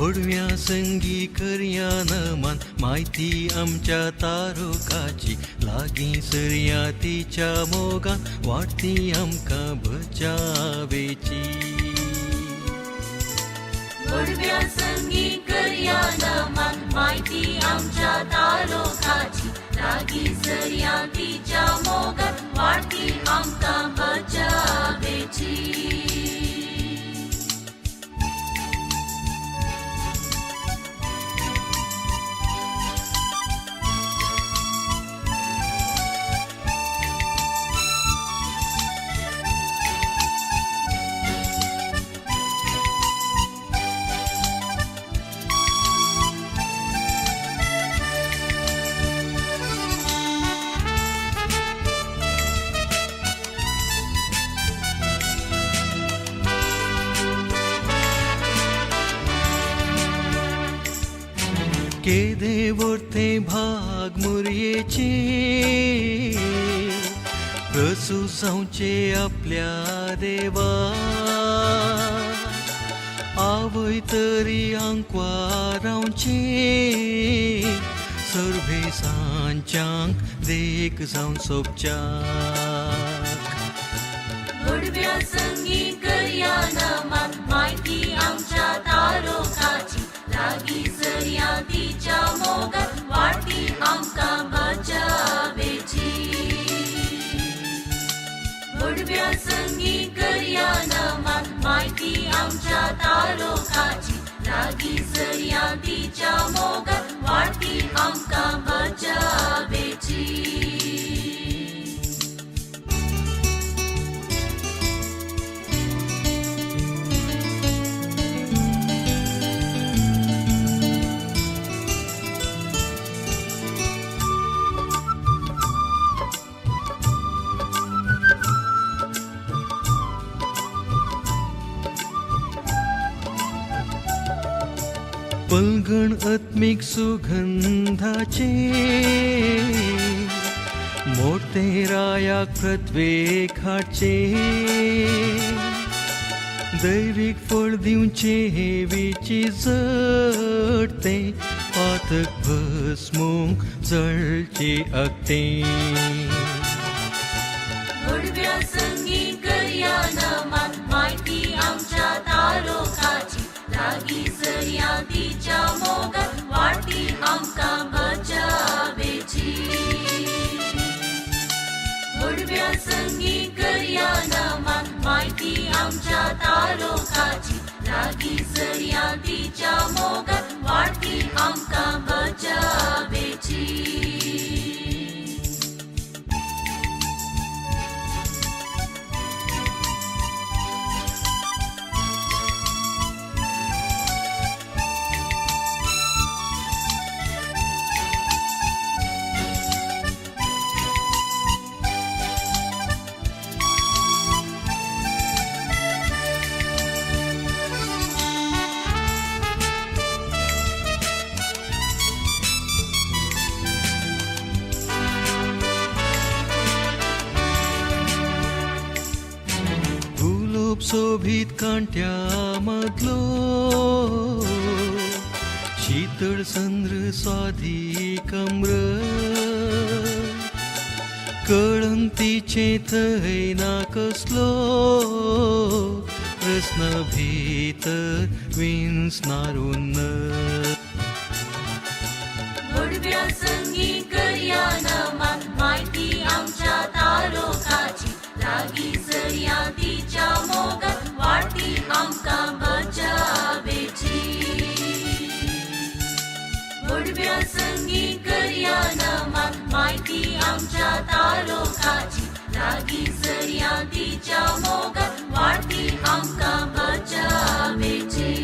मोडव्या संगी करया नमान म्हायती आमच्या तारुकाची लागीं सरया तिच्या मोगान वाडती आमकां बचावेची. मोडव्या संगी करया नमान म्हायती आमच्या तारुकाची लागीं सरया तिच्या मोगान वाडती आमकां बचावेची. केदे वर्ते भाग मुरयेचे प्रसू जावचे आपल्या देवा आवय तरी आंकवा रावचे सर्वे सांच्यांक देख जावन सोबच्याक. मोडव्या संगी करया नमान म्हायती आमच्या तारुकाची लागीं सरया तिच्या मोगान वाडती आमकां बचावेची. मोडव्या संगी करया नमान म्हायती आमच्या तारुकाची लागीं सरया तिच्या मोगान वाडती आमकां बचावेची. पलगण आत्मीक सुगंधाचे मोठे रायाक पृथ्वेक हाडचे दैवीक फळ दिवचे हेवीची जडते पातक भस्मूंक जळचे अगते. मोडव्या संगी करया नमान म्हायती आमच्या तारुकाची लागीं सरया तिच्या मोगान वाडती आमकां बचावेची. मोडव्या संगी करया नमान म्हायती आमच्या तारुकाची लागीं सरया तिच्या मोगान वाडती आमकां बचावेची. सोबीत कांट्या मदलो शीतळ संद्र स्वादी कम्र कळंग तिचे थंय ना कसलो प्रस्न भितर विंचनारून. मोडव्या संगी करया नमान म्हायती आमच्या तारुकाची लागीं सरया तिच्या मोगान वाडती आमकां बचावेची. मोडव्या संगी करया नमान म्हायती आमच्या तारुकाची लागीं सरया तिच्या मोगान वाडती आमकां बचावेची.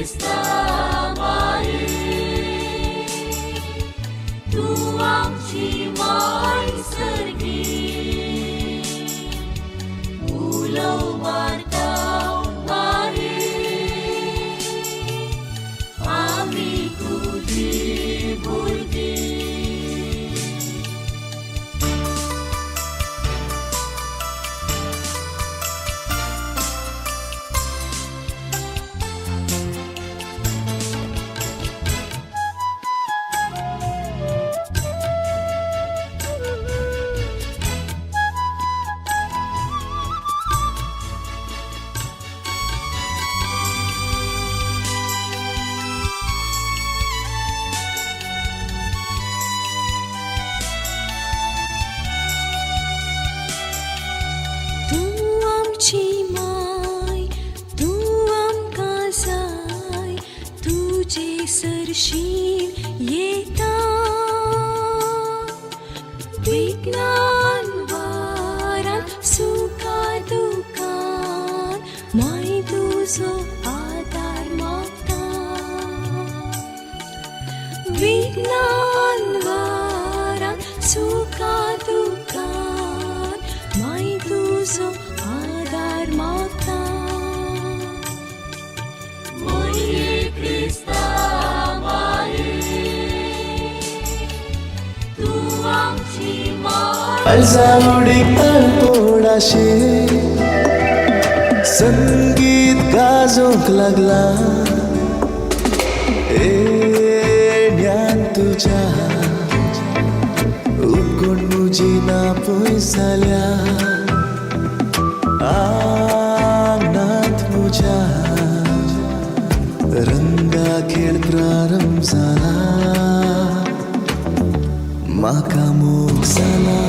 क्रिस्ता माये, तूं आमची माय सर्गी, उलो मारता माये, आमी तुजी भुरगीं. तूं आमची माय, तूं आमकां जाय, तुजे सरशीं येता. विज्ञान वारान सुखा दुखान माय तुजो आदार मागता. विज्ञान वारान सुखा दुखान माय तुजो आदार मागता. मोरये क्रिस्ता माये, तूं आमची माय. अल्जावडी तळपोडाशे संगीत गाजोवंक लागला, ए ज्ञान तुज्या उपगुण म्हजी ना पयस जाल्या, आंगणांत म्हज्या रंगा खेळ प्रारंभ जाला, म्हाका मोग जाला.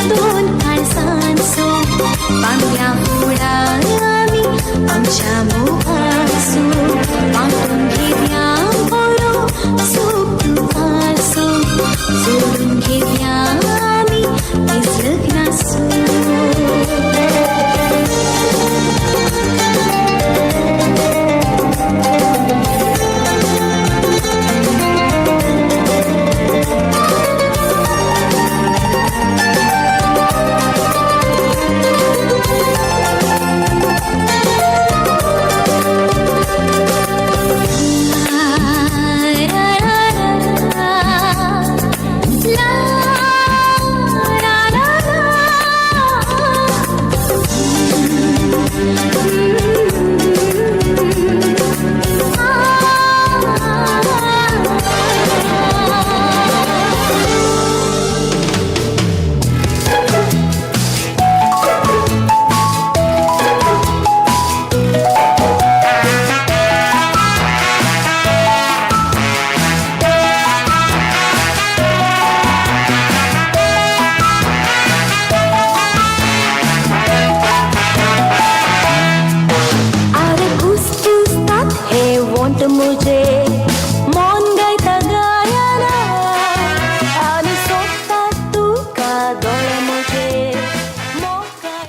दोन काळजांचो बांदल्या फुडा आमी आमच्या मोगाचो वांटून घेवया बरो सूख दुखाचो जोडून घेवया आमी दीस लग्नाचो. अरे कुसकुसतात हे वोंट मुझे मन गायता गायना आनी सोदतात तुका दोळे मुझे मोगाय.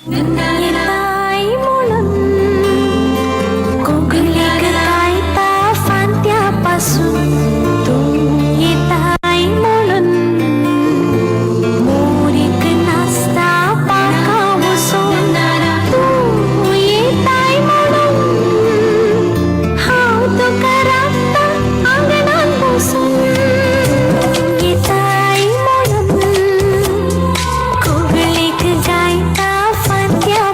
येताय म्हणून कोंकणीक गायता फांत्या पासून तूं येताय म्हणून मोरीक नाचता पांखां वसोवन तूं येताय म्हणून हांव तुका राखता आंगणान बसून येताय म्हणून कोगळीक गायता फांत्या.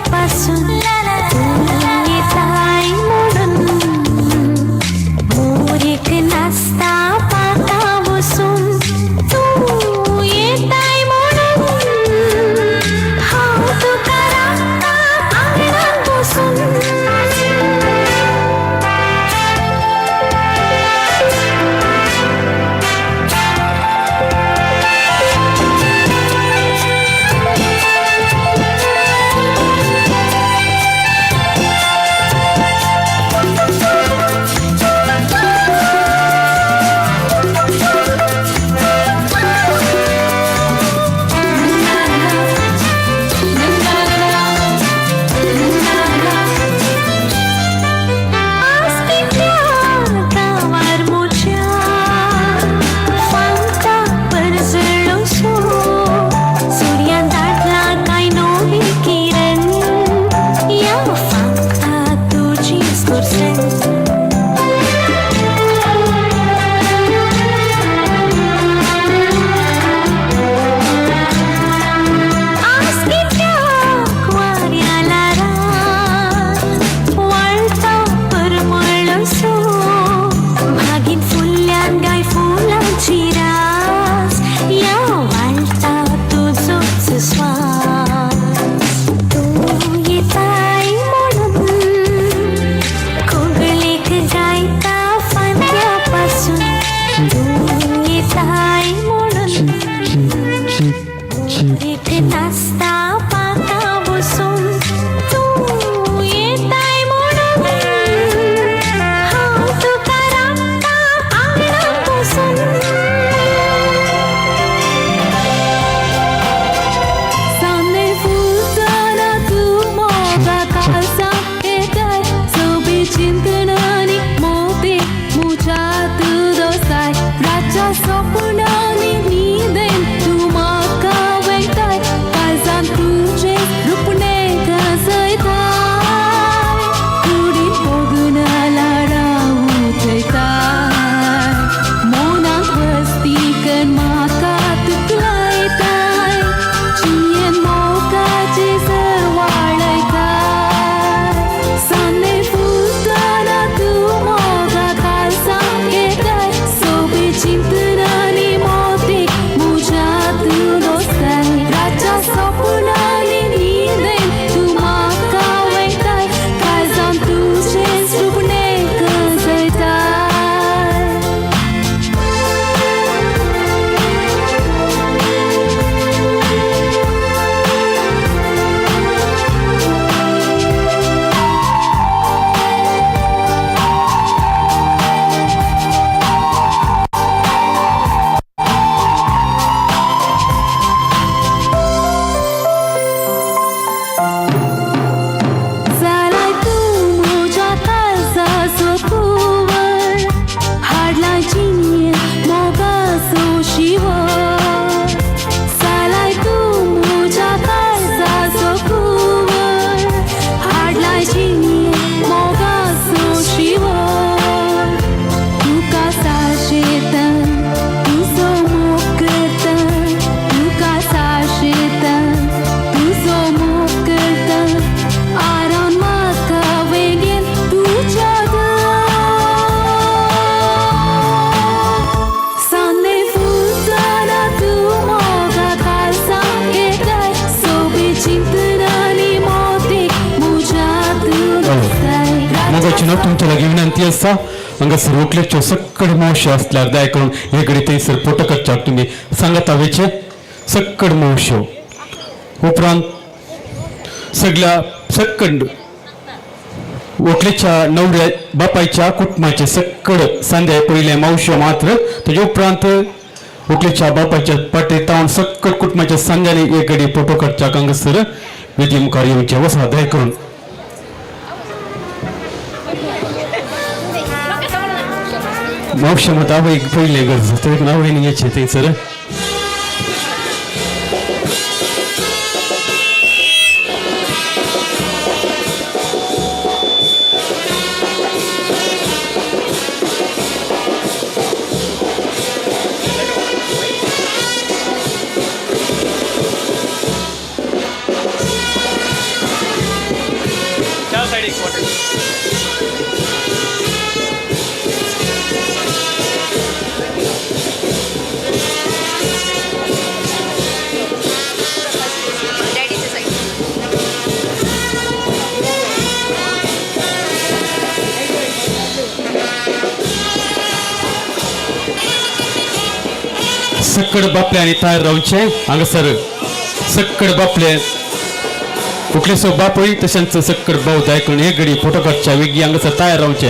मोगाची ना तुमच्या लागीं विनंती आसा. हांगासर व्हंकलेच्यो सक्कड मावश्यो आसल्यार दया करून हे घडी थंयसर फोटो काडच्याक तुमी सांगाता वयचे. सक्कड मावश्यो उपरांत सगळ्या सक्कड व्हंकलेच्या नवऱ्या बापायच्या कुटुंबाचे सक्कड सांध्या पयले मावश्यो मात्र तेजे उपरांत व्हंकलेच्या बापायच्या पाटे तावन सक्कड कुटुंबाच्या सांध्यानी एक घडी फोटो काडच्याक हांगासर वेदी मुखार येवचे वसा दया करून. मावशे मात आवयक पयलें गरज ते आवयन येचें थंयसर. सक्कड बापले आनी तयार रावचे हांगासर सक्कड बापले व्हंकलेचो बापूय तशेंच सक्कड भाव दया करून हे घडी फोटो काडच्या वेगीं हांगासर तयार रावचे.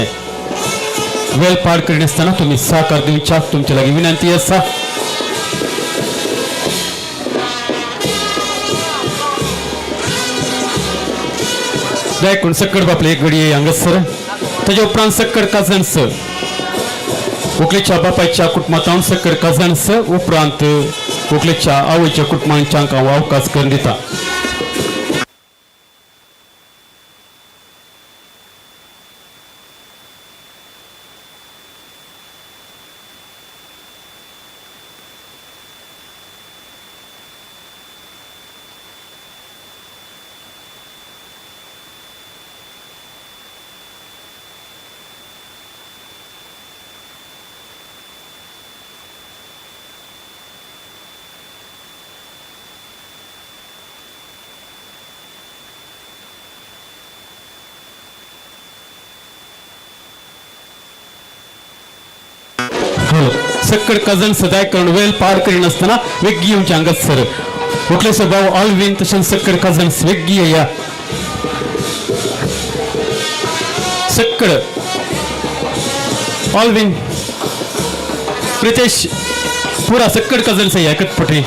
वेळ पाड करिनासतना तुमी सहकार दिवच्याक तुमचे लागीं विनंती आसा. दया करून सक्कड बापले एक घडी हांगासर. तेजे उपरांत सक्कड कजन्स व्हंकलेच्या बापायच्या कुटुंबांत सक्कड कजन्स उपरांत व्हंकलेच्या आवयच्या कुटुंबांच्या हांव अवकाश करून दिता. हॅलो सक्कड कजन सदाय करून वेल पार करिनासतना वेगीं येवचे हांगासर. व्हंकलेचो भाव ऑलवीन तशेंच सक्कड कजन्स वेगीं येया. सक्कड ऑलवीन प्रितेश पुरा सक्कड कजन्स येया एकच पटी.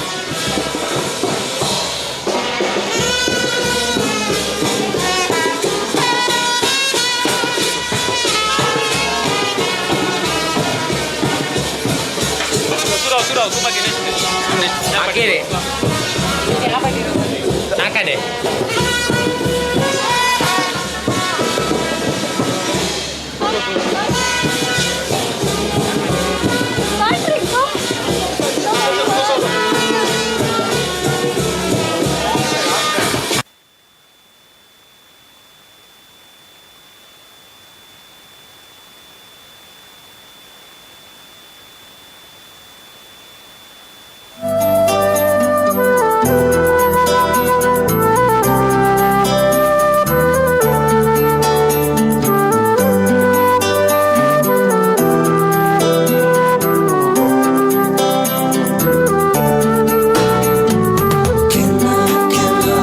केन्ना केन्ना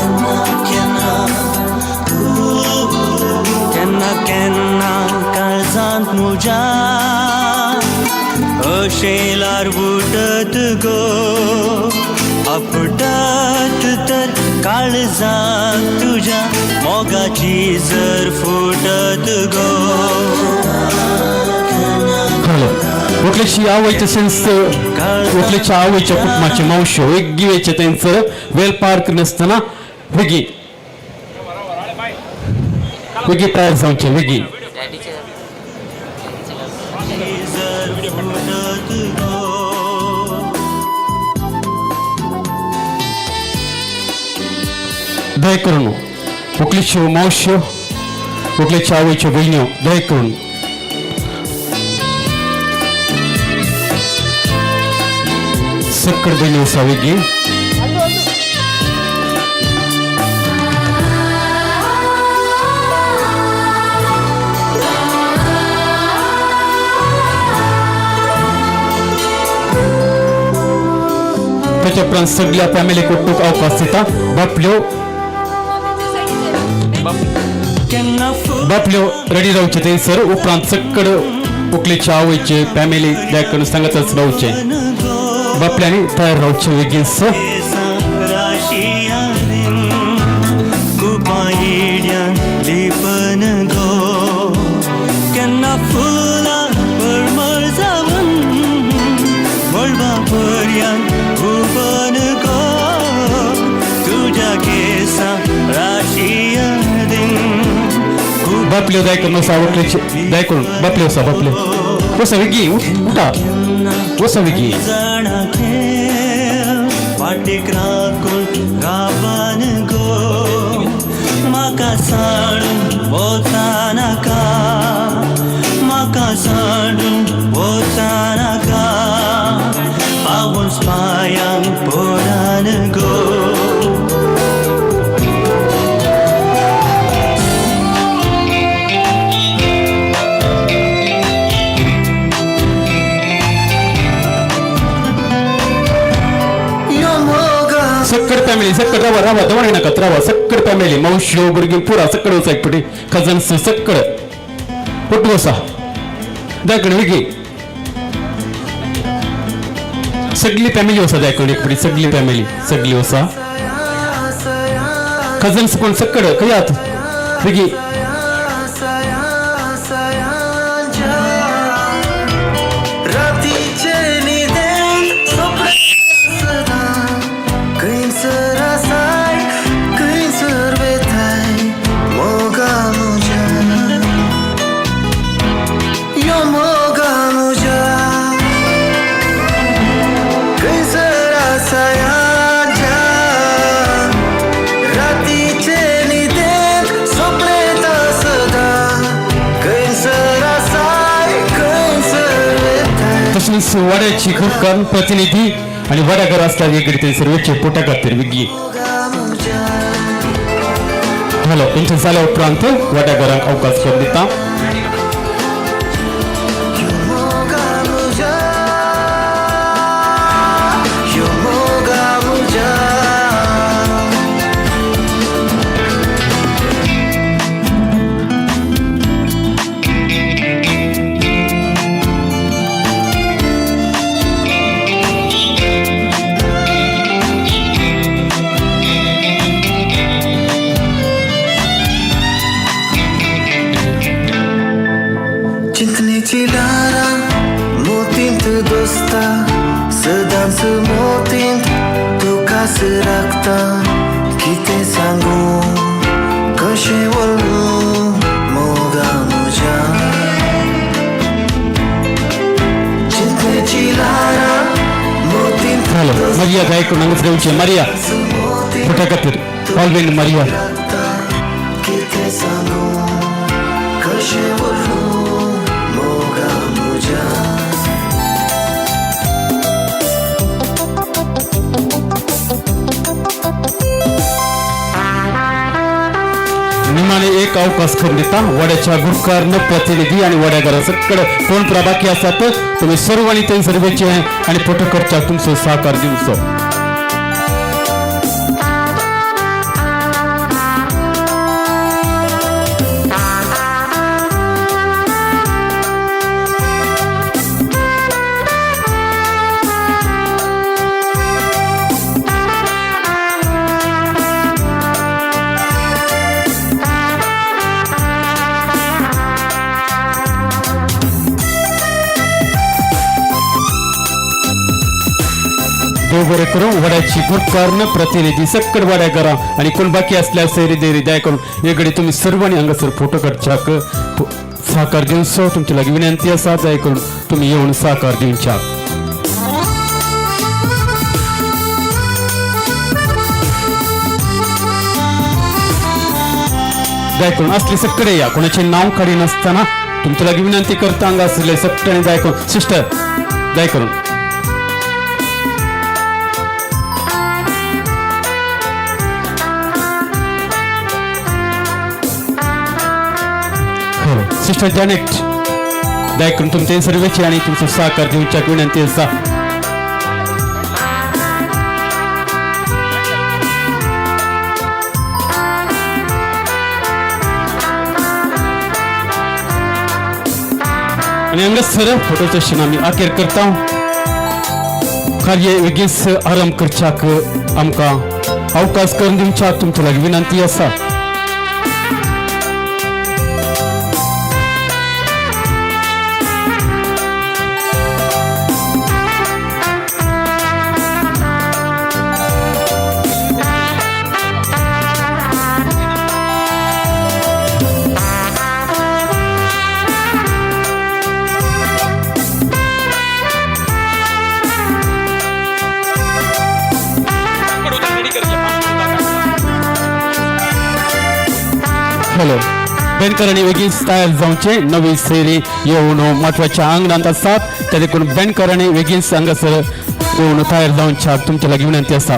केन्ना केन्ना केन्ना केन्ना काळजांत म्हज्या अशें लारबुटत गो आपटत तर काळजाक तुज्या मोगाची जर फुटत गो. हॅलो व्हंकलेची आवय तशेंच व्हंकलेच्या आवयच्या कुटुंबाचे मावश्यो वेगीं वयचे थंयसर वेल पार करिनासतना वेगीं वेगीं तयार जावचे वेगीं. जर फुटत गो. दया करून व्हंकलेच्यो मावश्यो व्हंकलेच्या आवयच्यो भयण्यो दया करून सक्कड भयणी आसा वेगीं. त्याच्या उपरांत सगळ्या फॅमिलीक उठूंक अवकाश दिता. बापल्यो केन्ना बापल्यो रेडी रावचे थंयसर. उपरांत सक्कड उकलेचे आवयचे फॅमिली करून सांगतच रावचे. बापल्यांनी तयार रावचे बेगीन. राशियान कुपां लिपन गो केन्ना फुलां परमळ जावन मळबा पर्यान हुबन गो तुज्या केसां राशियान. बापल्यो जाय करून वसा उकलेचे जाय करून बापल्यो वसा. बापल्यो वसा वेगी उठा वसा वेगी. जाणा खेळ वाटेक राखून राबान गो म्हाका सांडून वता नाका म्हाका सांडून वता नाका पावस पांयांक पडान गो. सक्कड फॅमिली सक्कड रावा रावा दवण नाका रावा. सक्कड फॅमिली मावश्यो भुरगीं पुरा सक्कड वचा एक पटी कजन्स सक्कड ಒಟ್ಟು वसा दाखण वेगी. सगळी फॅमिली वसा दाखण एक पटी सगळी फॅमिली सगळी वसा. कजन्स कोण सक्कड खंय वेगी. रातीचे न्हिदेंत सपनां सदां खंयसर आसाय खंयसर वेताय मोगा म्हज्या यो मोगा म्हज्या खंयसर आसाय आज्या रातीचे न्हिदेंत सपनेता सदां खंयसर आसाय खंयसर वेताय. तशीच वाड्याची गुरकार प्रतिनिधी आणि वाड्याघर असल्या वेगळी सर्वेचे पोटा खातीर वेगळी हॅलो त्यांच्या जाल्या उपरांत वाड्याघरांक अवकाश करून दिता. मोगा म्हज्या यो मोगा म्हज्या. चिंतनेची ल्हारां मोतींत दोस्ता सदांच मोतींत तुकाच राखता कितें सांगू कशें उलोवं मोगा म्हज्या चिंतनेची ल्हारां मोतींत हॅलो मरिया गायकवाड हांगाच रावचे. मरिया मोतींत पोटा खातीर ऑलवेन मरिया. राखता कितें सांगू कशें उलोवं मोगा म्हज्या. निमाणे एक अवकाश करून दिता वड्याच्या गुरकार प्रतिनिधी आणि वड्याघरा सगळे कोण प्रभाकी आसात तुम्ही सर्वांनी ते सर्वेचे आणि फोटो करच्याक तुमचो सहकार दिवचो. देव बरे करून वड्याची गुरकार प्रतिनिधी सक्कड वाड्या करा आणि कोण बाकी असल्यास सैरी देरी दया करून हे घडी तुम्ही सर्वांनी हांगासर फोटो काडच्याक सहकार दिवचो तुमचे लागीं विनंती आसा. दया करून तुम्ही येवन सहकार दिवच्याक. दया करून असले सगळे या कोणाचे नाव काढी नासतना तुमच्या लागीं विनंती करता. हांगा आसले सगळ्यांनी दया करून सिस्टर दया करून सिस्टर जॅनेट दया करून तुमचे सर्वेचे आणि तुमचो सहकार दिवच्याक विनंती आसा. आनी हांगासर फोटो सेशन आमी अखेर करता. कार्य वेगीच आरंभ करच्याक आमकां अवकाश करून दिवच्याक तुमच्या लागीं विनंती आसा. हॅलो बँकरांनी वेगीच तयार जावचे. नवी सैरी येवन म्हत्वाच्या आंगणांत आसात त्या देखून बँकरांनी वेगीच हांगासर येवन तयार जावच्याक तुमच्या लागीं विनंती आसा.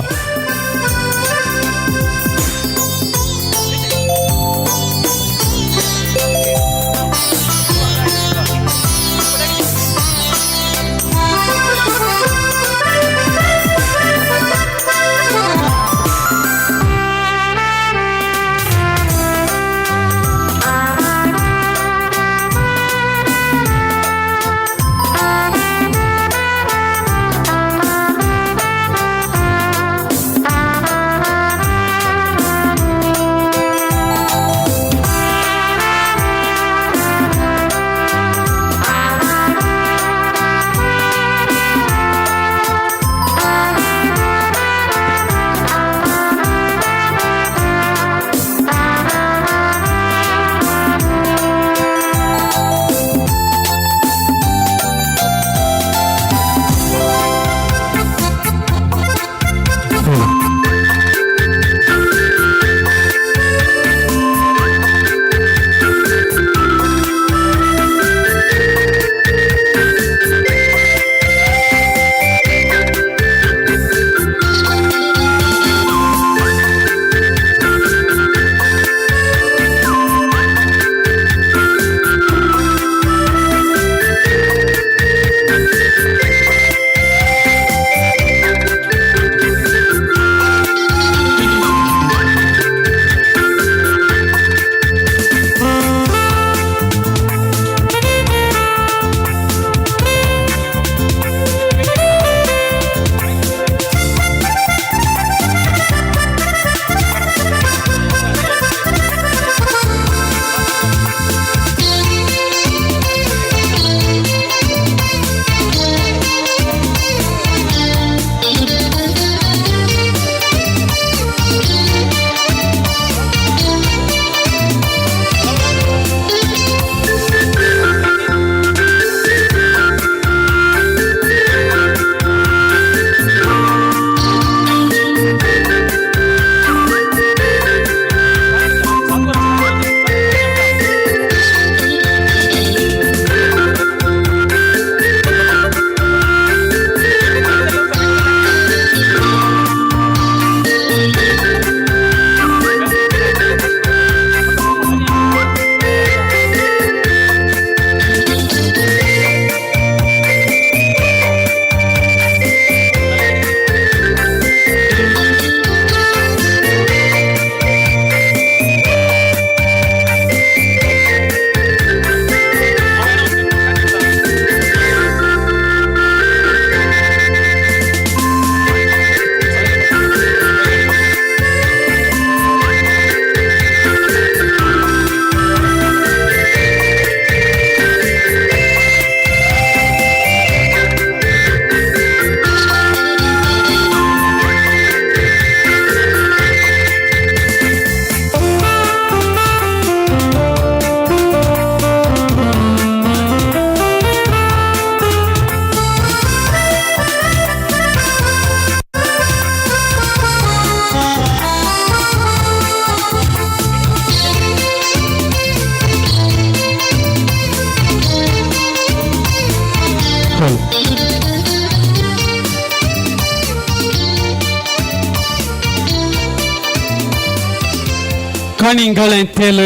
काणी घालें तेल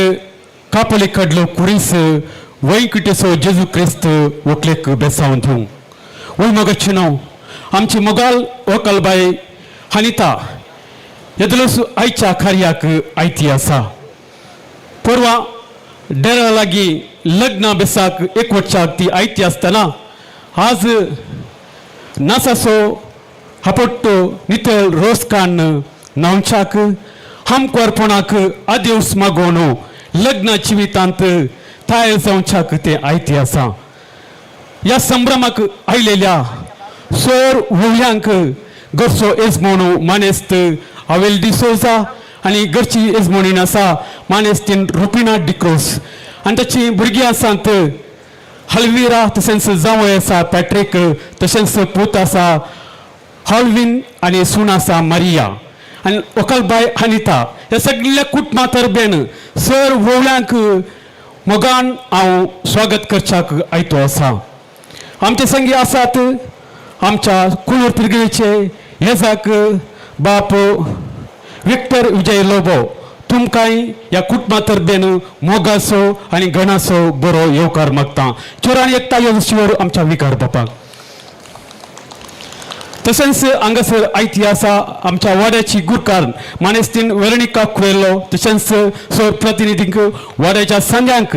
कापले काडलो कुरीस वैंकटेसो जेजू क्रिस्त वकलेक बेसावन दिवं. वय मगाचे नांव आमची मोगाल वकलबाई हनिता येदलोस आयच्या कार्याक आयती आसा. परवा डेरा लागीं लग्ना बेसाक एकवटच्याक ती आयती आसतना आज नासाचो हापट्टो नितळ रोस काडून न्हावच्याक हमकोरपणाक आदेवस मागोवन लग्न जिवितांत तयार जावच्याक ते आयती आसा. ह्या संभ्रमाक आयलेल्या सोर व्हयांक घरचो येजमोण मानेस्त हावेल डिसोजा आनी घरची येजमोणीन आसा मानेस्तीन रुपिना डिक्रोस आनी ताची भुरगीं आसात हलविरा तशेंच जांवय आसा पॅट्रीक तशेंच पूत आसा हॉलविन आनी सून आसा मारिया आनी वकलबाय अनिता. ह्या सगल्या कुटुंबा तरबेन सर व्हवल्यांक मोगान हांव स्वागत करच्याक आयतो आसा. आमचे संगी आसात आमच्या कुळूर पिरगणेचे येजाक बाप विक्टर विजय लोबो, तुमकांय ह्या कुटुंबा तरबेन मोगाचो आनी गणाचो बरो येवकार मागता. चोरान एकता यो शिवर आमच्या विकार बापाक. तशेंच हांगासर आयती आसा आमच्या वाड्याची गुरकार मानेस्तीन वेरणिका कुवेलो तशेंच सर प्रतिनिधींक वाड्याच्या संग्यांक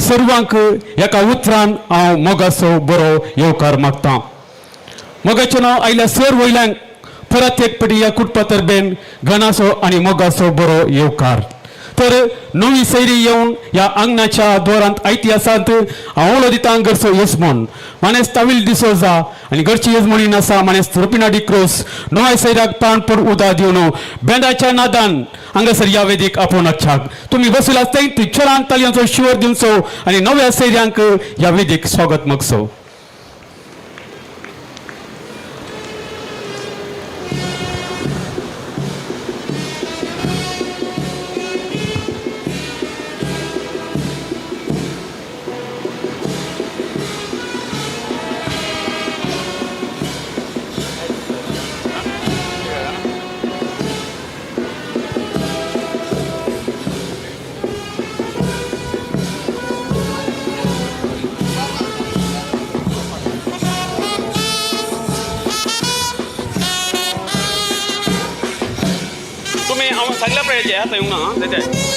सर्वांक एका उतरान हांव मोगाचो बरो येवकार मागता. मोगाचें नांव आयल्या सर वयल्यांक परत एक पटी ह्या कुटपा तरबेन गणाचो आनी मोगाचो बरो येवकार. तर नवी सैरी येवन ह्या आंगणाच्या दोरांत आयती आसात हांव उलो दिता घरचो येजमोन मानेस तावील डिसोजा आनी घरची येजमोणी आसा मानेस रुपिना डिक्रोस नव्या सैराक पान पड उदा दिवन बँडाच्या नादान हांगासर ह्या वेदीक आपोवन हाडच्याक तुमी बसून आसताय थंय चरान तालयांचो शिवर दिवचो आनी नव्या सैऱ्यांक ह्या वेदीक स्वागत मागचो. तुम्ही हांव सांगल्या पळय आतां येवंक ना आं तेचे.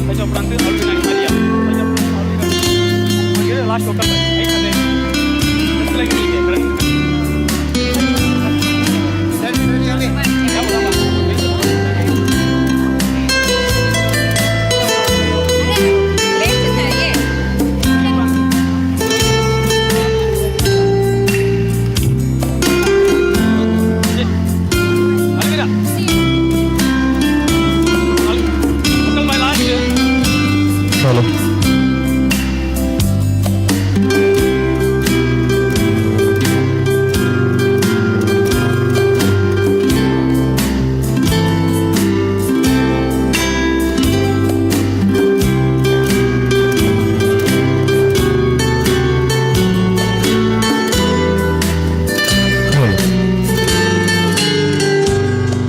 ताच्या उपरांत लास्ट वखत.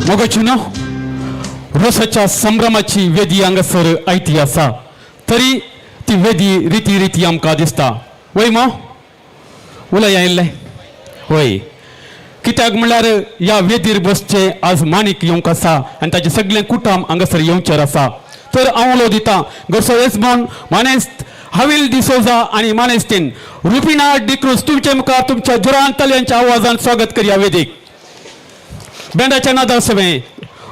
मोगाची ना रोसाच्या संभ्रमाची वेदी हांगासर आयती आसा तरी ती वेदी रिती रिती आमकां दिसता वय मो उलय आयिल्लें वय कित्याक म्हणल्यार ह्या वेदीर बसचे आज माणीक येवंक आसा आनी ताचें सगळें कुटुंब हांगासर येवचेर आसा. तर हांव उलो दितां घरचो येजमान मानेस्त हावील डिसोजा आनी मानेस्तीन रुपिना डिक्रूज तुमचे मुखार तुमच्या जुरान तालयांच्या आवाजान स्वागत करया वेदीक. बँडाच्या नादा सवे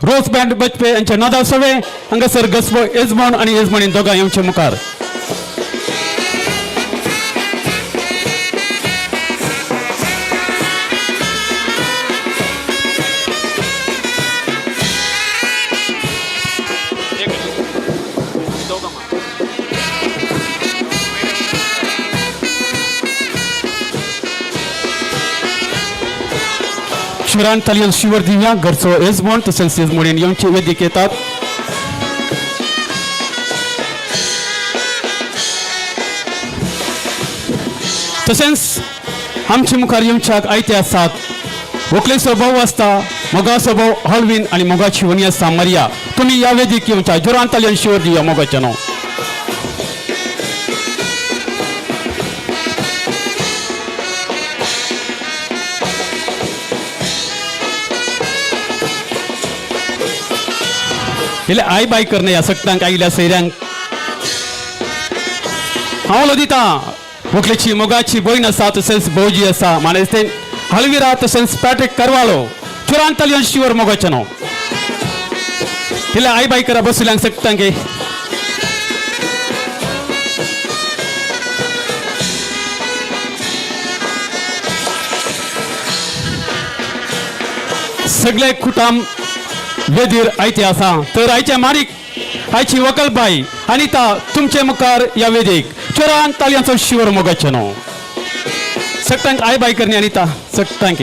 रोज बँड बजपे यांच्या नादा सवे हांगासर घसबो येजमान आनी येजमानी दोगां येवचे मुखार. शिवरान तालयन शिवर दिवया घरचो येजमान तशेंच येजमानीन येवचे वेदीक येतात. तशेंच आमचे मुखार येवच्याक आयते आसात व्हंकलेचो भाव आसता मोगाचो भाव हॉलवीन आनी मोगाची व्हनी आसता मरिया. तुमी ह्या वेदीक येवच्या जोरान तालयन शिवर दिवया मोगाचें नांव. इल्ले आई बाय करणे ह्या सगळ्यांक आयिल्ल्या सैऱ्यांक हांव उलो दिता व्हंकलेची मोगाची भयण आसा तशेंच भौजी आसा मानेस्त हलविरा तशेंच पॅट्रीक करवालो चुरान तालयन शिवर मोगाचें नांव. इल्ले आई बाय करा बशिल्ल्यांक सगळ्यांक. सगळे कुटुंब वेदीर आयते आसा. तर आयचे माणीक आयची वकलबाई अनिता तुमचे मुखार ह्या वेदीक चोरान तालयांचो शिवर मोगाचें न्हू. सगळ्यांक I बाय करणी अनिता सगळ्यांक.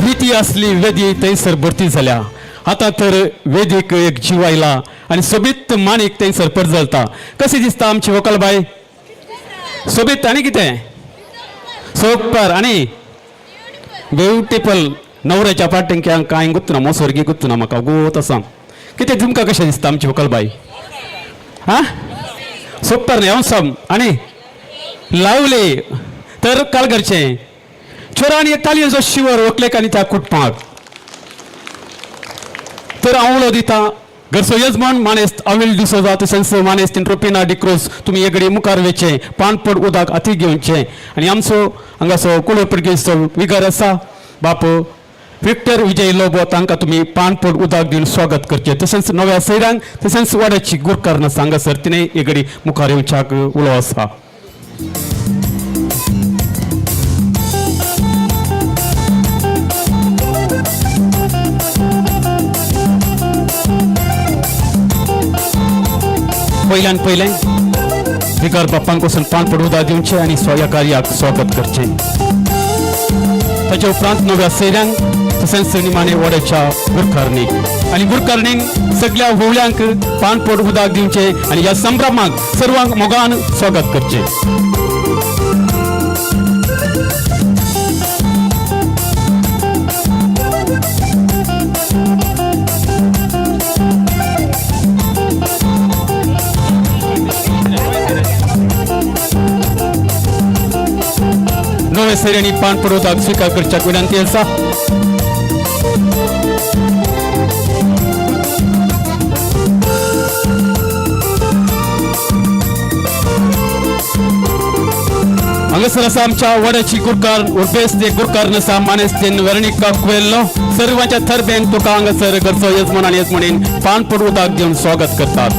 रिती असली वेदी थंयसर भरती जाल्या. आतां तर वेदीक एक जीव आयला आनी सोबीत माणीक थंयसर परजलता. कशें दिसता आमची व्हंकलबाय? सोबीत आनी कितें सोपर आनी ब्युटिफल. नवऱ्याच्या पाटंक्यांक कांय गुत्तना मोसोरगी गुत्तना म्हाका गोत आसा. कितें तुमकां कशें दिसता आमची व्हंकलबाय? हां सोपर न्ही हांव आनी लावली तर काल करचें चोरान एक तालयेचो शिवर व्हंकलेक आनी त्या कुटुंबाक. तर हांव उलो दिता घरचो यजमान मानेस्त अविल डिसोजा तशेंच मानेस्त रुपिना डिक्रोज तुमी हे घडी मुखार वचचें पानपड उदक हाती घेवचें आनी आमचो हांगासो कुळो पिडगेचो विगर आसा बाप विक्टर विजय लोबो तांकां तुमी पानपड उदक दिवन स्वागत करचें. तशेंच नव्या सैरांक तशेंच वाड्याची गुरकार आसा हांगासर तिणें हे घडी मुखार येवच्याक उलो आसा. पयल्यान पयलें विकार बाप्पांक पान पड उदक दिवचें आनी ह्या कार्याक स्वागत करचें. ताच्या उपरांत नव्या सैऱ्यांक तशेंच निमाणे वाड्याच्या गुरखारणीक आनी गुरखारणीक सगळ्या व्होवल्यांक पानपड उदक दिवचें आनी ह्या संभ्रमाक सर्वांक मोगान स्वागत करचें. नवे सैऱ्यांनी पान पड उदक स्विकार करच्याक विनंती आसा. हांगासर आसा आमच्या वड्याची गुरकार उर्बेस ते गुरकार नसा मानेस्तेन वेरणिका कुवेल्लो सर्वांच्या थरबेन तुका हांगासर घरचो येजमान आनी येजमानीन पान पड उदक घेवन स्वागत करतात.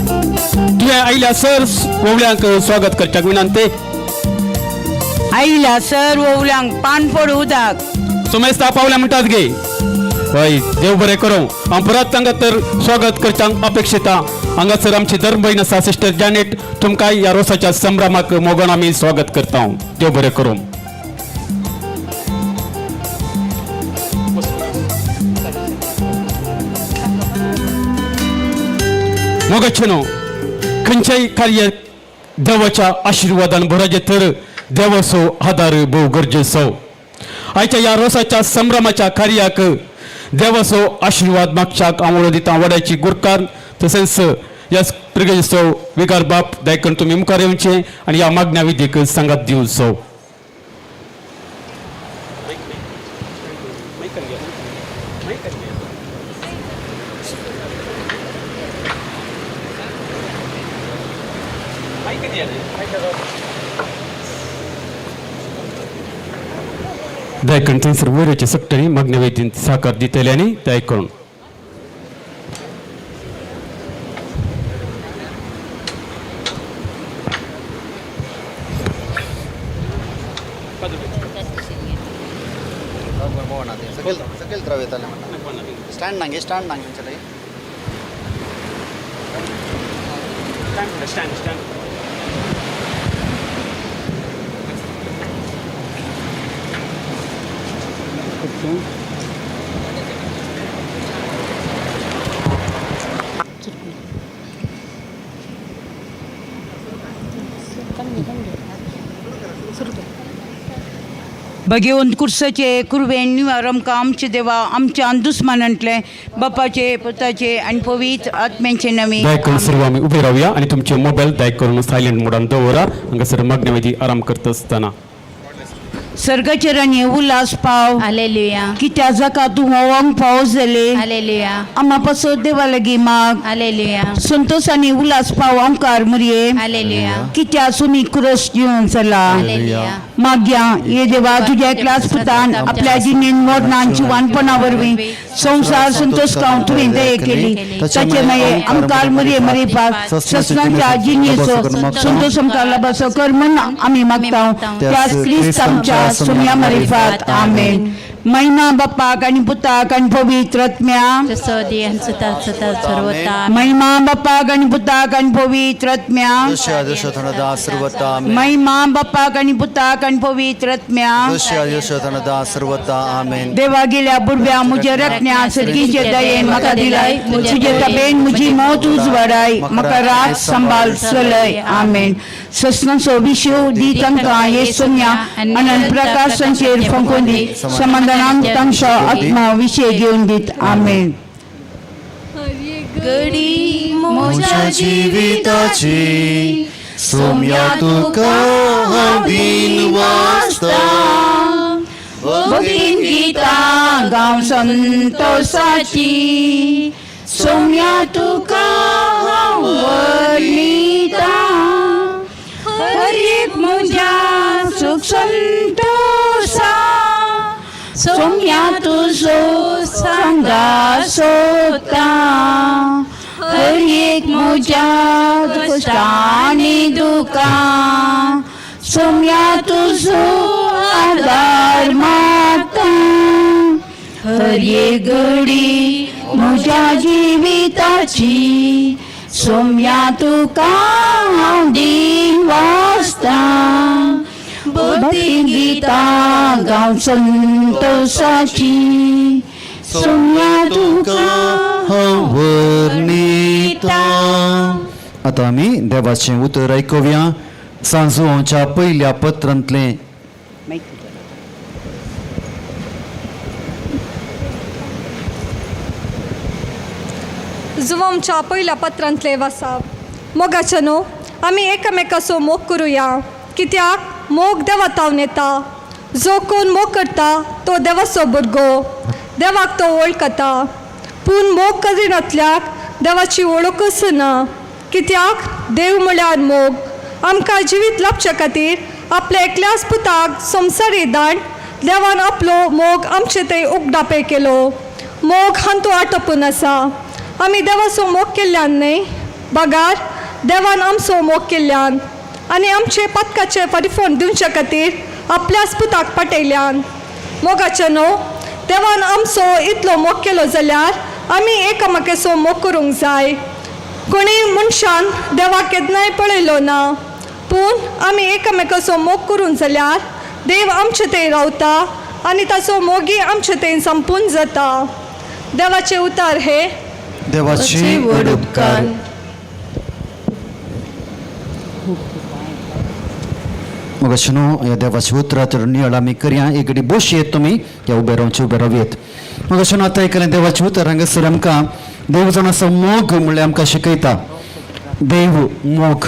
तुवें आयल्या सर ओवल्यांक स्वागत करच्याक विनंती. आईला सर ओवल्यांक पान पड उदक. सुमेस्ता पावल्या म्हणटात गे. हय, देव बरें करूं. हांव परत तांकां तर स्वागत करच्यांक अपेक्षिता. हांगासर आमची धर्मभयण आसा सिस्टर जॅनेट, तुमकां ह्या रोसाच्या संभ्रमाक मोगान आमी स्वागत करता. देव बरें करूं. मोगाचें न्हू, खंयच्याय कार्य देवाच्या आशिर्वादान भराचें तर देवाचो आदार भोव गरजेचो. आयच्या ह्या रोसाच्या संभ्रमाच्या कार्याक देवाचो आशिर्वाद मागच्याक हांव दिता वड्याची गुरकार तशेंच ह्या प्रिगेचो विकार बाप दायकण तुमी मुखार येवचें आनी ह्या मागण्या विधीक सांगात दिवचो. दयाकरण थंयसर वयरचे सगळ्यांनी मागण्या विधीन साकार दितले आनी दयाकरून सकयल राव येताले म्हणटा. स्टँड नांगे, स्टँड नांगे तेंचे. भगेवन कुर्साचे कुरवेन निवार आमकां आमचे देवा आमच्या अंदुस्मानांतले बापाचे पुताचे आनी पवित्र आत्म्यांचे नवी. दया सर्व आमी उबे रावया आनी तुमचे मोबायल दया करून सायलंट मोडान दवरा हांगासर मागण्या विधी आराम करता आसतना. सर्गाचेरांनी उल्हास पाव. हालेलुया. कित्या जाका तूं होवंक पावस जाले. हालेलुया. आमा पासत देवा लागीं माग. हालेलुया. संतोष आनी उल्हास पाव ओंकार मुरये. हालेलुया. कित्या सुमी कुरस दिवन चला. हालेलुया. माग्या ये देवा तुझ्या एकल्याच पुतान आपल्या जिणेन मरणान जिवानपणा वरवीं संवसार संतोष काव तुवें दया केली, ताचे मागीर आमकां मरये मरेपाक ससनाच्या जिणेचो संतोष आमकां लाभाचो कर म्हूण आमी मागता त्याच क्रिस्त आमच्या सुम्या मरिफात. आमेन. महिमा बापाक आनी पुताक आनी पवित्र आत्म्या. जसो दी सता सता सर्वता. महिमा बापाक आनी पुताक आनी पवित्र आत्म्या. दश सर्वता. महिमा बापाक आनी पुताक आनी पवित्र आत्म्या. दश सर्वता. आमेन. देवा गेल्या बुरव्या मुझे रत्न्या सर्गीचे दयेन म्हाका दिलाय, तुजे तबेन मुजी मौत उजवाडाय, म्हाका रात सांबाळ चलय. आमेन. ससनाचो विशव दी तांकां हे सोम्या अनंत प्रकाशांचेर फंकोवन दी, समाधानान तांचो आत्मा विशय घेवन दीत. आमेन. गडी म्हज्या जिविताची सोम्या तुका हांव दीन वाचता. भक्तीन गितां गांव संतोषाची, सोम्या तुका हांव वर्णिता. हर एक म्हज्या सुख संतोषा, सोम्या तुजो सांगा सोता. हर एक म्हज्या कश्टांनी दुकां, सोम्या तुजो आदार मागता. हर एक घडी म्हज्या जिविताची, सोम्या तुका हांव दीन वाचता. भक्ती गितां गांव संतोषाची, सोम्या तुका हांव वर्णिता. आतां आमी देवाचें उतर आयकुया सांजोच्या पयल्या पत्रांतलें. जुवामच्या पयल्या पत्रांतले वासाप. मोगाचे न्हू, आमी एकामेकाचो मोग करुया, कित्याक मोग देवा तावन येता. जो कोण मोग करता तो देवाचो भुरगो, देवाक तो वळखता. पूण मोग करिनातल्याक देवाची वळखूच ना, कित्याक देव म्हळ्यार मोग. आमकां जिवीत लाभच्या खातीर आपल्या एकल्याच पुताक संवसारी दाण देवान आपलो मोग आमचे थंय उगडापे केलो. मोग हांतू आटोपून आसा. आमी देवाचो मोग केल्ल्यान न्हय, बगार देवान आमचो मोग केल्ल्यान आनी आमचे पदकाचे परिफोन दिवचे खातीर आपल्याच पुताक पाटयल्यान. मोगाचे न्हू, देवान आमचो इतलो मोग केलो जाल्यार आमी एकामेकाचो मोग करूंक जाय. कोणीय मनशान देवाक केन्नाय पळयलो ना, पूण आमी एकामेकाचो मोग करूंक जाल्यार देव आमचे थंय रावता आनी ताचो मोगी आमचे थंय संपून जाता. देवाचे उतार हे देवाचे व्हड उपकार. मग न्हू ह्या देवाच्या उतराचेर नियाळ आमी करया. एक घडी बसयेत तुमी ह्या उबे रावचे उबे रावयेत. मग न्हू आतां ऐकलें देवाचें उतर. हांगासर आमकां देव जावन आसा मोग म्हणल्यार आमकां शिकयता. देव मोग,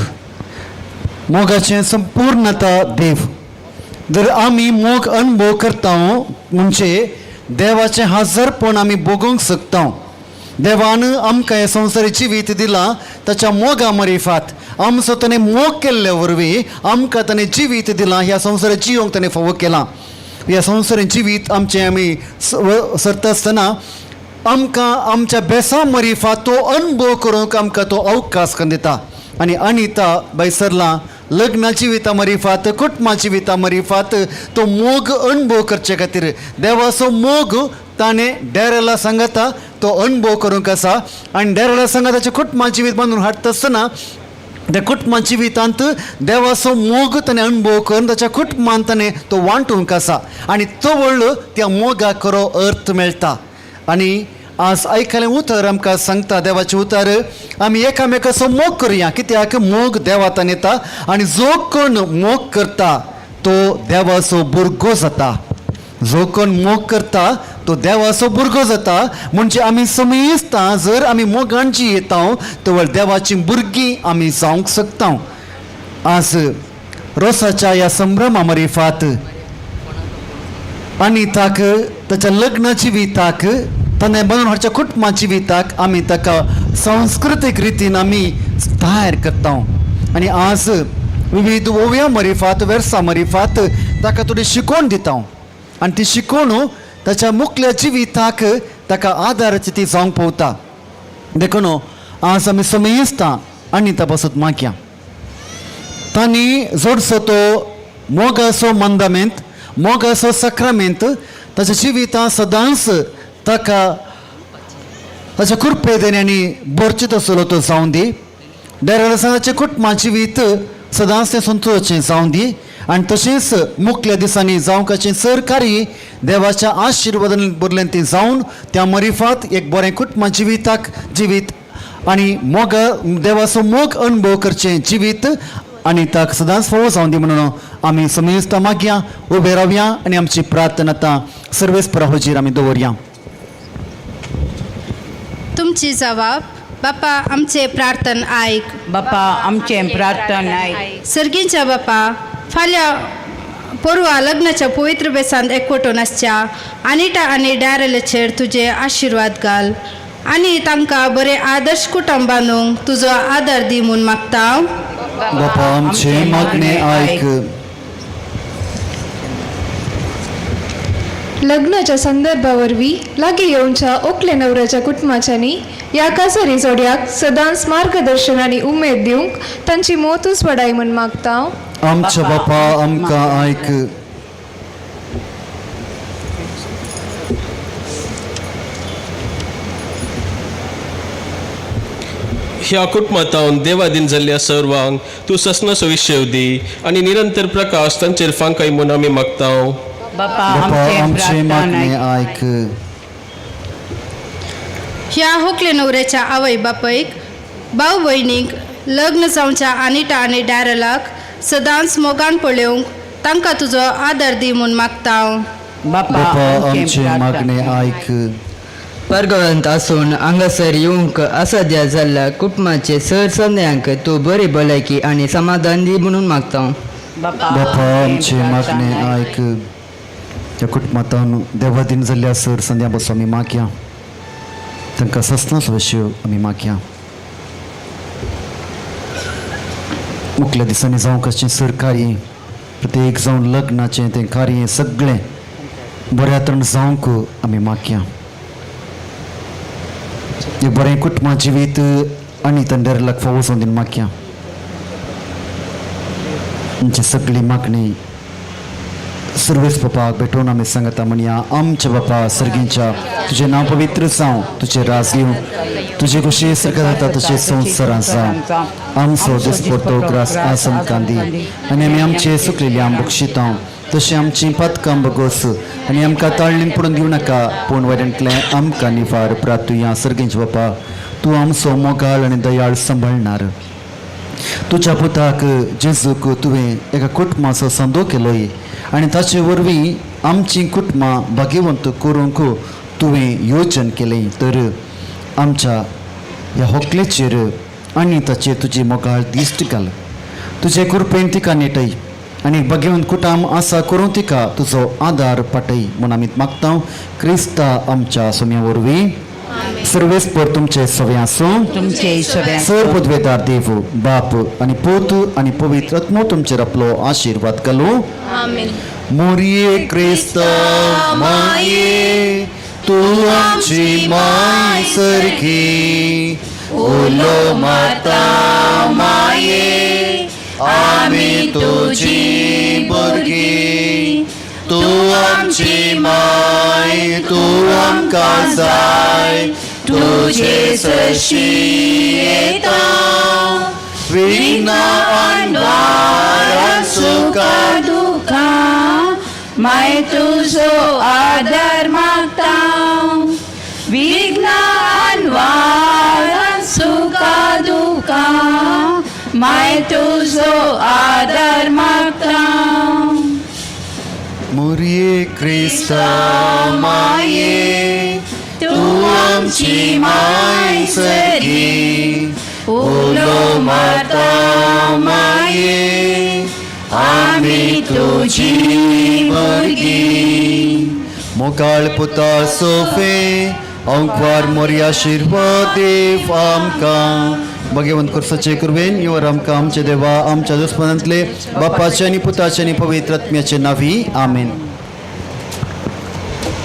मोगाचें संपूर्णता देव. जर आमी मोग अनुभव करता म्हणजे देवाचें हाजरपण आमी भोगूंक शकता. देवान आमकां हें संवसारी जिवीत दिलां ताच्या मोगा मरिफात. आमचो ताणें मोग केल्ले वरवीं आमकां ताणें जिवीत दिलां. ह्या संवसारात जियोंक ताणें फावो केलां. ह्या संवसारांत जिवीत आमचें आमी सरता आसतना आमकां आमच्या बेसा मरिफात तो अनुभव करूंक आमकां तो अवकाश करून दिता. आनी अनिता बाय सरलां लग्ना जिविता मरिफात, कुटुंबा जिविता मरिफात तो मोग अनुभव करचे खातीर देवाचो मोग ताणें डेरेला सांगता तो अनुभव करूंक आसा. आनी डेरेला सांगता ताचें कुटुंबा जिवीत बांदून हाडटा आसतना त्या कुटुंबा जिवितांत देवाचो मोग ताणें अनुभव करून ताच्या कुटुंबान ताणें तो वांटूंक आसा. आनी तवळ त्या मोगाक खरो अर्थ मेळटा. आनी आज आयकलें उतर आमकां सांगता देवाचें उतर आमी एकामेकाचो मोग करुया. कित्याक मोग देवातान येता आनी जो कोण मोग करता तो देवाचो भुरगो जाता. जो कोण मोग करता तो देवाचो भुरगो जाता. म्हणजे आमी समेस्तां जर आमी मोगान जियेता तवळ देवाची भुरगीं आमी जावंक शकता. आज रोसाच्या ह्या संभ्रमा मरिफात आनी ताक ताच्या लग्ना जिविताक ताणें बांदून हाडच्या कुटुंबा जिविताक आमी ताका संस्कृतीक रितीन आमी तयार करता. आनी आज विविध ओवयां मरिफात वेर्सां मरिफात ताका थोडी शिकोवन दिता. आनी ती शिकोवन ताच्या मुखल्या जिविताक ताका आदाराची ती जावंक पवता. देखून आज आमी समेस्तां आनी ता पासत मागया तांणी जोडसो तो मोगाचो मंदामेंत, मोगाचो सक्रामेंत ताच्या जिवितां सदांच ताका ताच्या कृपेदेन्यांनी भरचीत आसलो तो जावं दी. डेरासाचे कुटुंबा जिवीत सदांच तें संतोशाचें जावं दी. आनी तशेंच मुखल्या दिसांनी जावंकाचें सरकारी देवाच्या आशिर्वादान भरलें ती जावन त्या मरिफात एक बरें कुटुंबा जिविताक जिवीत आनी मोग देवाचो मोग अनुभव करचें जिवीत आनी ताका सदांच फावो जावं दी म्हणून आमी समेस्तां मागया उबे रावया आनी आमची प्रार्थना आतां सर्वेस्परा हुजीर आमी दवरया. तुमची जबाब बापा आमचे प्रार्थन आयक. बापा आमचें प्रार्थन आयक. सर्गींच्या बापा, फाल्यां पोरवा लग्नाच्या पवित्र बेसांत एकवटून आसच्या अनिटा आनी डॅरलाचेर तुजे आशिर्वाद घाल आनी तांकां बरें आदर्श कुटुंब बांदूंक तुजो आदार दी म्हूण मागता. बापा आमचें मागणें आयक. लग्नाच्या संदर्भा वरवीं लागीं येवच्या ओकले नवऱ्याच्या कुटुंबाच्यांनी ह्या काजारी जोड्याक सदांच मार्गदर्शन आनी उमेद दिवंक तांची मोतूच वाडाय म्हूण मागता. आमच्या बापा आमकां आयक. ह्या कुटुंबांत देवादीन जाल्ल्या सर्वांक तूं ससनाचो विशय दी आनी निरंतर प्रकाश तांचेर फांकाय म्हूण आमी मागता. बापा आमचें मागणें आयक. ह्या होकले नवऱ्याच्या आवय बापयक, भाव भयणीक, लग्न जावच्या अनिटा आनी डॅरलाक सदांच मोगान पळोवंक तांकां तुजो आदार दी म्हूण मागता. बापा आमचें मागणें आयक. परगळंत आसून हांगासर येवंक असाध्य जाल्ल्या कुटुंबाचे सर संद्यांक तूं बरी भलायकी आनी समाधान दी म्हणून मागता. बापा आमचें मागणें आयक. त्या कुटुंबांत देवादीन जाल्ल्या सर संद्या बसून आमी मागया तांकां ससनाचो विशय आमी मागया. मुखल्या दिसांनी जावंक आसचें सरकारी प्रत्येक जावन लग्नाचें तें कार्य सगळें बऱ्या तरेन जावंक आमी मागया. एक बरें कुटुंबा जिवीत आनी तंडरलाक फावो जावन दिन मागया. आमची सगळी मागणी सर्वेस बापाक भेटोवन आमी सांगता म्हणया. आमच्या बापा सर्गींच्या, तुजें नांव पवित्र जावं, तुजें राज येवं, तुजे खुशी सरकार जाता तशें संवसारांत जावं. आमचो दिसपडतो ग्रास आज आमकां दी आनी आमी आमचे सुकलेली आम बक्षिता तशें आमची पातकां बगोस आनी आमकां ताळणीन पडून दिवं नाका, पूण वयल्यातलें आमकां निफार प्रातुया. सर्गींचे बापा, तूं आमचो मोगाळ आनी दयाळ सांबाळणार. तुज्या पुताक जेजूक तुवें एका कुटुंबाचो संदो केलोय आनी ताचे वरवीं आमचीं कुटुंबां भाग्यवंत करूंक तुवें योजन केलें. तर आमच्या ह्या होकलेचेर आनी ताचेर तुजी मोगाळ दिश्ट घाल. तुजे कृपेन तिका नेटय आनी भाग्यवंत कुटाम आसा करूं तिका तुजो आदार पाटय म्हूण आमी मागता क्रिस्ता आमच्या सोम्या वरवीं. सर्वेस्पर तुमचे सवे आसूं. तुमचे सवे. सर पदवेदार देव बाप आनी पूत आनी पवित्र आत्मो तुमचेर आपलो आशिर्वाद घालूं. मोरये क्रिस्त माये, तूं आमची माय सारकी, उलो मारता माये, आमी तुजी भुरगीं. तूं आमची माय, तूं आमकां जाय, तुजे सरशी येता विघ्न अनवारान सुखा दुखां माय तुजो आदार मागता. विघ्न अनवारान सुखा दुखां माय तुजो आदार मागता. मोरये क्रिस्त माये, तूं आमची माय सारकी, उलो मारता माये, आमी तुजी भुरगीं. मोगाळ पुता सोफे अंकवार मोरया आशिर्वाद देव आमकां. भगवंत कुर्साचे कुरवेन your आमकां आमचे देवा आमच्या दुस्मनांतले बापाचे आनी पुताचे आनी पवित्र आत्म्याचे नावी. आमेन.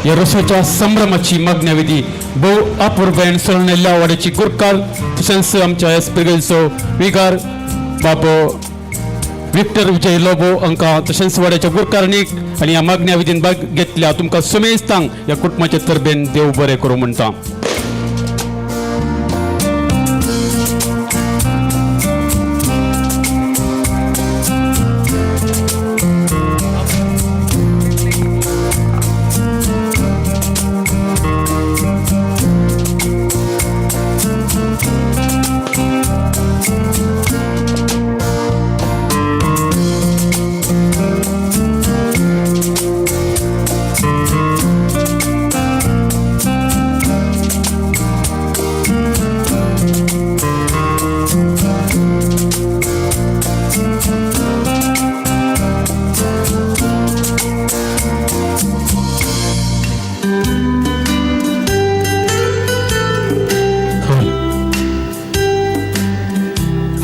या रोसाच्या संभ्रमाची मागण्या विधी भोव अपूर्वेन सोडलेल्या वाड्याची गुरकार तशेंच आमच्या एसपिगलचो विगार बाबो विक्टर विजय लोबो हांकां तशेंच वाड्याच्या गुरकारणीक आनी ह्या मागण्या विधीन भाग घेतल्या तुमकां सुमेस्तांक ह्या कुटुंबाचे तरबेन देव बरें करूं म्हणटा.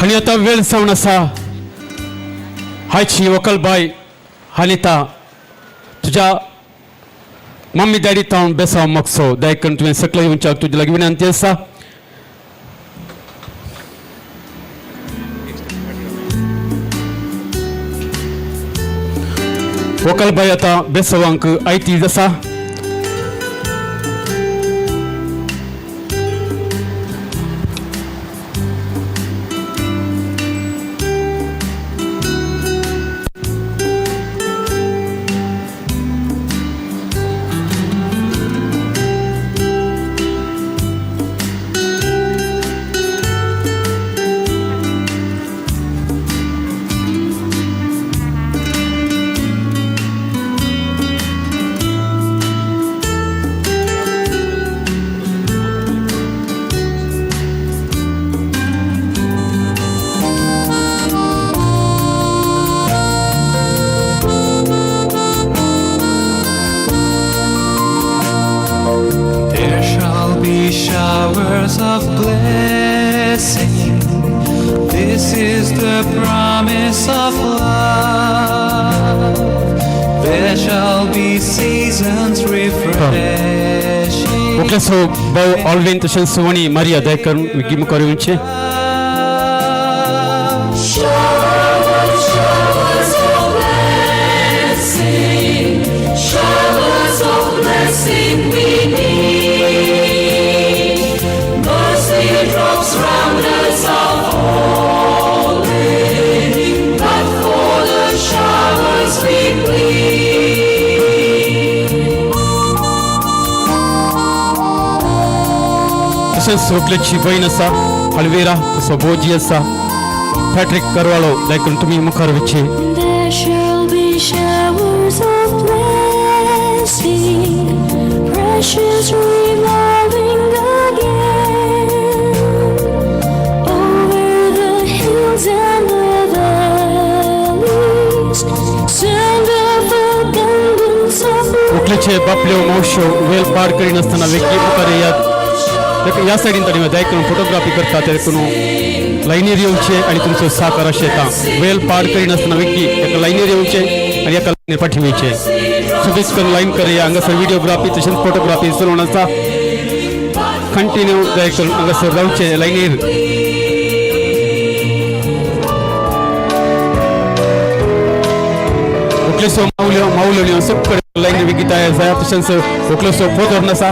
आनी आतां वेळ जावन आसा हाची व्हंकलबाय हानिता तुज्या मम्मी डॅडी तावन बेसांव मागचो दयाकरून तुवें सकयल येवच्याक तुजे लागीं विनंती आसा. व्हंकलबाय आतां बेसवांक आयती आसा. There shall be showers of blessing. This is the promise of love. There shall be seasons refreshing. व्हंकलेचो भाव ऑलवीन तशेंच सुवणी मारिया दयाकरून वेगीं मुखार येवचें. Showers, showers of blessing, showers of blessing we need. Mercy drops round us are falling, but for the showers we plead. तशेंच व्हंकलेची भयण आसा हळवेरा, तसो भोजी आसा पॅट्रीक करवाळो, दयाकरून तुमी मुखार वचचें. There shall be showers of blessing, precious reviving again. Over the hills and the valleys, send of abundance of व्हंकलेचे बापल्यो मावश्यो वेल पाड करिनासतना वेगीं मुखार येयात. ताका ह्या सायडीन ताणी दयाकरून फोटोग्राफी करता ते करून लायनीर येवचे आनी तुमचो साकार अशें येता. वेल पाड करिनासतना वेगीं एका लायनीर येवचे आनी एका लायनीर फाटीं वयचे. सुबीस करून लायन करया. हांगासर व्हिडियोग्राफी तशेंच फोटोग्राफी चलोवन आसा. कंटिन्यू दया करून हांगासर रावचे लायनीर. व्हंकलेचो मावल्यो मावल्यो सगळे लायनी वेगीं तयार जाया. तशेंच व्हंकलेचो फोटो आसा,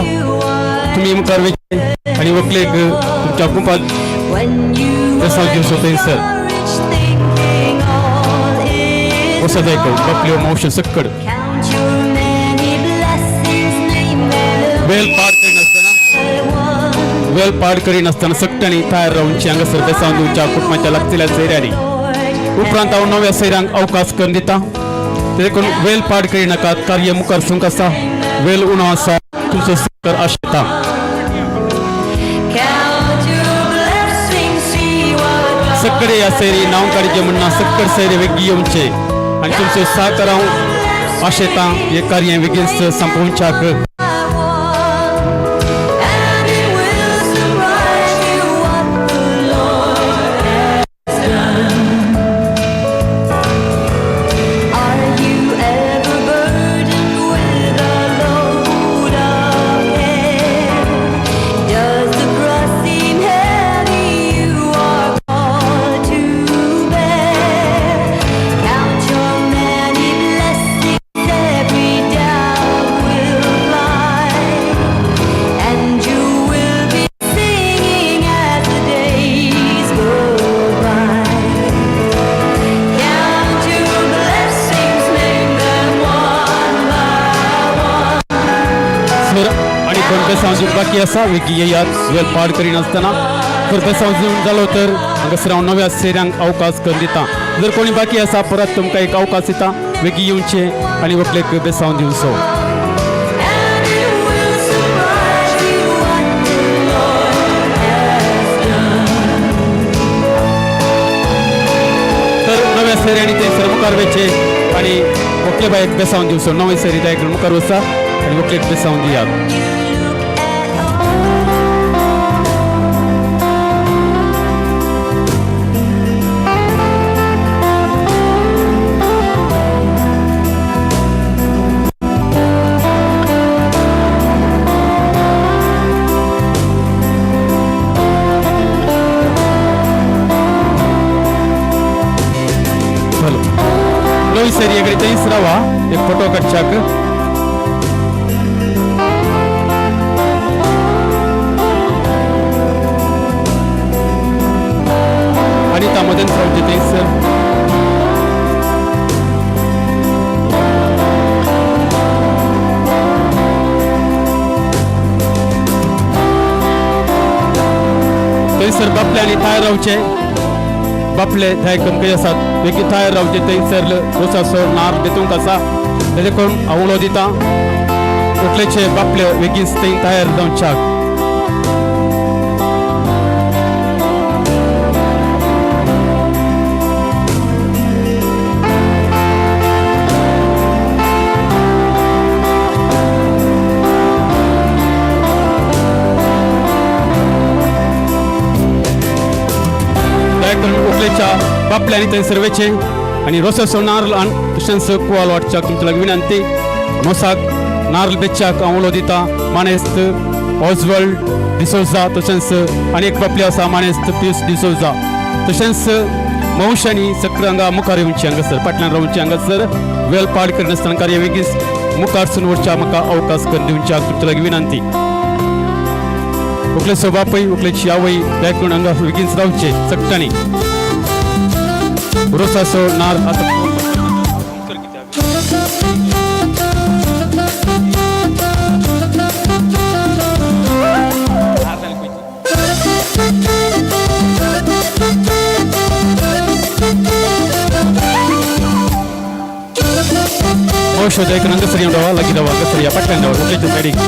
तुमी मुखार वयचे आनी व्हंकलेक तुमच्या कुपात बेसांव दिवचो थंयसर. वचत ऐकून बापल्यो मावश्यो सक्कड वेल पाड करिनासतना, वेल पाड करिनासतना सगळ्यांनी तयार रावची. हांगासर बेसांव दिवच्या कुटुंबाच्या लागतल्या सैऱ्यांनी. उपरांत हांव नव्या सैऱ्यांक अवकाश करून दिता. ते करून वेल पाड करिनाकात. कार्य मुखार सूंक आसा, वेल उणो आसा, तुमचो सहकार आशेता. सगळे ह्या सैरी नांव काडचें म्हणना, सक्कड सैरे वेगीं येवचे आनी तुमचो सहकार हांव आशेता हें कार्य बेगीन सोंपोवच्याक. And it will surprise you what the Lord has done. Are you ever burdened with a load of care? Does the cross seem heavy you are called to bear? Count your many blessings, every doubt will fly. And you will be singing as the days go by. Count your blessings, name them one by one. Sir आनी कोण बेसांव दिवंक बाकी आसा वेगीं येयात वेल पाड करिनासतना. जर बेसांव दिवन जालो तर हांगासर हांव नव्या सैऱ्यांक अवकाश करून दिता. जर कोणी बाकी आसा परत तुमकां एक अवकाश दिता. वेगीं येवचें आनी व्हंकलेक बेसांव दिवचो. And it will surprise you what the Lord has done. तर नव्या सैऱ्यांनी थंयसर मुखार वयचें आनी व्हंकले बायक बेसांव दिवचो. नवे सैरी दया करून मुखार वचा आनी व्हंकलेक बेसांव दियात. चलो नवी सैरी एकडे थंयच रावा एक फोटो काडच्याक. अनिता मदन रावचे थंयसर. थंयसर बापले आनी तयार रावचे. बापले थंय खंय आसात बेगीन तयार रावचे. थंयसर रोसाचो नार बेतूंक आसा तेजे करून हांव उलो दिता. व्हंकलेचे बापले बेगीन थंय तयार जावच्याक. व्हंकलेच्या बापल्यांनी थंयसर वयचें. आनी रोसाचो नारळ तशेंच कुवाल वाटच्याक तुमच्या लागीं विनंती. मोसाक नारळ बेच्याक हांव उलो दिता मानेस्त ऑजवल्ड डिसोजा, तशेंच आनी एक बापली आसा मानेस्त पियूस डिसोजा, तशेंच मौशांनी सगळं हांगा मुखार येवचे, हांगासर फाटल्यान रावचे, हांगासर वेल पाड करिनासतना कार्य वेगीच मुखार सून वचच्या म्हाका अवकाश करून दिवच्याक तुमच्या लागीं विनंती. उकलेचो बापूय उकलेची आवय दयाकरून हांगा बेगीन रावचे सगळ्यांनी. रोसाचो नार आतां ಔಷಧ ನಂಗಸರಿ ಉಂಡವ ಲಗಿದವ ಅಂಗಸರಿಯ ಪಟ್ಟಂದವ ಉಕ್ಲೇಚ ಸೈಡಿಗೆ.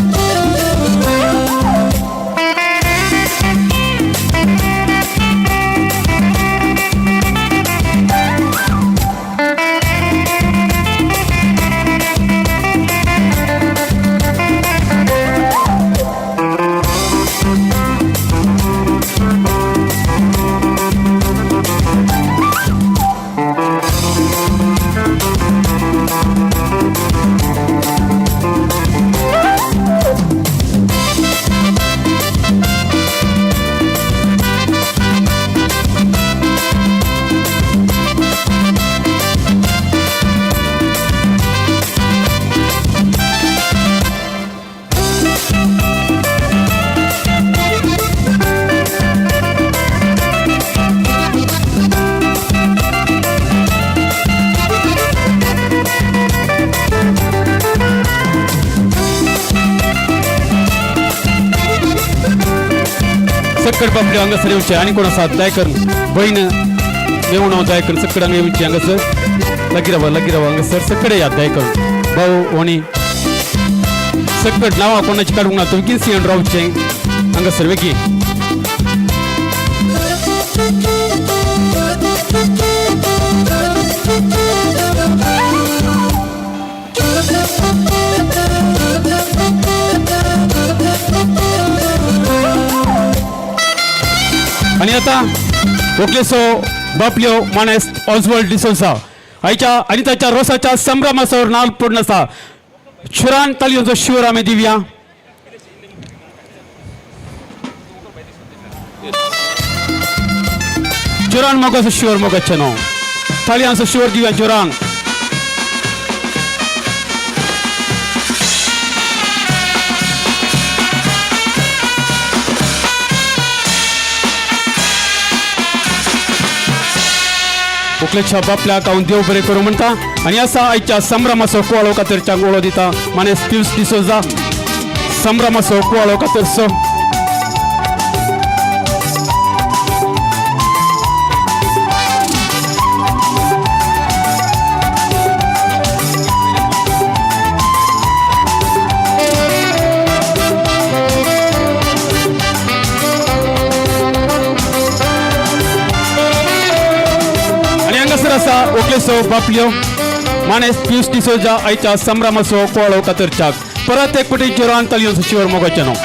सक्कड बापले हांगासर येवचे आनी कोण आसा दयाकर बहीण मेवणो दयाकर सक्कड हांगा येवची, हांगासर लागीं रावा, लागीं रावा, हांगासर सक्कडे याद दयाकर भाऊ ओणी सक्कड नांवां कोणाची काडूंक ना, तुमी कितें येवन रावचें हांगासर वेगीं. आनी आतां वोकलेचो बापल्यो मानेस्त ऑजवल्ड डिसोजा आयच्या आनी ताच्या रोसाच्या संभ्रमासोर नाल पडून आसा. शुरान तालयोचो शिवर आमी दिवया. जोरान मोगाचो शिवर मोगाचें न्हू, तालयांचो शिवर दिवया जोरान. उकलेच्या बापल्याक हांव देव बरें करूं म्हणटा आनी आसा आयच्या संभ्रमाचो कुवाळो कातरच्याक उलो दिता मानेस्त पियूस डिसोजा. संभ्रमाचो कुवाळो कातरचो. ओकलेचो बापल्यो मानेस्त पियूस डिसोजा आयच्या संभ्रमाचो कुवाळो कातरच्याक परत एक पटी जोरान तालयोचो शिवर मोगाचें न्हू.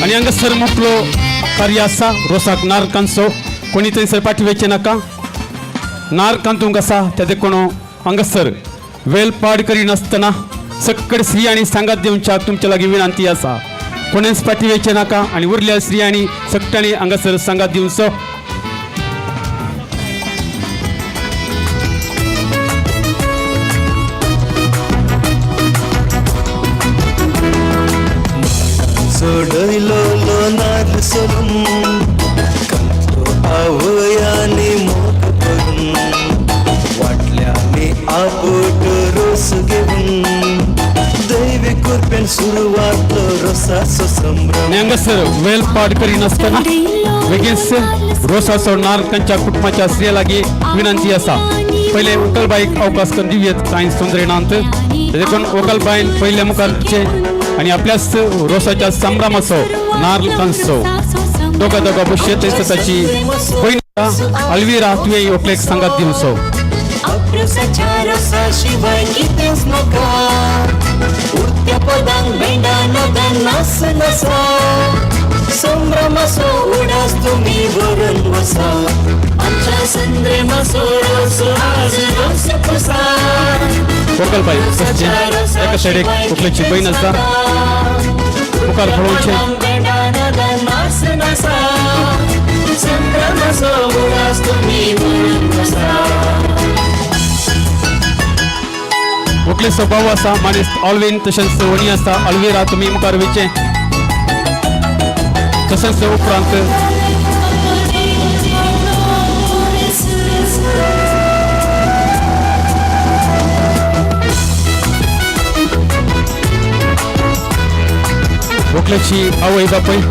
आनी हांगासर मोकलो कार्य आसा रोसाक नार कांचो कोणी थंयसर पाटी वयचें नाका, नार कांतूंक आसा त्या देखून हांगासर वेल पाड करिनासतना सक्कड स्त्रियांनी सांगात दिवच्याक तुमच्या लागीं विनंती आसा. कोणेच पाटी वयचें नाका आनी उरल्या स्त्रियांनी सगळ्यांनी हांगासर सांगात दिवचो. सोडयलो नार सोडून कंतो आवयानी मोग करून वाटल्यानी आपोट रोस घेवन दैवी बाप्यान सुरवातलो रोसाचो संभ्रम. आणि हांगासर वेल पाड करिनासतना बेगीन रोसाचो नार तांच्या कुटुंबाच्या स्त्रिया लागीं विनंती आसा. पयले व्हंकलबाईक अवकाश करून दिवयेत कांय सुंदरेनांत, देखून व्हंकलबाईन पयले मुखारचे आनी आपल्याच रोसाच्या संभ्रमाचो नारल कांचो. दोगा दोगा बशे थंयसर ताची भयण अल्विरा, तुवें व्हंकलेक सांगात दिवचो. रोसाच्या रोसा शिवाय कितेंच नाका, उरत्या पदांक भेंडा नदान नास नसा, संभ्रमाचो उडास तुमी भरून वसा, आमच्या संद्रेमाचो रोस आज रोस पुसा. व्हंकलबाई बसचे, एका सायडीक व्हंकलेची भयण आसा, मुखार पळोवचें. भेंडा नदान नास नसा, संभ्रमाचो उडास तुमी भरून वसा. व्हंकलेचो भाव आसा मानेस्त ऑलवीन, तशेंच वणी आसा अल्विरा, तुमी मुखार वयचें. तशेंच उपरांत व्हंकलेची आवय बापूय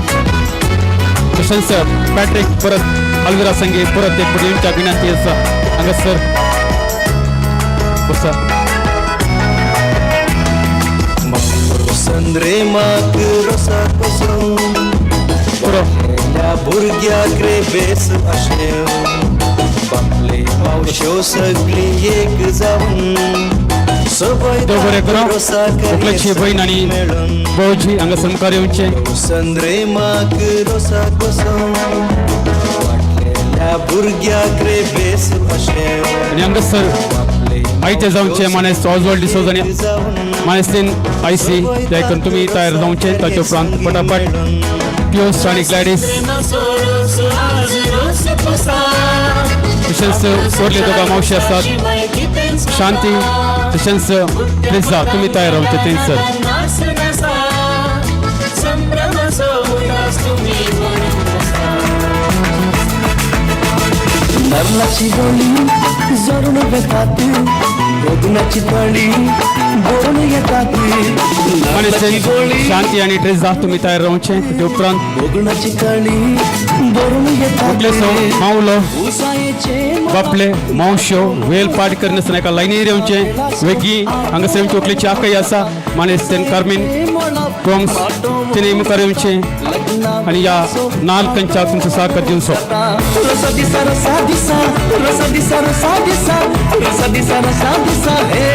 तशेंच पॅट्रीक परत अल्विरा संगे परत एक फावटी येवच्या विनंती आसा. हांगासर बसा. संद्रेमाक रोसा कसो भुरग्याक रे बेस अशें, बापले मावश्यो सगळी एक जावन सबय देव बरें करूं. रोसाक व्हंकलेची भयण आनी भावजी हांगासर मुखार येवचें. संद्रेमाक रोसा कसो वाटलेल्या भुरग्याक रे बेस अशें. आनी हांगासर आयते जावचें मानेस्त ऑजवॉल्ड डिसोज आनी मानेस्तीन आयसी, देखून तुमी तयार जावचें. ताचे उपरांत पटापट पियोस आनी ग्लॅडीस, तशेंच वरले दोगां मावशी आसात शांती तशेंच त्रिजा, तुमी तयार रावचे थंयसर. नारलाची गोळी जरून वेतात, लग्नाची थाळी भरून येतात. मानेस्त शांती आनी ट्रेजा तुमी तयार रावचे. ताचे उपरांत लग्नाची थाळी भरून येतात. व्हंकलेचो मावलो, उसायेचे बापले मावश्यो वेल पाट करिनासतना एका लायनीर येवचें वेगीं. हांगासर आमची व्हंकलेची आकय आसा मानेस्त कार्मीन गोम्स, तिणें मुखार येवचें आनी ह्या नाल कंच्याक तुमचो सहकार दिवचो. रसा दिसा रसा दिसा रसा दिसा रसा दिसा रसा दिसा रसा दिसा हे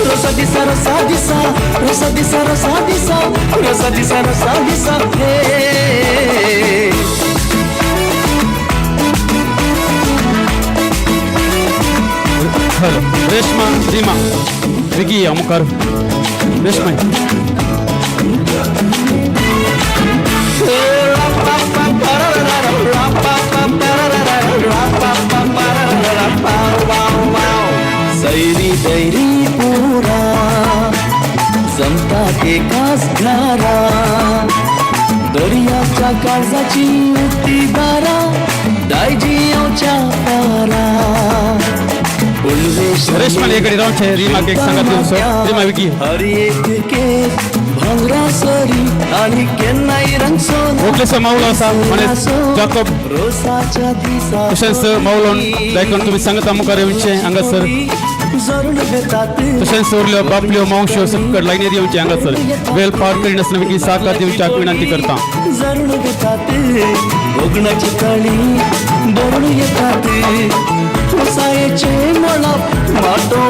रसा दिसा रसा दिसा रसा दिसा रसा दिसा रसा दिसा रसा दिसा हे. रेशमा रीमा वेगीं या मुखार. रेशमा. सैरी दैरी पुरा जमतात एकाच घरा, दर्याच्या काळजाची उक्ती दारा दायजी येवच्या पारा. रेशमा एक रावचें, रीमाक एक सांगात दिवचो. रीमा वेगीं. हर एक केक भांगरा सरी आनी केन्नाय रंगसो. व्हंकलेचो मावलो आसा मानेस्त जाकोब रोसाच्या दिसा तशेंच मावलोन देखून तुमी सांगता मुखार येवचें हांगासर. जरून वेतात. तशेंच उरल्यो बापल्यो मावश्यो सकट लायनीर येवचें हांगासर. वेल पार करिनासतना वेगीं सहकार दिवच्याक विनंती करता. जरून वेतात, लग्नाची थाळी भरून येतात, उसायेचे मळप माटो.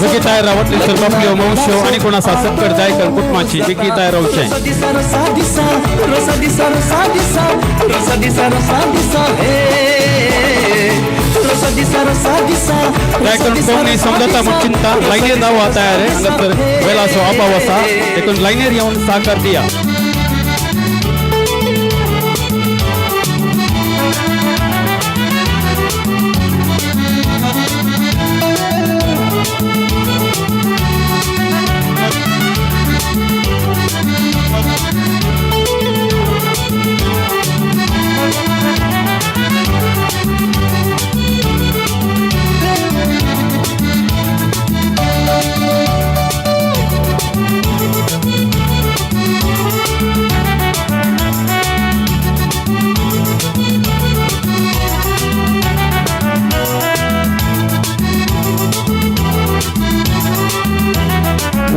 वेगीं तयार रावत सर बापल्यो मावश्यो आनी कोण आसा सक्कड जायकर कुटुंबाची वेगीं तयार रावचें. रसा दिसा रसा दिसा रसा दिसा रसा दिसा रसा दिसा रसा दिसा हे रसा दिसा रसा दिसा. जायकरून कोंकणी समजता म्हूण चिंता, लायनीर रावा तयार आहे हांगासर वेळाचो अभाव आसा, देखून लायनीर येवन सहकार दिया.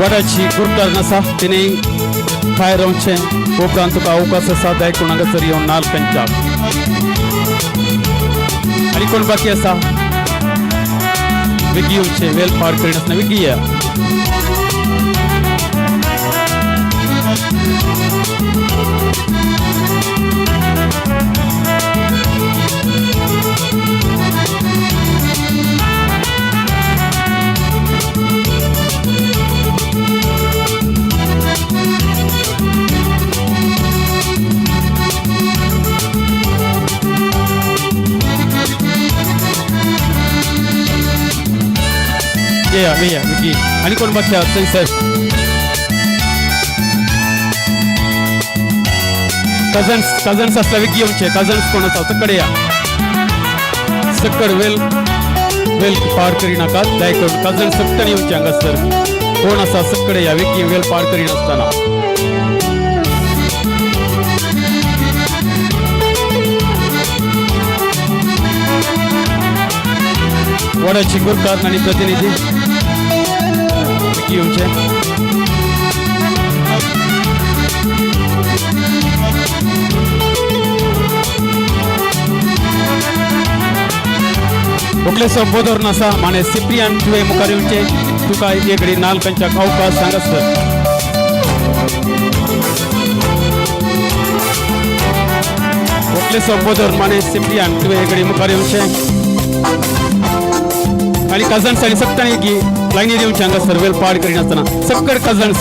वडाची गुरकार आसा तिणे भायर रावचें. उपरांत तुका अवकाश आसा दायकून हांगासर येवन नाल कंचाक. आनी कोण बाकी आसा वेगीं येवचें, वेल पार करिनासतना वेगीं या. येया येया विकी. आनी कोण बाकी आसा थंयसर? कजन्स कजन्स आसल्यार विकी येवचे. कजन्स कोण आसा सकड या. सकड वेल वेल पार करिनाकात दया करून कजन्स सकटन येवचे हांगासर. कोण आसा सकड या विकी वेल पार करिनासतना. वडाची गुरकार आनी प्रतिनिधी विकी येवचे. व्हंकलेचो बोदोर आसा माने सिप्रियान तुवें मुखार येवचें. तुका एक घडी नाल कंच्याक अवकाश सांगासर. व्हंकलेचो बोदोर माने सिप्रियान तुवें एक घडी मुखार येवचें. आनी कजन्स आनी सगळ्यांनी की लायनीर येवचें हांगासर वेल पाड करिनासतना. सकड कजन्स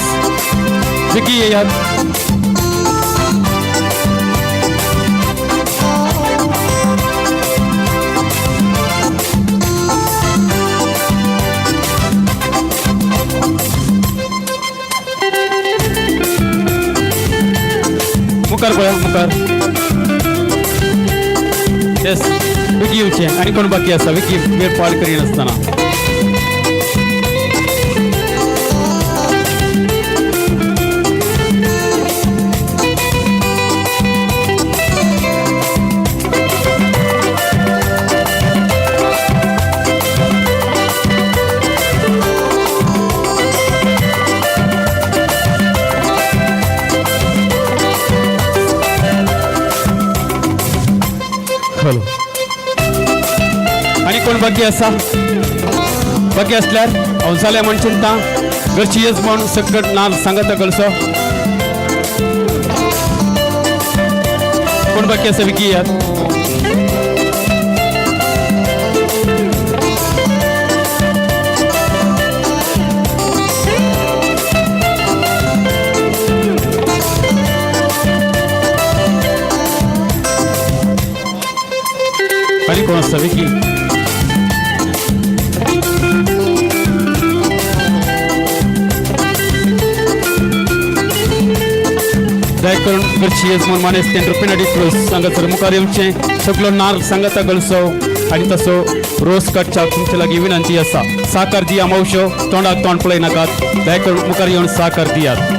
विकी येयात. मुखार पळया मुखार. येस विकी येवचें. आनी कोण बाकी आसा विकी वेळ पाड करिनासतना. हॅलो आनी कोण बाकी आसा? बाकी असल्यार हांव जालें म्हण चिंता. घरची येजमान सकट नाल सांगता गलसो. कोण बाकी आसा विकी यात. आनी कोण आसा विकी? दया करून घरची येजमान मानेस्त रुपिना डिक्रूज हांगासर मुखार येवचें. सगलो नार सांगाता गलसो आनी तसो रोस काडच्या तुमचे लागीं विनंती आसा. साकार दिया मावश्यो, तोंडाक तोंड पळयनाकात. दया करून मुखार येवन साकार दियात.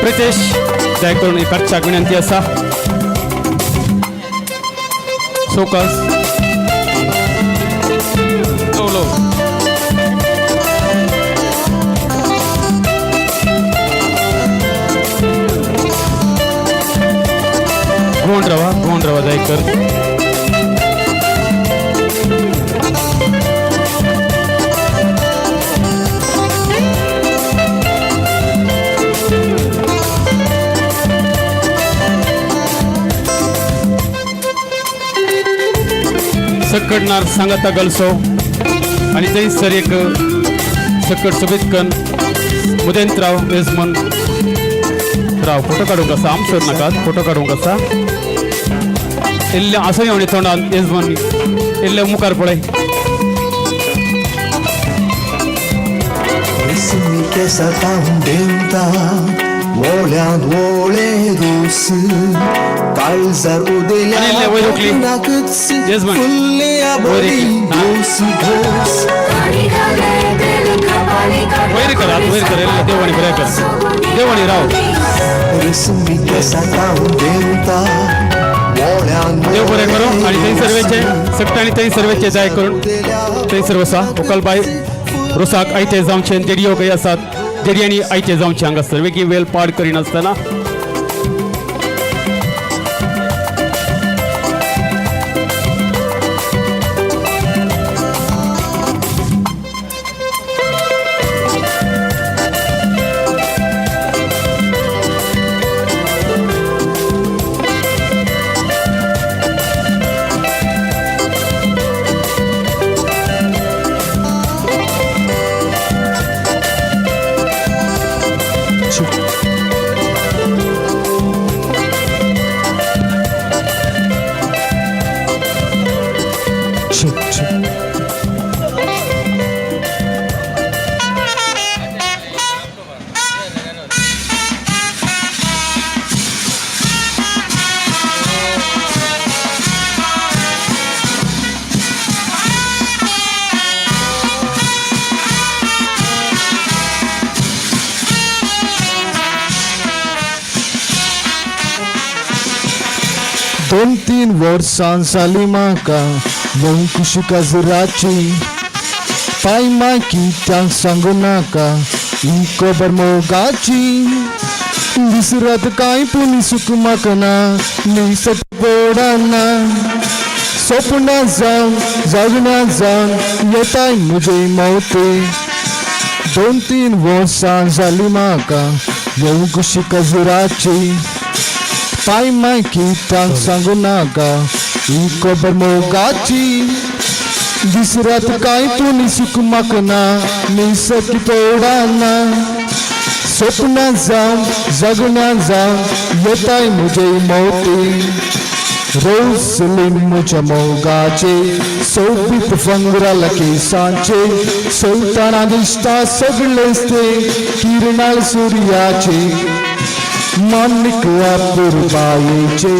प्रितेश दया करून काडच्याक विनंती आसा. सोकस लो गोंड रवा गोंड रवा जायकर. सकडनार सांगाता गलसो आनी थंयसर एक सकट सोबीत कन मुदेंत राव येजमान राव फोटो काडूंक आसा. आमसर नाकात फोटो काडूंक आसा. इल्लें आसा येवणी तोंडान येजमान इल्लें मुखार पळय. काळजार उदेल्या फुल्ल्या बरी घोस घोस. वयर करात वयर कर देवाणी बरें कर देवाणी राव. रसमी केसां देवता देव बरें करूं आनी थंय सर्वेचे सगळे आनी थंय सर्वेचे जाय करून थंय सर्व आसा व्हंकलबाय रोसाक आयते जावचे, देडयो खंय आसात देडयांनी आयते जावचे हांगासर वेगळी वेळ पाड करिनासतना. दोन तीन वर्सां जाली म्हाका येवंक काजराची, पाय माकी कित्याक सांगू नाका ही खबर मोगाची. दीस रात कांय पूण सूख म्हाका ना, निसत पडना, सपनां जावन जागण्या जावन येताय म्हजे मोवते. 2-3 वर्सां जाली म्हाका येवंक काजराची, पाय माय कित्याक सांगू नाका ही खबर मोगाची. दीस रात कांय पूण सूख म्हाका ना, निसत पडना, सपनां जावन जगण्यां जावन येताय म्हजे मोती. रोसलीन म्हज्या मोगाचे सोबीत फंगराला केसांचे, चलतना दिसता सगळेच ते किरणाल सुर्याचे. मानिक अपुरबायेचे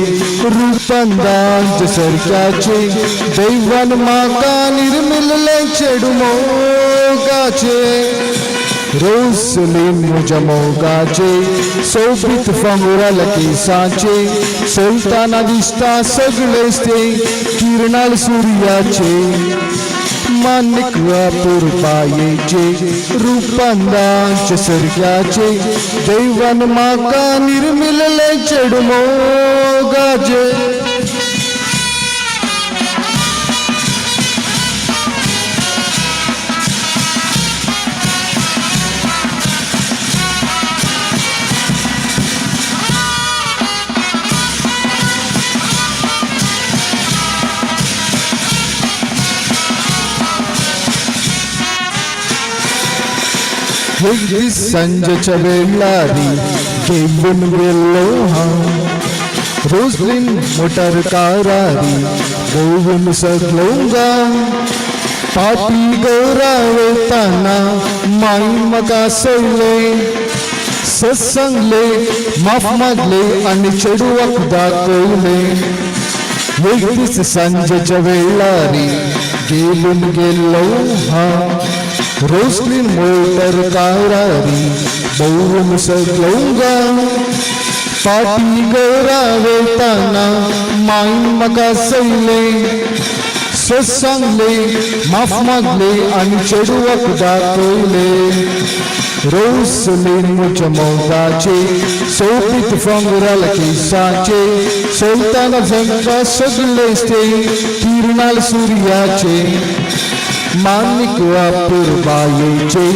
रूपंदांचे सारक्याचे, देवान म्हाका निर्मिल्ले चेडूं मोगाचे. रोसलीन म्हज्या मोगाचे सोबीत फांगुराला केसांचे, चलतना दिसता सगळेच ते किरणाल सुर्याचे. मानिक अपुरबायेचे रूपंदांचे सारक्याचे, देवान म्हाका निर्मिल्ले चेडूं मोगाचे. एक दीस सांजेच्या वेळारी घेवन गेल्लो हांव रोजलीन मोटर कारारी भोंवून सगलो गांव. पाटी गौरा वयताना माई म्हाका सयले, सत्संगले माफ मागले आनी चेडवाक दाखयले. एक दीस सांजेच्या वेळारी घेवन गेल्लो हांव रोसलीन मोटर कारारी भोंवून सगलो गांव. पाटी गौरा वयताना माई म्हाका सयले, सत्संगले माफ मागले आनी चेडवाक दाखयले. रोसलीन म्हज्या मोगाचे सोबीत फांगुराला केसांचे, चलतना जांकां सगळेच ते किरणाल सुर्याचे. मानिक अपुरबायेचे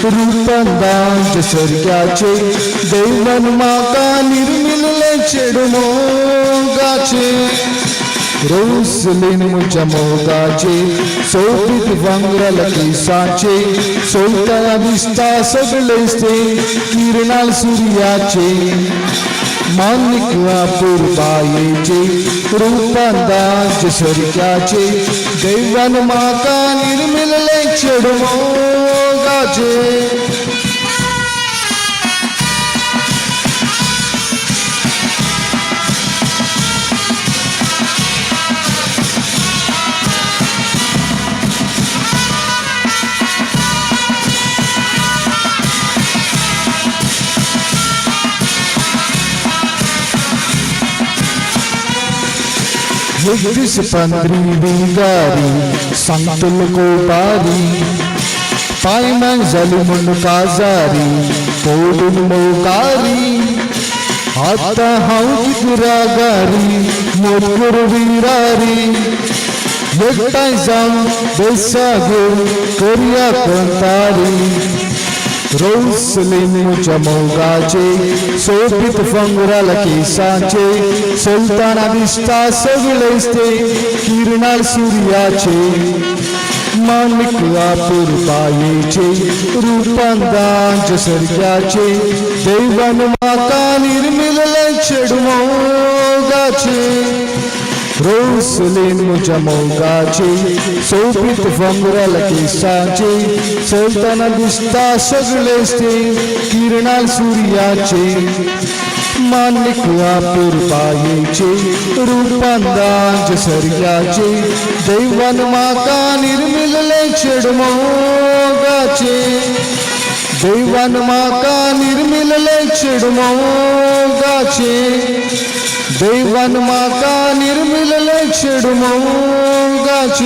रूपंदांचे सारक्याचे, देवान म्हाका निर्मिल्ले चेडूं मोगाचे. रोसलीन म्हज्या मोगाचे सोबीत भांगराला केसांचे, चलतना दिसता सगळेच ते किरणाल सुर्याचे. मानिक अपुरबायेचे रूपंदांचे सारक्याचे, देवान म्हाका निर्मिल्ले चेडूं मोगाचे. एक दीस पांदरी बिगारी सांगतलो कोपारी पायमान जाली म्हूण काजारी पडून मोकारी आतां हांव कितें रागारी मोग करूं विरारी एकठांय जावन बेसा घेवन करया कंतारी रोसलीन म्हज्या मोगाचे सोबीत फंगराल केसांचे चलतना दिसता सगळेच ते किरणाल सुर्याचे मानिक अपुरबायेचे रुपांदांचे सरक्याचे देवान म्हाका निर्मिल्लें चेडूं मोगाचें रोसलीन म्हज्या मोगाचे सोबीत फंगराल केसांचे चलतना दिसता सगळेच ते किरणाल सुर्याचे मानिक अपुरबायेचे रुपांदांचे सरक्याचे देवान म्हाका निर्मिल्लें चेडूं मोगाचें देवान म्हाका निर्मिल्लें चेडूं मोगाचें देवान म्हाका निर्मिल्लें चेडूं मोगाचें.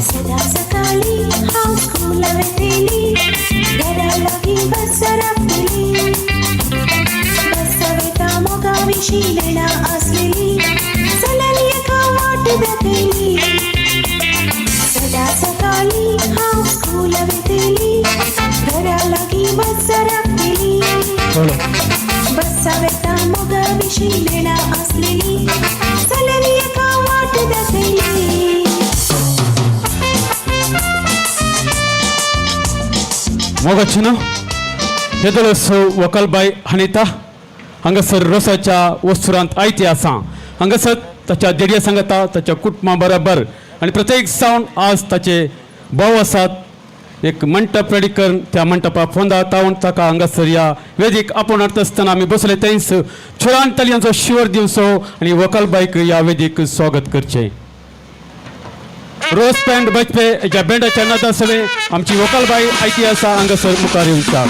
सदा सकाळी हांव स्कुला वेतेली, घरा लागीं बस रावतली. बस वेता मोगा विशीं लेणा आसलेली, चलली एका वाट दाखयली. सदा सकाळी हांव स्कुला वेतेली, घरा लागीं बस रावतली. बस वेता मोगा विशीं लेणा आसलेली, चलली एका वाट दाखयली. मोगाचें हेदोळसो वकलबाय हनिता हांगासर रोसाच्या वस्तुरांत आयती आसा. हांगासर ताच्या देडया सांगता ताच्या कुटुंबा बरोबर आनी प्रत्येक सावन आज ताचे भाव आसात. एक मंटप रेडी करून त्या मंटपा फोंदा तावन ताका हांगासर ह्या वेदीक आपोवन हाडटा आसतना आमी बसले थंयच छोरान तालयांचो शिवर दिवचो आनी वकलबायक ह्या वेदीक स्वागत करचें. रोज बँड बजपे ज्या बँडाच्या नादा सगळे आमची वकलबाई आयती आसा हांगासर मुखार येवचा.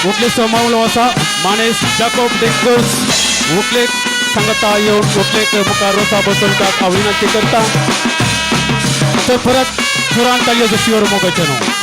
वकलेचो मावलो आसा मानेस जाकोब डेक्रोज वकलेक सांगता येवन वकलेक मुखार रोसा बसोवपाक हांव विनंती करता. तर परत थोरान तालयो शिवर मोगाचें न्हू.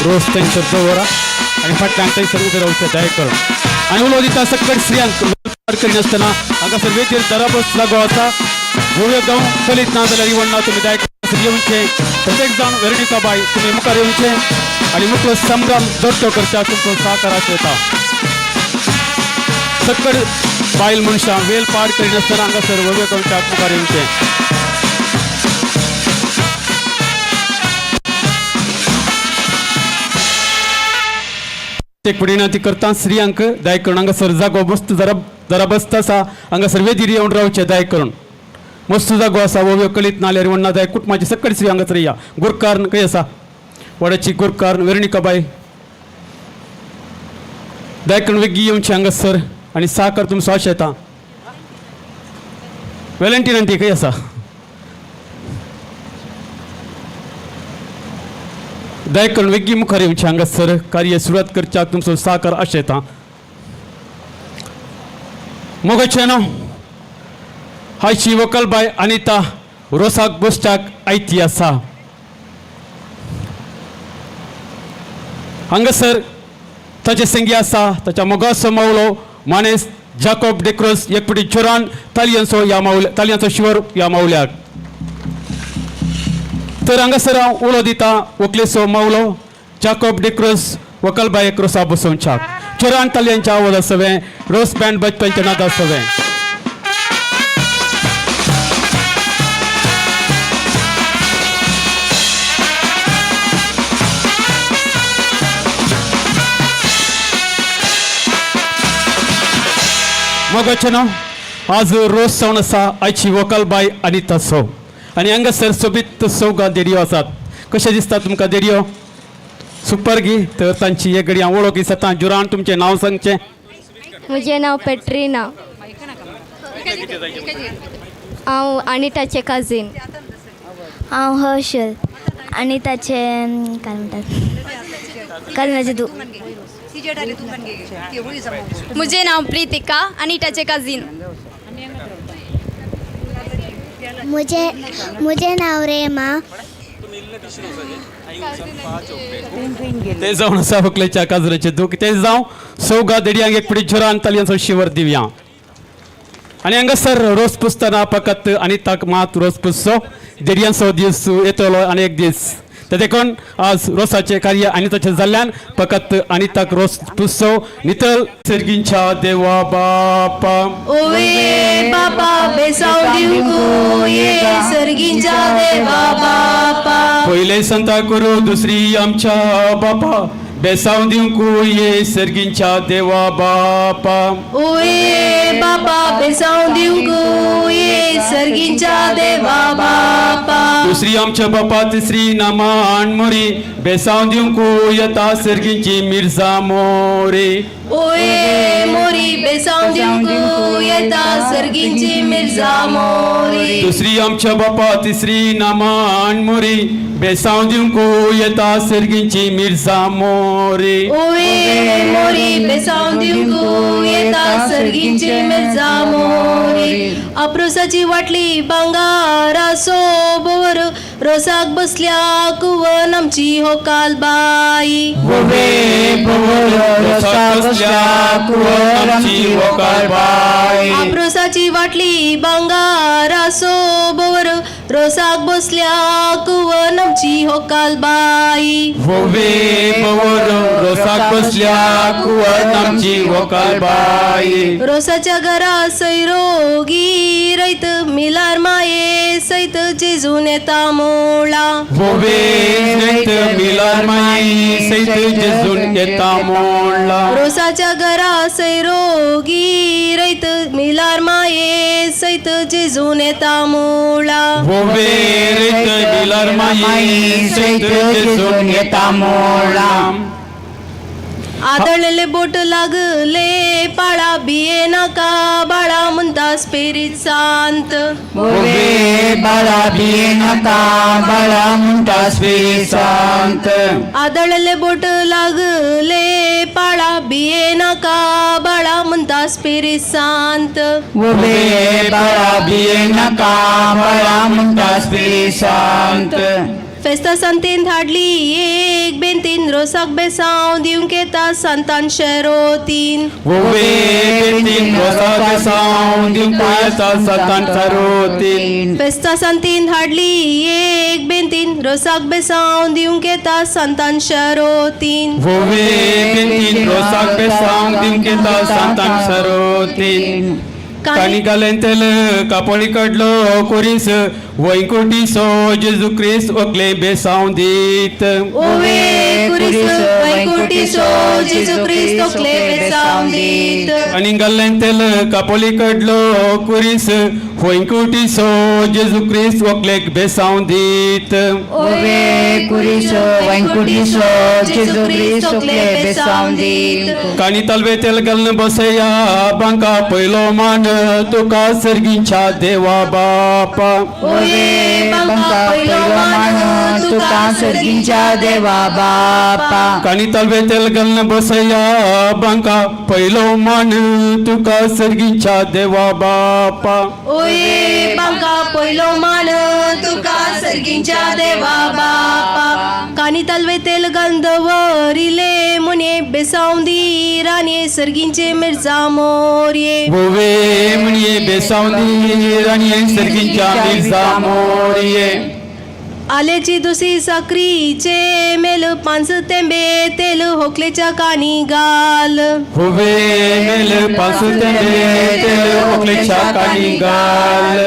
रोज थंयसर दवरा आनी फाटल्यान थंयसर उबें रावचें दया करून. आनी उलो दिता सकट स्त्रियांक वेलपाड करिनासतना हांगासर वेदीर दराबस लागो आसा. गोव्यो गांव चलीत ना जाल्यार इवण ना तुमी दया करून येवचें. प्रत्येक जाण वेरणिका बाय तुमी मुखार येवचें आनी मुखलो संभ्रम दट्टो करच्या तुमचो सहकार आशेता. सकट बायल मनशां वेल पाड करिनासतना हांगासर वव्यो गांवच्या मुखार येवचें. एक विनंती करता स्त्रियांक दया करून हांगासर जागो मस्त जरा जरा बसता आसा हांगासर वेदीर येवन रावचें दया करून. मस्त जागो आसा वव्यो कळीत नाल्यार वण्णा जाय कुटुंबाची सकट स्त्री हांगासर या. गुरकार खंय आसा वडाची गुरकार वेरणिका बाय दया करून वेगीं येवचें हांगासर आनी साकर तुमचो आशेता. वेलेंटीन आंटी खंय आसा दया करून वेगीं मुखार येवचें हांगासर कार्य सुरवात करच्याक तुमचो साकर आशेता. मोगाचें न्हू हायची वकलबाय अनिता रोसाक बसच्याक आयती आसा. हांगासर ताचे संगी आसा ताच्या मोगाचो मावलो मानेस जाकोब डेक्रोस एक पटी जोरान तालयांचो ह्या मावल्या तालयांचो शिवर ह्या मावल्याक. तर हांगासर हांव उलो दिता व्हंकलेचो मावलो जाकोब डेक्रोस वकलबायक रोसा बसोवच्याक चोरान तालयांच्या आवाज आसवें रोस बँड बजप्यांच्या नाद आसवें. मोगाचें नांव आज रोस जावन आसा आयची वकलबाय अनिता सौ आनी हांगासर सोबीत सौगां देडयो आसात. कशें दिसता तुमकां देडयो सुपर गी. तर तांची एक घडी हांव वळख दिसता. जुरान तुमचें नांव सांगचें. म्हजें नांव पेट्रिना. हांव अनिताचें कजीन. हांव हर्शल अनिताचें काय म्हणटात कजनाचें धूव. म्हजें नांव प्रितिका अनिताचें कजीन. म्हजें नांव रेमा. ते जावन आसा व्हंकलेच्या काजराचें दूख. ते जावं सौगा देडयांक एक पिडी जोरान तालयांचो शिवर दिवया. आनी हांगासर रोस पुसतना फकत अनिताक मात रोस पुसचो देडयांचो दीस येतलो आनी एक दीस ते देखून आज रोसाचें कार्य अनिताचें जाल्ल्यान फकत अनिताक रोस पुसचो. नितळ सर्गींच्या देवा बापा ओवे बापा बेसाव दिवंकू ये सर्गींच्या देवा बापा. पयले संता करू दुसरी आमच्या बापा बेसाव दिवंकू ये सर्गींच्या देवा बापा. ओये बापा बेसाव दिवंकू ये सर्गींच्या देवा बापा. दुसरी आमच्या बापा तिसरी नामान मोरी बेसाव दिवंकू येता सर्गींची मिर्जा मोरी. ओये मोरी बेसाव दिवंकू येता सर्गींची मिर्जा मोरी. दुसरी आमच्या बापा तिसरी नामान मोरी बेसाव दिवंकू येता सर्गींची मिर्जा मोरी. ओये मोरी बेसाव दिवंकू येता सर्गींची मिर्जा मोरी. आपरोसाची वाटली भांगारा सोबवर रोसाक बसल्या कुवन आमची होकाल बाई. आपरोसाची वाटली भांगारा सोबवर रोसाक बसल्या कुवन आमची होकाल बाई. रोसाक बसल्या कुवन आमची होकाल बाई. रोसाच्या घरा सैरोगी रैत मिलार माये सैत जेजून येता मोळा. मिलार माई सैत जेजून येता मोळा. रोसाच्या घरा सैरोगी रैत मिलार माये सैत जेजून येता मोळा. मिलार माई सैत जेजून येता मोळा. आदळलेले बोट लागले पाळा बिये नाका बाळा म्हणता स्पिरीत सांत. बाळा बिये नाका बाळा म्हणता स्पिरीत सांत. आदळलेले बोट लागले पाळा बिये नाका बाळा म्हणता स्पिरीत सांत. बाळा बिये नाका बाळा म्हणता स्पिरीत सांत. फेस्ता सांतीन धाडली एक बेंतीन रोसाक बेसांव दिवंक येता सांतान शेरोतीन. ओवे बेंतीन रोसाक बेसांव दिवंक येता सांतान शेरोतीन. फेस्ता सांतीन धाडली एक बेंतीन रोसाक बेसांव दिवंक येता सांतान शेरोतीन. ओवे बेंतीन रोसाक बेसांव दिवंक येता सांतान शेरोतीन. कानी घालें तेल कापोळी कडलो कुरीस वैकुटीसो जेजू क्रिस्त ओकले बेसांव दीत. ओवे कुरीस वैकुटीसो जेजू क्रिस्त ओकले बेसांव दीत. आनी घालें तेल कापोली कडलो कुरीस वैकुटीसो जेजू क्रिस्त ओकलेक बेसांव दीत. ओवे कुरीस वैकुटीसो जेजू क्रिस्त ओकले बेसांव दीत. कानी तालवे तेल घालून बसया बांका पयलो मान तुका सर्गीच्या देवा बापा. ओये बांका पयलो मान तुका सर्गीच्या देवा बापा. कानी तालवे तेल घालून बसया बांका पयलो मान तुका सर्गीच्या देवा बापा. ओये बांका पयलो मान तुका सर्गीच्या देवा बापा. कानी तालवे तेल गंधवरिले मुने बेसांव दी राणये सर्गींचे मिर्जा मोरये. ओवे म्हणये बेसांव दी राणये सर्गीच्या मिर्जा मोरये. आल्याची दुसी साकरीचे मेल पांच तेंबे तेल होकलेच्या कानी घाल. होवे मेल पांच तेंबे तेल होकलेच्या कानी घाल.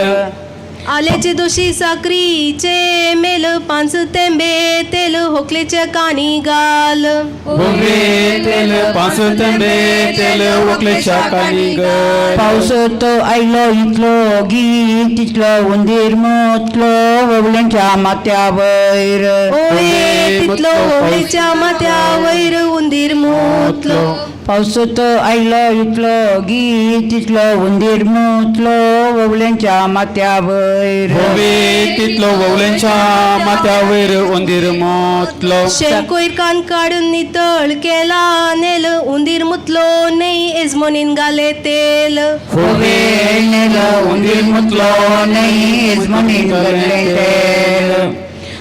आल्याची दोशी साकरीचे मेल पांच तेंबे तेल होकलेच्या कानी घाल. होवे तेल पांच तेंबे तेल होकलेच्या कानी घाल. पावस तो आयलो इतलो गी तितलो उंदीर मुतलो वोवल्यांच्या माथ्या वयर. ओये तितलो होवळेच्या माथ्या वयर उंदीर मुतलो. पावस तो आयलो इतलो गी तितलो उंदीर मुतलो वोवल्यांच्या माथ्या वयर. होवे तितलो वोवल्यांच्या माथ्या वयर उंदीर मुतलो. शेण कोयर कान काडून नितळ केला नेल उंदीर मुतलो न्हय एजमोनीन घाले तेल. होवे नेल उंदीर मुतलो न्हय एजमोनीन घाले तेल.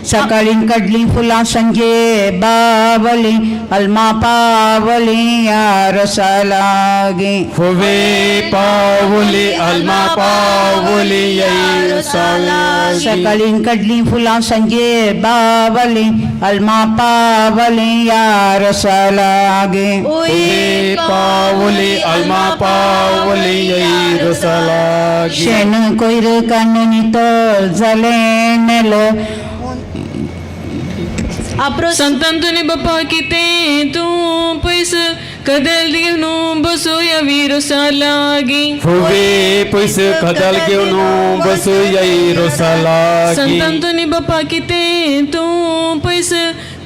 सकाळी कडली फुलां संजे बावली अल्मा पावली या रसा लागी. होवे पावली अल्मा पावली रसा. सकाळी कडली फुलां संजे बावली अल्मा पावली या रसा लागी. होवे पावली अल्मा पावली रसा लागी. शेण कोयर कान नितळ जालें नेल. संतांतुनी बापा कितें तूं पयस कदेल घेवन बसुया विरोसा लागी. होवे पयस कदल घेवन बसुया रोसा लागी. संतांतुनी बापा कितें तूं पयस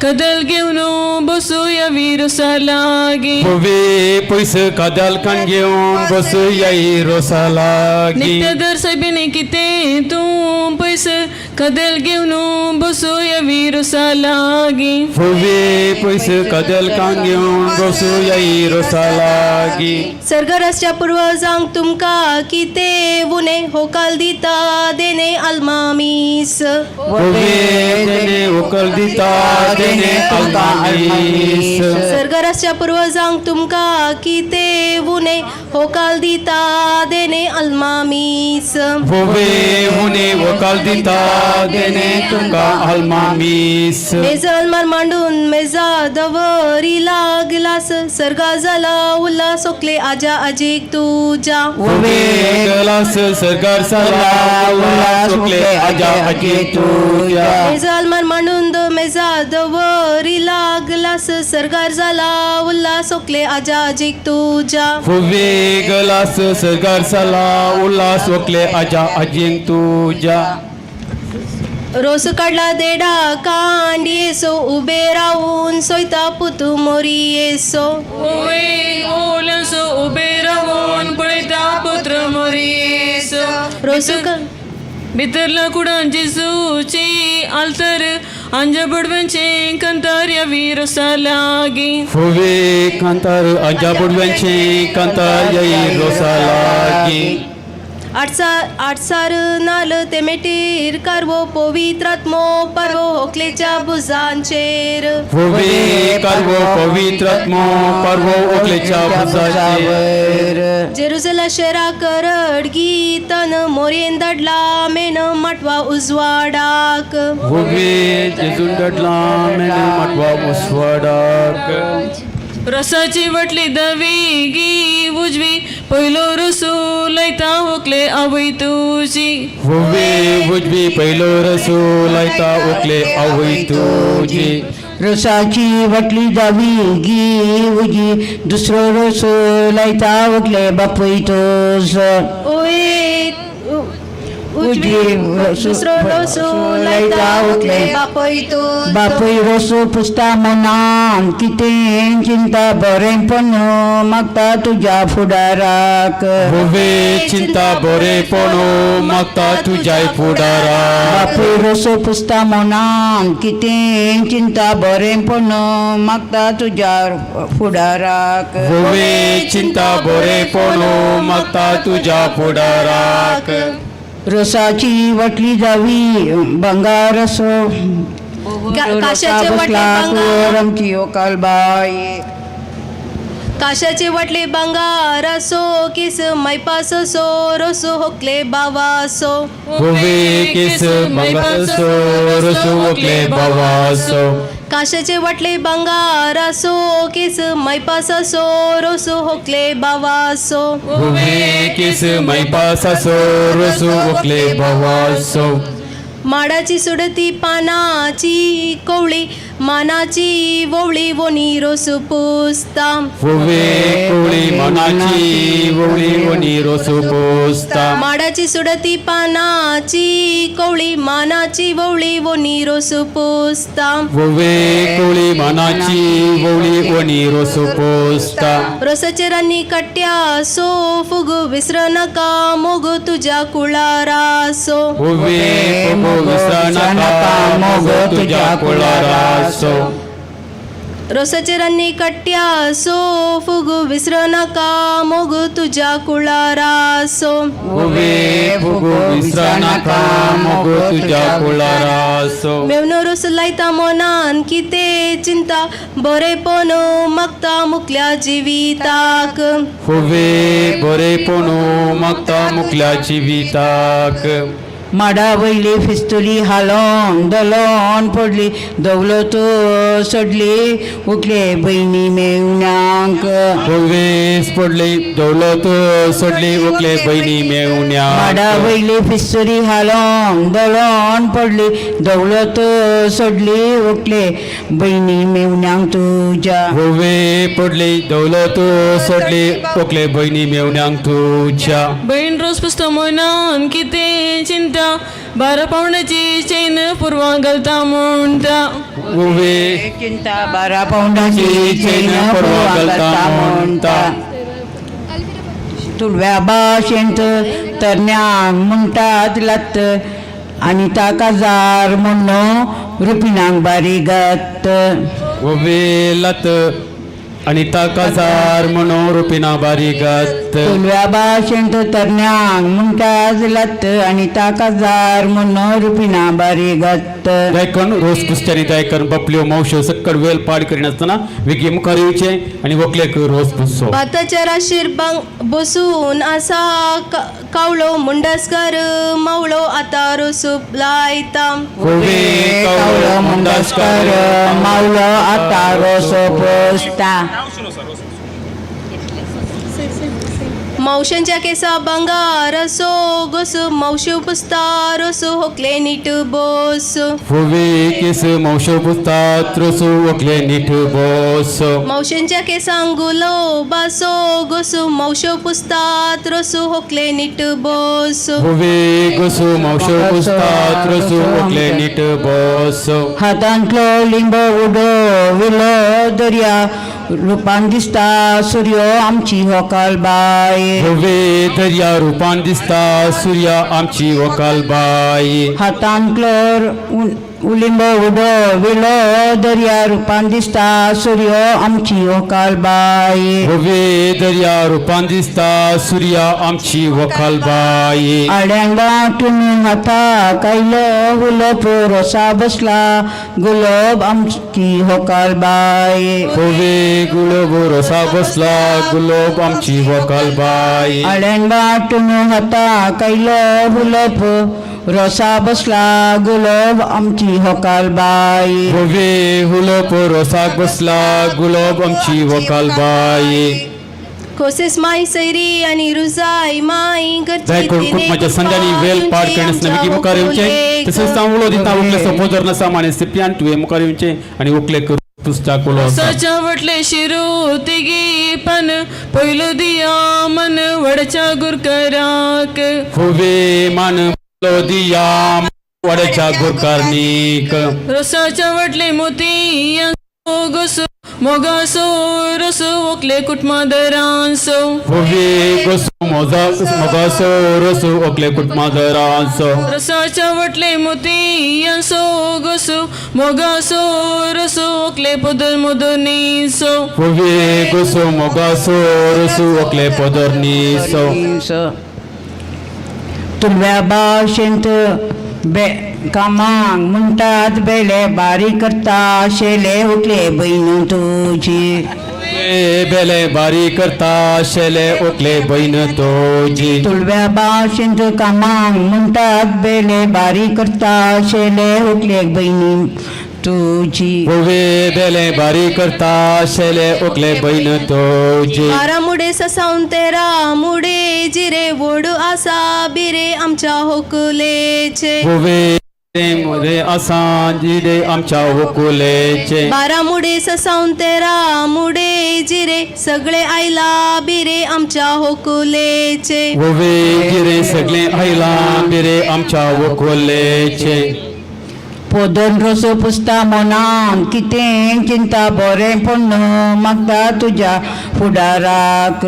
कदेल घेवन बसुया विरोसा लागी. होवे पयस कदल कान घेवन बसुया रोसा लागी. नित्यदर सायबिणी कितें तूं पयस कदेल घेवन बसुया विरोसा लागी. होवे पयस कदल कान घेवन बसुया रोसा लागी. सर्गरासच्या पुर्वजांक तुमकां कितें उणें होकाल दिता देणे आल्मामीस. होवे देणे होकाल दिता देणे आल्मामीस. सर्गरासच्या पुर्वजांक तुमकां कितें उणें होकाल दिता देणे आल्मामीस. होवे उणें होकाल दिता देणे तुमकां आल्मामीस. मेज आल्मार मांडून मेजा दवरिला गिलास सर्गा जाला उल्हास ओकले आजा आजीक तुज्या. होवे गलास सरकार जाला उल्हास ओकले आजा आजी तुज्या. मेज आल्मार मांडून मेजा दवरिला गिलास सर्गार जाला उल्हास ओकले आजा आजीक तुज्या. होवे गलास सरकार जाला उल्हास ओकले आजा आजीक तुज्या. रोस काडला देडा कांडयेसो उबे रावून सोयता पुतू मोरयेसो. ओवे ओल्यासो उबे रावून पळयता पुत्र मोरयेसो. रोस भितरल्या कुडान जेजूची आल्तर आंजा बडव्यांचे कंतार या विरोसा लागी. होवे कांतार आंजा बडव्यांचे कांतार या रोसा लागी. आठसार नाल ते मेटीर कारवो पवित्रात्मो परवो होकलेच्या भुजांचेर. होवे कारवो पवित्रात्मो परवो ओकलेच्या भुजाचेर. जेरुजला शहरा करड गीतन मोरयेन धाडला मेन माटवा उजवाडाक. होवे जेजून दडला मेन माटवा उसवाडाक. रसाची वटली दवी गी उजवी पयलो रसू लायता होकले आवय तुजी. होवे उजवी पहिलो रसू लायता ओकले आवय तुजी. रोसाची वाटली दावी गी उजी दुसरो रोस लायता वकले बापूय तोस. ओये उजवी दुसरो रोसू लायता ओकले बापय तूं. बापूय रोसो पुसता मनान कितें चिंता बरेंपण मागता तुज्या फुडाराक. होवे चिंता बरेपण मागता तुज्या फुडारा. बापूय रोसो पुसता मनान कितें चिंता बरेंपण मागता तुज्या फुडाराक. होवे चिंता बरेपण मागता तुज्या फुडाराक. रोसाची वाटली जावी बंगार असो काशाचे वाटले भांगर. आमची होकाल बाय. काशाचे वाटले भांगार असो केस मायपास सो रोसो होकले बावासो. होवे केस मंगसो रसो ओकले बावासो. काशाचे वाटले भांगार असो केस मायपास सो रोसो होकले बावासो. होवे केस मैपासासो रसो ओकले बावासो. माडाची सुडती पानाची कोवळी मानाची वोवळी वोनी रोसू पुसता. होवे कोवळी मनाची वोवळी वनी रोसो पोसता. माडाची सुडती पानाची कोवळी मानाची वोवळी वोनी रोसू पुसता. होवे कोवळी मनाची वोवळी वनी रोसो पोसता. रोसाचे रान्नी कट्ट्या सो फुगू विसर नका मोग तुझ्या कुळारासो. होवे फुगो विसर नका मोग तुझ्या कुळारासो. रोसाचे रान्नी कट्ट्या सो फुगू विसर नका मोग तुझ्या कुळारासो. होवे फुगो विसर नका मोग तुझ्या कुळारासो. मेवनो रोस लायता मनान कितें चिंता बरेपण मागता मुकल्या जिविताक. होवे बरेपण मागता मुकल्या जिविताक. माडा वयली फिस्तुली हालोन दलोन पडली दवलत सोडली उकले भयणी मेवण्यांक. होवे पडली दौलत सोडली उकले बहिणी मेवण्या. माडा वयली फिस्तुली हालोन दलोन पडली दवलत सोडली उकले भयणी मेवण्यांक तुज्या. होवे पडली दौलत सोडली ओकले बहिणी मेवण्यांक तुझ्या. बहीण रोस पुसता मनान कितें चिंता 12 पावंडाची चेन पुरवा घालता म्हणटा. होवे चिंता 12 पावंडाची चेन परवा घालता म्हणटा. तुडव्या भाशेंत तरण्यांक म्हणटात लत्त आनी ताका जार म्हणून रुपिणांक बारीक गत. होवे लत आनी ताका जार म्हणून रुपिना बारीक गत. तुडव्या भाशेंत तरण्यांक म्हणटात लत्त आनी ताका जार म्हणून रुपिणा बारीक गत. दयकन रोस पुसच्यांनी दयकन बपल्यो मावश्यो सक्कड वेल पाड करिनासतना वेगीं मुखार येवचें आनी व्हंकलेक रोस पुसचो. भाताच्या राशीर बसून आसा कावळो मुंडसकर मावळो आतां रोसू लायता. होवे कावळो मुंडसकर मावळो आतां रोस पुसता. मावशांच्या केसा भांगार असो गोसू मावश्यो पुसता रोसू होकले नीट बोस. होवे केस मावश्यो पुसतात रोसू व्हंकले नीट बोस. मावशांच्या केसांक गुलो बासो गोसू मावश्यो पुसतात रोसू होकले नीट बोस. होवे गोसू मावश्यो पुसतात रोसू व्हंकले नीट बोस. हातांतलो लिंबो उडो विलो दर्या रुपान दिसता सूर्यो आमची होकाल बाय. होवे दर्या रुपान दिसता सूर्या आमची व्हंकल बाय. हातांतलो उलिंबो उडो विलो दर्या रुपान दिसता सुर्यो आमची होकाल बाई. होवे दर्या रुपान दिसता सुर्या आमची वखाल बाई. आड्यान वाटून हाता कायलो हुलोप रोसा बसला गुलोब आमची होकाल बाई. होवे गुलोब रोसा बसला गुलोब आमची वखाल बाई. आड्यान वाटून हाता कायलो हुलोप रोसा बसला गुलोब आमची होकाल बाई. होवे हुलोप रोसाक बसला गुलोब आमची वखाल बाई. कोसेस माई सैरी आणि रुजाई माई घरची जायकून तिने कुटुंबाच्या संध्यानी वेल पाड करण्यास नवी मुखार येवचे. तसेच हांव उलो दिता उकले सपोजर नसा माने सिपियान तुवें मुखार येवचे आनी उकले पुस्तक उलो आसा. रसाच्या वटले शिरू तिगी पन पयलो दिया मन वडच्या गुरकराक. होवे मान उलो दिया वड्याच्या गुरकारणीक. रसाच्या वटले मोती गोसो मोगासो रसो ओकले कुटमादरांसो. होवे गोसो मोजा मोगासो रसो ओकले कुटमादरांसो. रसाच्या वटले मोती गोसो मोगासो रसो ओकले पदर मोदनीसो. होवे गोसो मोगासो रसो ओकले पदरनीसो. तुडव्या भाशेंत बे कामांक म्हणटात बेले बारीक करता शेले उकले भयण तुजी. बेले बारी करता शेले ओकले बहीण तुजी. तुडव्या भाशेंत कामांक म्हणटात बेले बारीक करता शेले उकले भयणी तुजी. होवे बेले बारी करता शेले ओकले बहीण तुजी. बारा मुडे ससावन तेरा मुडे जिरे वोड आसा बिरे आमच्या होकुलेचे. होवे रे आसा जिरे आमच्या वकुलेचे. 12 मुडे ससावन 13 मुडे जिरे सगळे आयला बिरे आमच्या होकुलेचे. होवे जिरे सगळे आयला बिरे आमच्या वकुलेचे. पोदन रोसो पुसता मनान कितें चिंता बरें पण मागता तुज्या फुडाराक.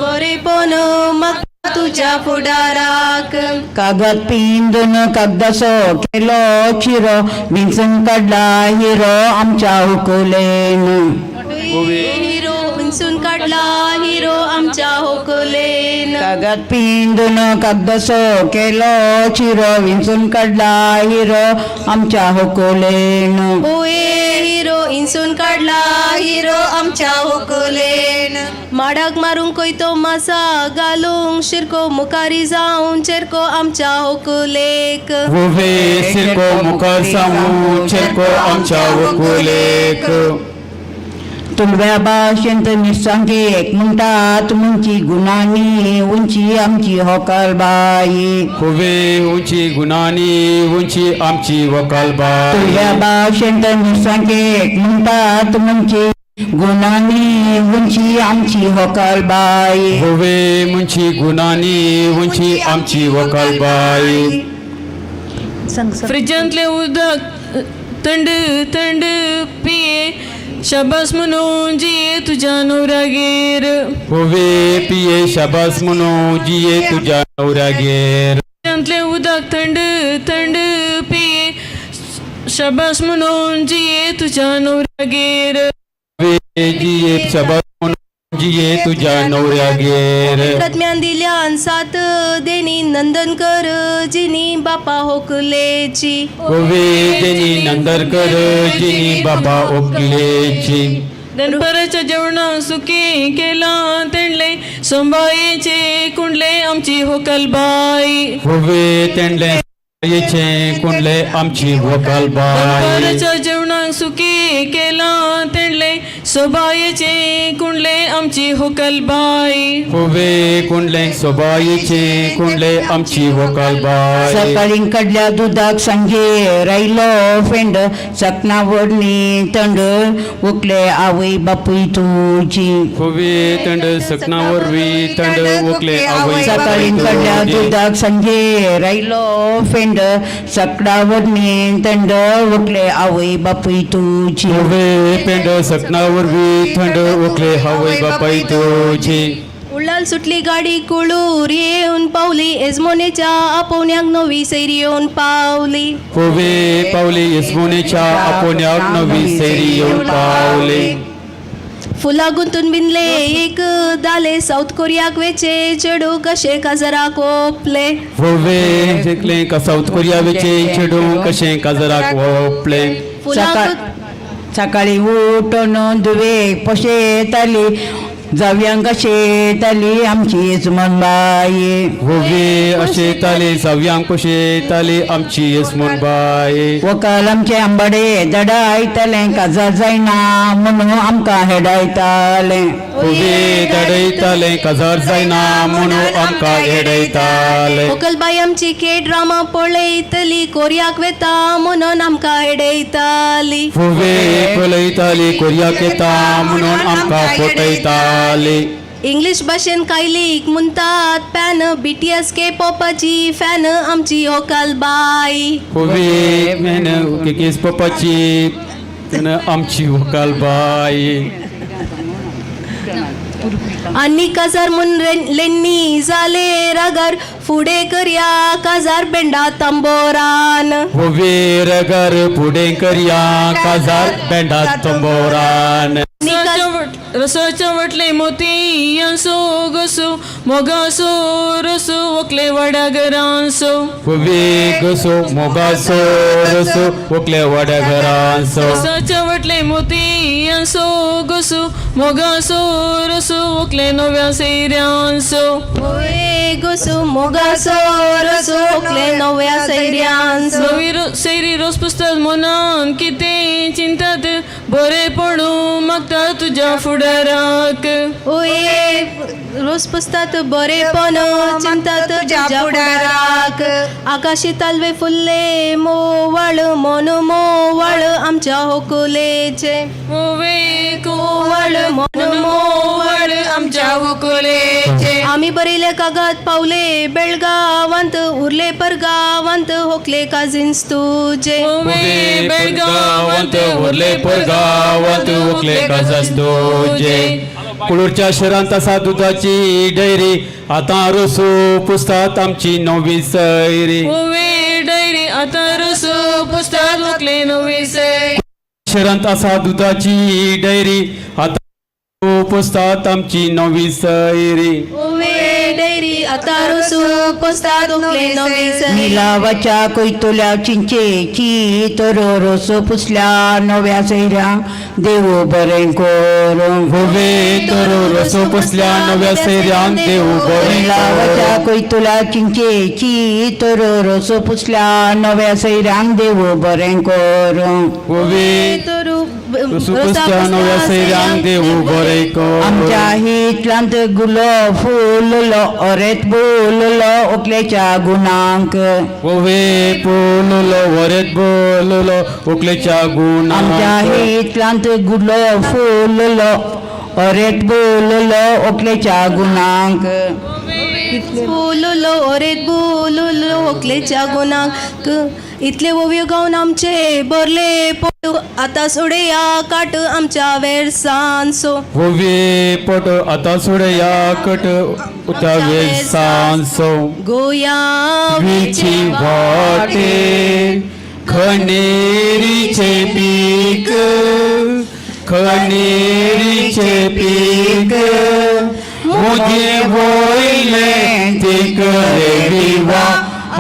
बरेपण मागता तुज्या फुडाराक. कागद पिंदून कागदाचो केलो चिरो विंचून काडला हिरो आमच्या हुकुलेन. हिरो विंचून काडला हिरो आमच्या होकुलेन. कागद पिंदून कागदाचो केलो चिरो विंचून काडला हिरो आमच्या हुकुलेन. ओये हिरो इंसून काडला हिरो आमच्या होकुलेन. माडाक मारूंक कोयतो मासा घालूंक शिरको मुखारी जावन चेरको आमच्या होकुलेक. होवे सिरको मुखार सावून चेरको आमच्या वकुलेक. तुडव्या भाशेंत मिरसांगेक म्हणटात मुंची गुणांनी उंची आमची होकाल बाई. होवे उंची गुणांनी उंची आमची वकाल बाई. तुडव्या भाशेंत मिरसांगेक म्हणटात मुंची गुणांनी उंची आमची होकाल बाई. होवे मुंची गुणांनी उंची आमची वकाल बाई. फ्रिजांतले उदक थंड थंड पिये शाबास म्हणून जिये तुझ्या नवऱ्यागेर. होवे पिये शाबास म्हणून जिये तुझ्या नवऱ्यागेर. फ्रिजांतले उदक थंड थंड पिये शाबास म्हणून जिये तुझ्या नवऱ्यागेर. होवे जिये शाबास म्हणून जिये तुझ्या नवऱ्यागेर. प्रज्ञान दिल्यान सात देनी नंदन कर जिनी बापा होकुलेची. होवे देनी नंदरकर जिनी बाबा ओकलेची. दनपराच्या जेवणाक सुके केला तेंडले सोंबायेचे कुंडले आमची होकलबाई. होवे तेंडले सोंबायेचे कुंडले आमची होकलबाई. दनपराच्या जेवणाक सुके केला तेंडले सोबायेचे कुंडले आमची होकलबाई. होवे कुंडले सोबायेचे कुंडले आमची होकलबाई. सकाळी कडल्या दुधाक सांजे रायलो फेंड सकना वडणी तंड उकले आवय बापूय तुजी. होवे तंड सकना वरवी तंड उकले आवय. सकाळी कडल्या दुधाक सांजे रायलो फेंड सकना वडणी तंड उकले आवय बापूय तुजी. होवे पेंड सकना वरवी थंड उकले आवय बापाय तुजी. कुळाल सुटली गाडी कुळूर येवन पावली एजमोनेच्या आपोवण्याक नवी सैरी येवन पावली. होवे पावली येसमोनेच्या आपोवण्याक नवी सैरी येवन पावली. फुलां गुंतून बिनले एक दाले सावथ कोरियाक वेचे चेडूं कशें काजराक ओपले. होवे जिखलें का सावथ कोरिया वेचे चेडूं कशें काजराक ओपले. फुलां सकाळी उठून धुवे पोशेताली जावयांक शेताली आमची येजमान बाई. होवे अशेताली जावयांक पोशेताली आमची येसमोन बाई. वकाल आमचे आंबाडे दडायतालें काजार जायना म्हणून आमकां हेडायतालें. होवे दडयतालें काजार जायना म्हणून आमकां हेडयतालें. व्हंकलबाई आमची के ड्रामा पळयतली कोरियाक वेता म्हणून आमकां हेडयताली. होवे पळयताली कोरियाक येता म्हणून आमकां फटयताली. इंग्लीश भाशेन कायलीक म्हणटात पॅन BTS के पॉपाची फॅन आमची व्हंकल बाई. होवे मॅन केस पप्पाची आमची व्हंकल बाई. आनी काजार म्हूण लेण्णी जाले रागार फुडें करया काजार बेंडा तंबोरान. होवे रगार फुडें करया काजार बेंडा तंबोरान. रसाच्या वटले मोती यांसो गोसो मोगासो रसो वकले वाड्या घरांसो. होवे गोसो मोगासो रसो वकले वाड्या घरांसो. रसाच्या वटले मोती यांसो गोसो मोगासो रसो वकले नव्या सैऱ्यांसो. होवे गोसो मोगासो रसो वकले नव्या सैऱ्यांसो. नवी सैरी रोस पुसतात मनान कितें चिंतात बरेपण मागता तुज्या फुडाराक. ओये रोस पुसतात बरेपण चिंतात तुज्या फुडाराक. आकाशी तालवे फुल्ले मोवाळ मन मोवाळ आमच्या होकुलेचे. ओवे कोवाळ मन मोवाळ आमच्या होकुलेचे. आमी बरयले कागद पावले बेळगांवांत उरले परगांवांत होकले काजीन्स तुजे. ओवे बेळगांवांत उरले परगांवांत होकले काजीन्स तुजे. कुळूरच्या शहरांत आसा दुदाची डेअरी आतां रोसो पुसतात आमची नवी सैरी. ओवे डेअरी आतां रोसो पुसतात होकले नवी सैरी. शहरांत आसा दुदाची डेअरी आतां पुसतात आमची नवी सैरी. ओवे डेअरी आतां रोसो पुसतात होकले नवी सैरी. निलावाच्या कोयतुल्या चिंचेची तर रोसो पुसल्या नव्या सैऱ्या देव बरें करूं. होवे तर रोसो पुसल्या नव्या सैऱ्यांक देव बरें. निलावाच्या कोयतुल्या चिंचेची तर रोसो पुसल्या नव्या सैऱ्यांक देव बरें करूं. होवे रोसो पुसल्या नव्या सैऱ्यांक देव बरें करूं. आमच्या हितलांत गुलो फुललो ओरेत बोललो ओकलेच्या गुणांक. होवे फुललो ओरेत बोललो ओकलेच्या गुणांक. आमच्या हितलांत गुलो फुललो ओरेत बोललो ओकलेच्या गुणांक. फुललो ओरेत बोललो ओकलेच्या गुणांक. इतले ओवयो गावन आमचे भरले पोट आतां सोडया काट आमच्या वेळसांसो. होवे पोट आतां सोडया कट उता वेळसांसो. गोया वेची वाटे खनेरीचे पीक खनेरीचे पीक मुजे वयले तिकडे विवा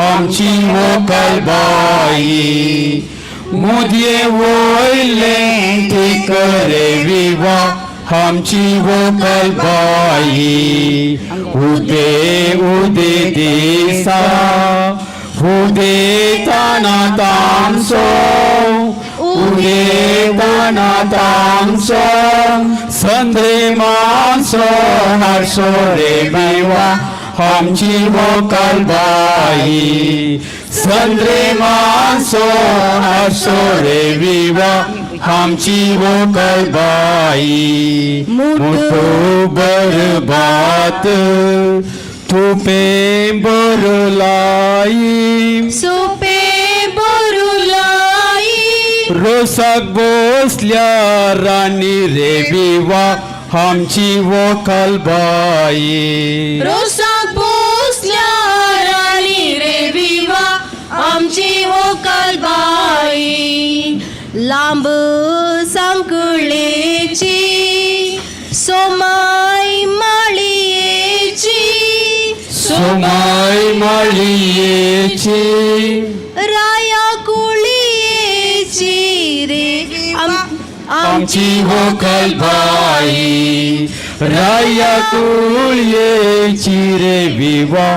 आमची व्हंकल बाई. मुदये वयले तिकडे विवा आमची व्हंकल बाई. उदे उदे दिसा उदे ताना तामसो उदे ताना तामसो संद्रे मानसो हारसो रे विवा आमची व्हंकल बाई. संद्रे मानसो हारसो रे विवा आमची व्हंकल बाई. मुठोबर भात तुपे बरलाई सोपे बरुलाई रोसाक बसल्या राणी रे विवा आमची वोकल बाई. रोसाक पोसल्या राणी रे विवा आमची होकाल बाई. लांब सांकळेची सोमाय माळयेची, सोमाय माळयेची, राया कुळयेची रे आमची व्होकल बाई, राया कुळयेची रे विवा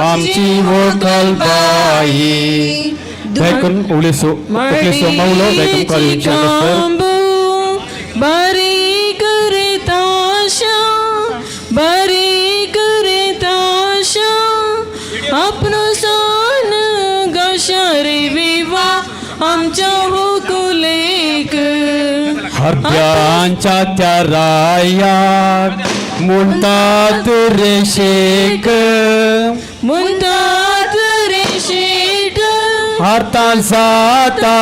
आमची व्होकल बाई. दयाकरून उलेसो उकलेसो मावलो दयाकरून कॉलेज. बारीक रे ताशा, बारीक रे ताशा, आपलो सान गाशा रे विवा आमच्या होकुलेक. हरप्यांच्या त्या रायाक म्हणतात रे शेक, म्हणतात रे शेट, आता जाता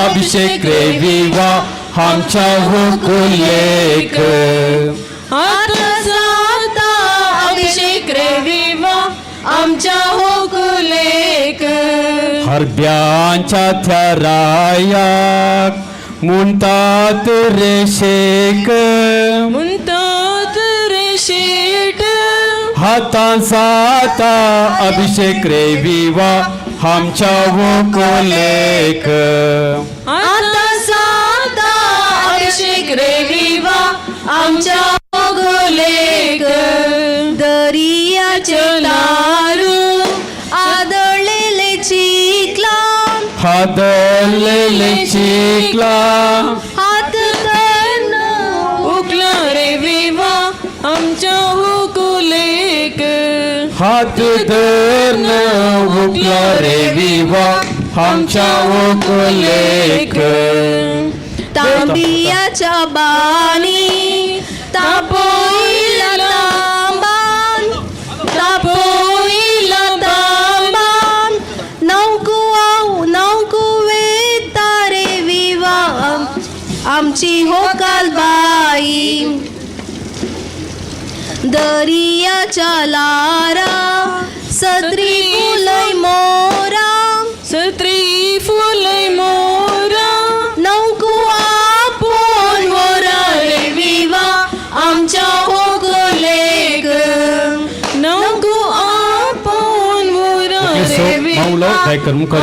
अभिषेक रे विवा आमच्या होकुलेक. आता जाता अभिषेक रे विवा आमच्या होकुलेक. हरब्यांच्या त्या रायाक म्हणतात रे शेक, म्हणतात रे शेट, हाता जाता अभिषेक रे विवा आमच्या होकुलेक. आता जाता अभिषेक रे विवा आमच्या होकुलेक. दर्याचे तारू आदळलेले चिखलान, हादळलेले चिखला, हात धरून उकला रे विवा आमच्या होकुलेक. हात धरून उकला रे विवा आमच्या होकुलेक. तांबियाच्या बाणी तापोईला तांबान, तापोईला तांबान, नौकू आऊ नौकू वेता रे विवा आमची होकाल बाई. दर्याच्या लारा सत्री फुलय मोरा, सत्री फुलय मोरा, नौकू आपोवन मोरा रे विवा आमच्या होकुलेक. नौकू आपोवन मोरा रे मावलो गायकर मुखार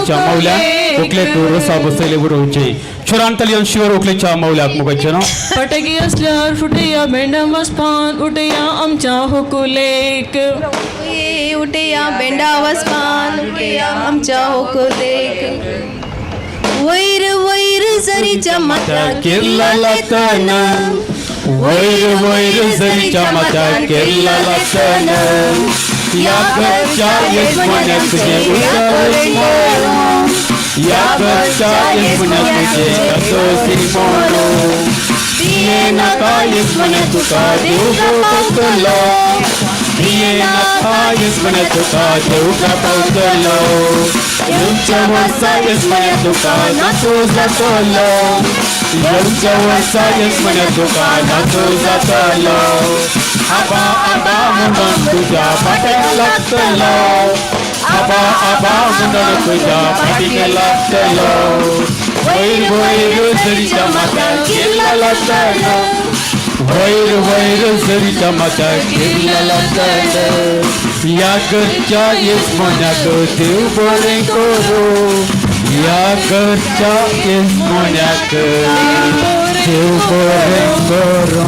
मावल्या ओकलेक रोसा बसयले बरोवचे छोरांतली शिवर ओकलेच्या मावल्याक मुगायचे ना. फटकी असल्यार फुटया भेंडा वचपान उठया आमच्या होकुलेक. उठया भेंडा वचपान उठया आमच्या होकुलेक. वैर वैर जरीच्या माथ्या केरला लागतन, वैर वैर जरीच्या माथ्या केरला लागतन, या घरच्या येसमण्याक तुझे उतर मोरो, या घरच्या येसमण्याक तुझे असोसी मोरो, दिये नाका येसमण्याक तुका देव पावतलो, दिये नाका येसमण्याक तुका देव पावतलो, येवच्या वर्सा येसमण्याक तुका नाचो जातलो, येवच्या वर्सा येसमण्याक तुका नाचो जातलो, आबा आबा म्हणून तुझ्या फाटीक लागतलो, आबा आबा म्हणून तुझ्या फाटीक लागतलो, वैर वैर जरीच्या माथ्यार किल्ला लागतलो, वैर वैर जरीच्या माथ्यार किल्ला लागतलो, या घरच्या येसमण्याक देव बरें करूं, या घरच्या येसमण्याक देव बरें करूं.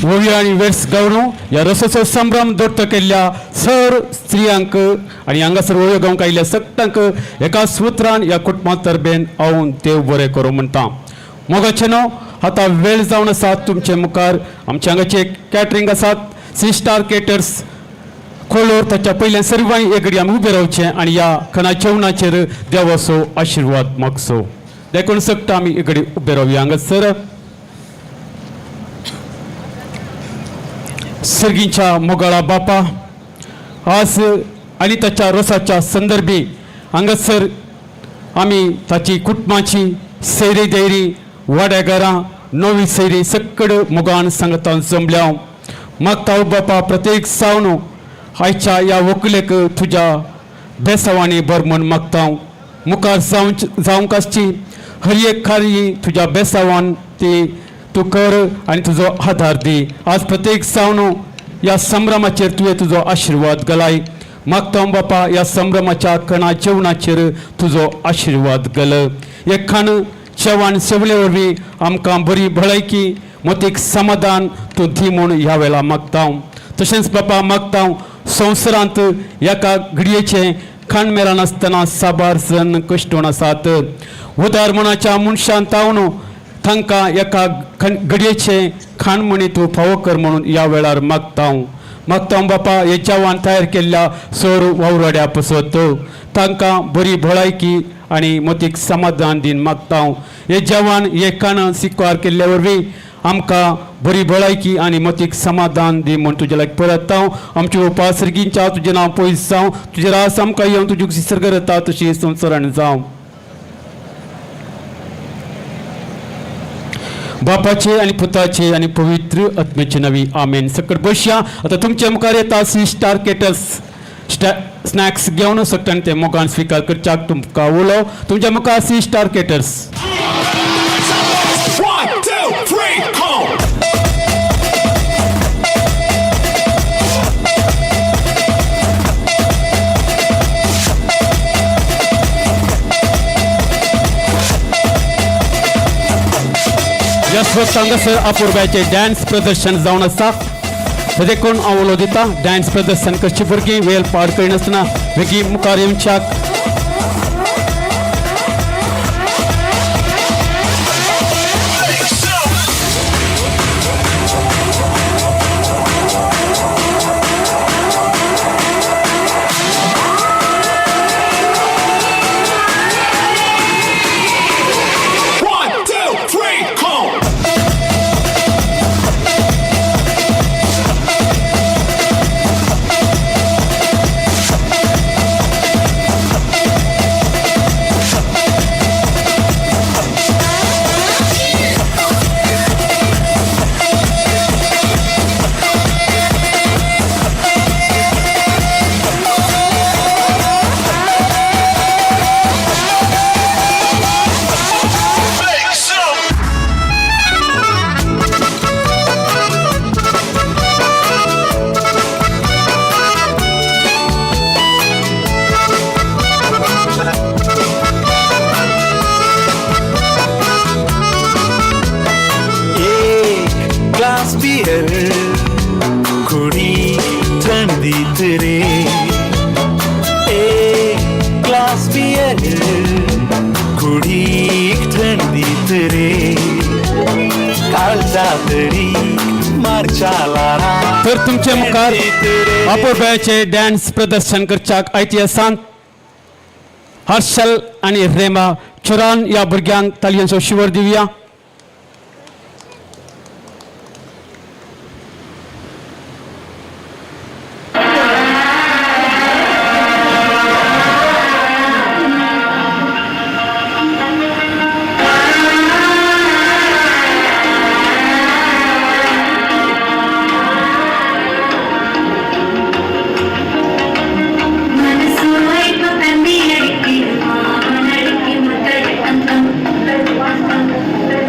ओवी आनी वेर्स गावन ह्या रसाचो संभ्रम दोट्ट केल्ल्या सर स्त्रियांक आनी हांगासर ओवयो गावंक आयिल्ल्या सगळ्यांक एका सुत्रान ह्या कुटुंबा तरबेन हांव देव बरें करूं म्हणटा. मोगाचें न्हू आतां वेळ जावन आसा तुमचे मुखार आमचे हांगाचे कॅटरींग आसात सी स्टार केटर्स खोलोर ताच्या पयल्यान सर्वांनी एक घडी आमी उबे रावचें आनी ह्या खणा जेवणाचेर देवाचो आशिर्वाद मागचो. देखून सगळं आमी एक घडी उबे रावया. हांगासर सर्गीच्या मोगाळा बापा आज आनी ताच्या रोसाच्या संदर्भी हांगासर आमी ताची कुटुंबाची सैरी दैरी वाड्याघरां नवी सैरी सक्कड मोगान सांगतान जमल्या. मागता बापा प्रत्येक सावन आयच्या ह्या व्हंकलेक तुज्या बेसावांनी बर म्हूण मागता. मुखार जावंक आसची हर एक कार्य तुज्या बेसावान ती तूं कर आनी तुजो आदार दी. आज प्रत्येक सावन ह्या संभ्रमाचेर तुवें तुजो आशिर्वाद घालाय. मागता बापा ह्या संभ्रमाच्या कणा जेवणाचेर तुजो आशिर्वाद घाल. एक खाण जेवण सेवले वरवीं आमकां बरी भलायकी मतीक समाधान तूं दी म्हूण ह्या वेळार मागता. तशेंच बापा मागता संवसारांत एका घडयेचें खाण मेळनासतना साबार जण कश्टून आसात. उदार मनाच्या मनशान तावन तांकां एका घडयेचें खाण म्हणी तूं फावो कर म्हणून ह्या वेळार मागता. मागता बापा हे जेवण तयार केल्ल्या सोर वावराड्या पसत तांकां बरी भलायकी आनी मतीक समाधान दीन मागता. हे जेवण हे खाण स्विकार केल्ल्या वरवीं आमकां बरी भलायकी आनी मतीक समाधान दी म्हूण तुज्या लागीं परत हांव आमचे उपास सर्गींच्या तुजें नांव पयस जावं, तुजें रास आमकां येवन तुजी सर्ग जाता तशी संवसारान जावं. बापाचे आनी पुताचे आनी पवित्र आत्म्याचे नवी आमेन. सकट बसया. आतां तुमच्या मुखार येता सी स्टार केटल्स स्नॅक्स घेवन सगळ्यांनी ते मोगान स्विकार करच्याक तुमकां उलो. तुमच्या मुखार सी स्टार केटर्स. 1, 2, 3, go! ह्या वक्त हांगासर अपुर्बायचें डान्स प्रदर्शन जावन आसा. देखून हांव उलो दिता डान्स प्रदर्शन करची भुरगीं वेळ पाड करिनासतना बेगीन मुखार येवच्याक. तर तुमचे मुखार अपुर्बायेचे डान्स प्रदर्शन करच्याक ऐतिहासान हर्षल आनी रेमा चुरान ह्या भुरग्यांक तालयांचो शिवर दिवया. Thank you.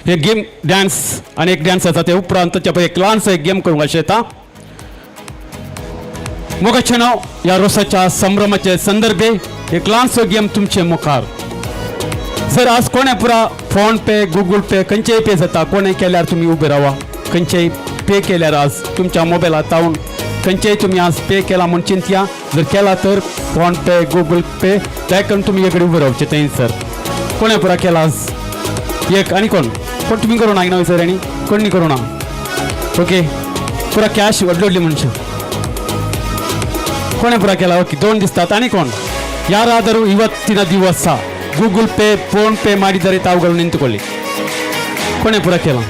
एक गेम डान्स आनी एक डान्स आसा ते उपरांत ताच्या पळय एक ल्हानसो एक गेम करूंक अशें येता. मोगाचें नांव ह्या रोसाच्या संभ्रमाचे संदर्भे एक ल्हानसो गेम तुमचे मुखार. जर आज कोणें पुरा फोन पे गुगल पे खंयचेय पे जाता, कोणें केल्यार तुमी उबे रावा, खंयचेय पे केल्यार आज तुमच्या मोबायला तावन खंयचेय तुमी आज पे केला म्हूण चिंतया, जर केला तर फोन पे गुगल पे त्या करून तुमी एक कडेन उबे रावचे थंयसर. कोणें पुरा केला आज एक आनी कोण कोण तुमी करूं ना सर आनी कोण न्ही करूं ना. ओके पुरा कॅश व्हडली व्हडली मनशां कोणें पुरा केला. ओके दोन दिसतात आनी कोण ಯಾರಾದರೂ ಇವತ್ತಿನ ದಿವಸ ಗೂಗಲ್ ಪೇ ಫೋನ್ ಪೇ ಮಾಡಿದರೆ ತಾವುಗಳು ನಿಂತುಕೊಳ್ಳಿ. कोणे पुरा केला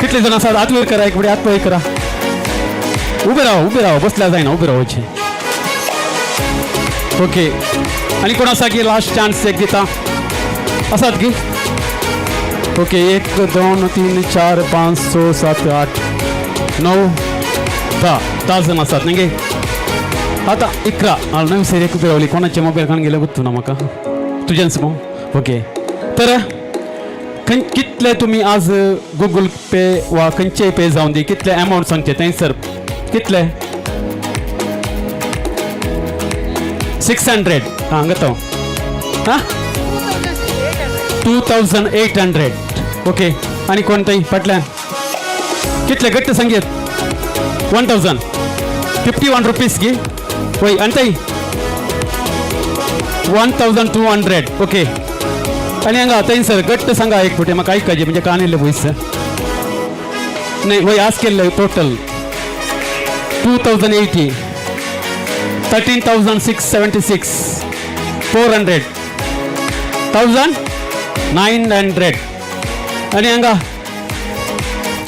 कितले जण आसात हात वयर करा, एक फुडें हात वयर करा, उबे राव उबे राव, बसल्यार जायना उबे रावचे. ओके आनी कोण आसा की लास्ट चान्स एक दिता आसात की. ओके 1 2 3 4 5 6 7 8 9 10 10 जण आसात न्ही गे. आतां 11 नवी सर एक उबे रावली कोणाचे मोबायल काण गेले गुत्तू ना म्हाका तुजेंच मो. ओके तर कितले तुमी आज गुगल पे वा खंयचेय पे जावन दी कितले एमावंट सांगचे थंयसर कितले 600 हां हांगा तो हां 2800. ओके आनी कोण थंय फाटल्यान कितले घट्ट सांगयत 1051 रुपीज गी वय आनी थंय 1200. ओके आनी हांगा थंयसर घट्ट सांगा एक फुटे म्हाका आयकाजे म्हणजे कान येयल्ले पयस न्हय वय आज केल्ले टोटल 2080 13,676 400 1900. आनी हांगा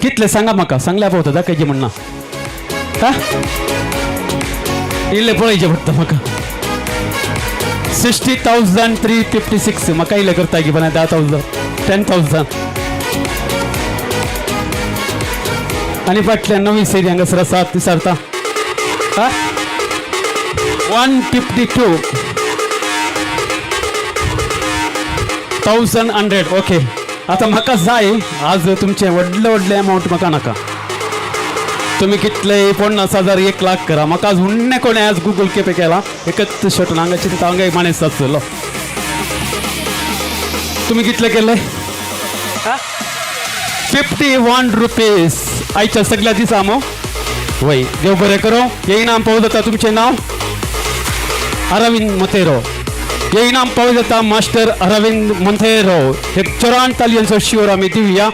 कितले सांगा म्हाका सांगल्या पावता दाखयचे म्हण ना हा इल्ले पळयचे पडटा म्हाका 60,356 म्हाका इल्ले करता की पण 10,000 10,000. आनी फाटल्यान नवी सैरी हांगासर आसा ती सारता हा 152,100. ओके आतां म्हाका जाय आज तुमचें व्हडलें व्हडलें एमावंट म्हाका नाका, तुमी कितले 50,000 1 लाख करा म्हाका आज उण्णे कोणें आज गुगल पे केला एकच शर्ट हांगा चिंता हांगा एक माणस आसतलो. तुमी कितले केले 51 रुपीज आयच्या सगळ्या दिसा मो वय. देव बरें करूं. हे इनाम पावत जाता तुमचें नांव अरविंद मोतेरो. हे इनाम पावत जाता मास्टर अरविंद मोंतेरो. एक चोरान तालयांचो शिवर आमी दिवया.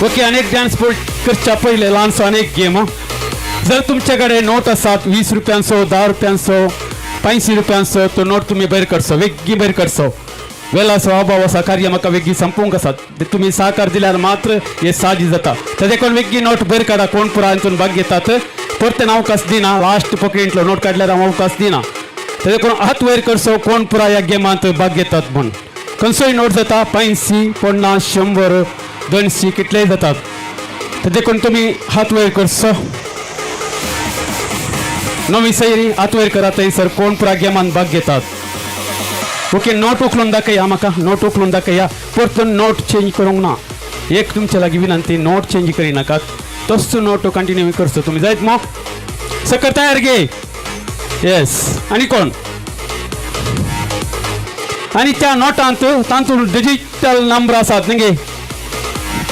ओके आनी एक डान्स करच्या पयले ल्हानसो आनी एक गेम. जर तुमचे कडेन नोट आसात 20 रुपयांचो 10 रुपयांचो 85 रुपयांचो तो नोट तुमी भायर करचो, वेगीं भायर करचो. वेलाचो अभाव आसा, कार्य म्हाका वेगीं संपोवंक आसात, तुमी सहकार दिल्यार मात्र हे साजी जाता. तेजे कोण वेगीं नोट भायर काडा, कोण पुराय हितून भाग घेतात परते अवकाश दिना, लास्ट पॉकेटलो नोट काडल्यार हांव अवकाश दिना. तेजे कोण हात वयर करचो कोण पुराय ह्या गेमांत भाग घेतात म्हूण. खंयचोय नोट जाता 85 50 100 200 कितलेय जातात. तेजे कोण तुमी हात वयर करचो. नवी सैरी हात वयर करा थंयसर कोण पुराय गेमांत भाग घेतात. ओके नोट उखलून दाखया म्हाका, नोट उखलून दाखया. परतून नोट चेंज करूंक ना, एक तुमचे लागीं विनंती नोट चेंज करिनाकात, तोच नोट कंटिन्यू करचो तुमी जायत मो. सकर तयार गे येस. आनी कोण आनी त्या नोटांत तातूंत डिजिटल नंबर आसात न्ही गे,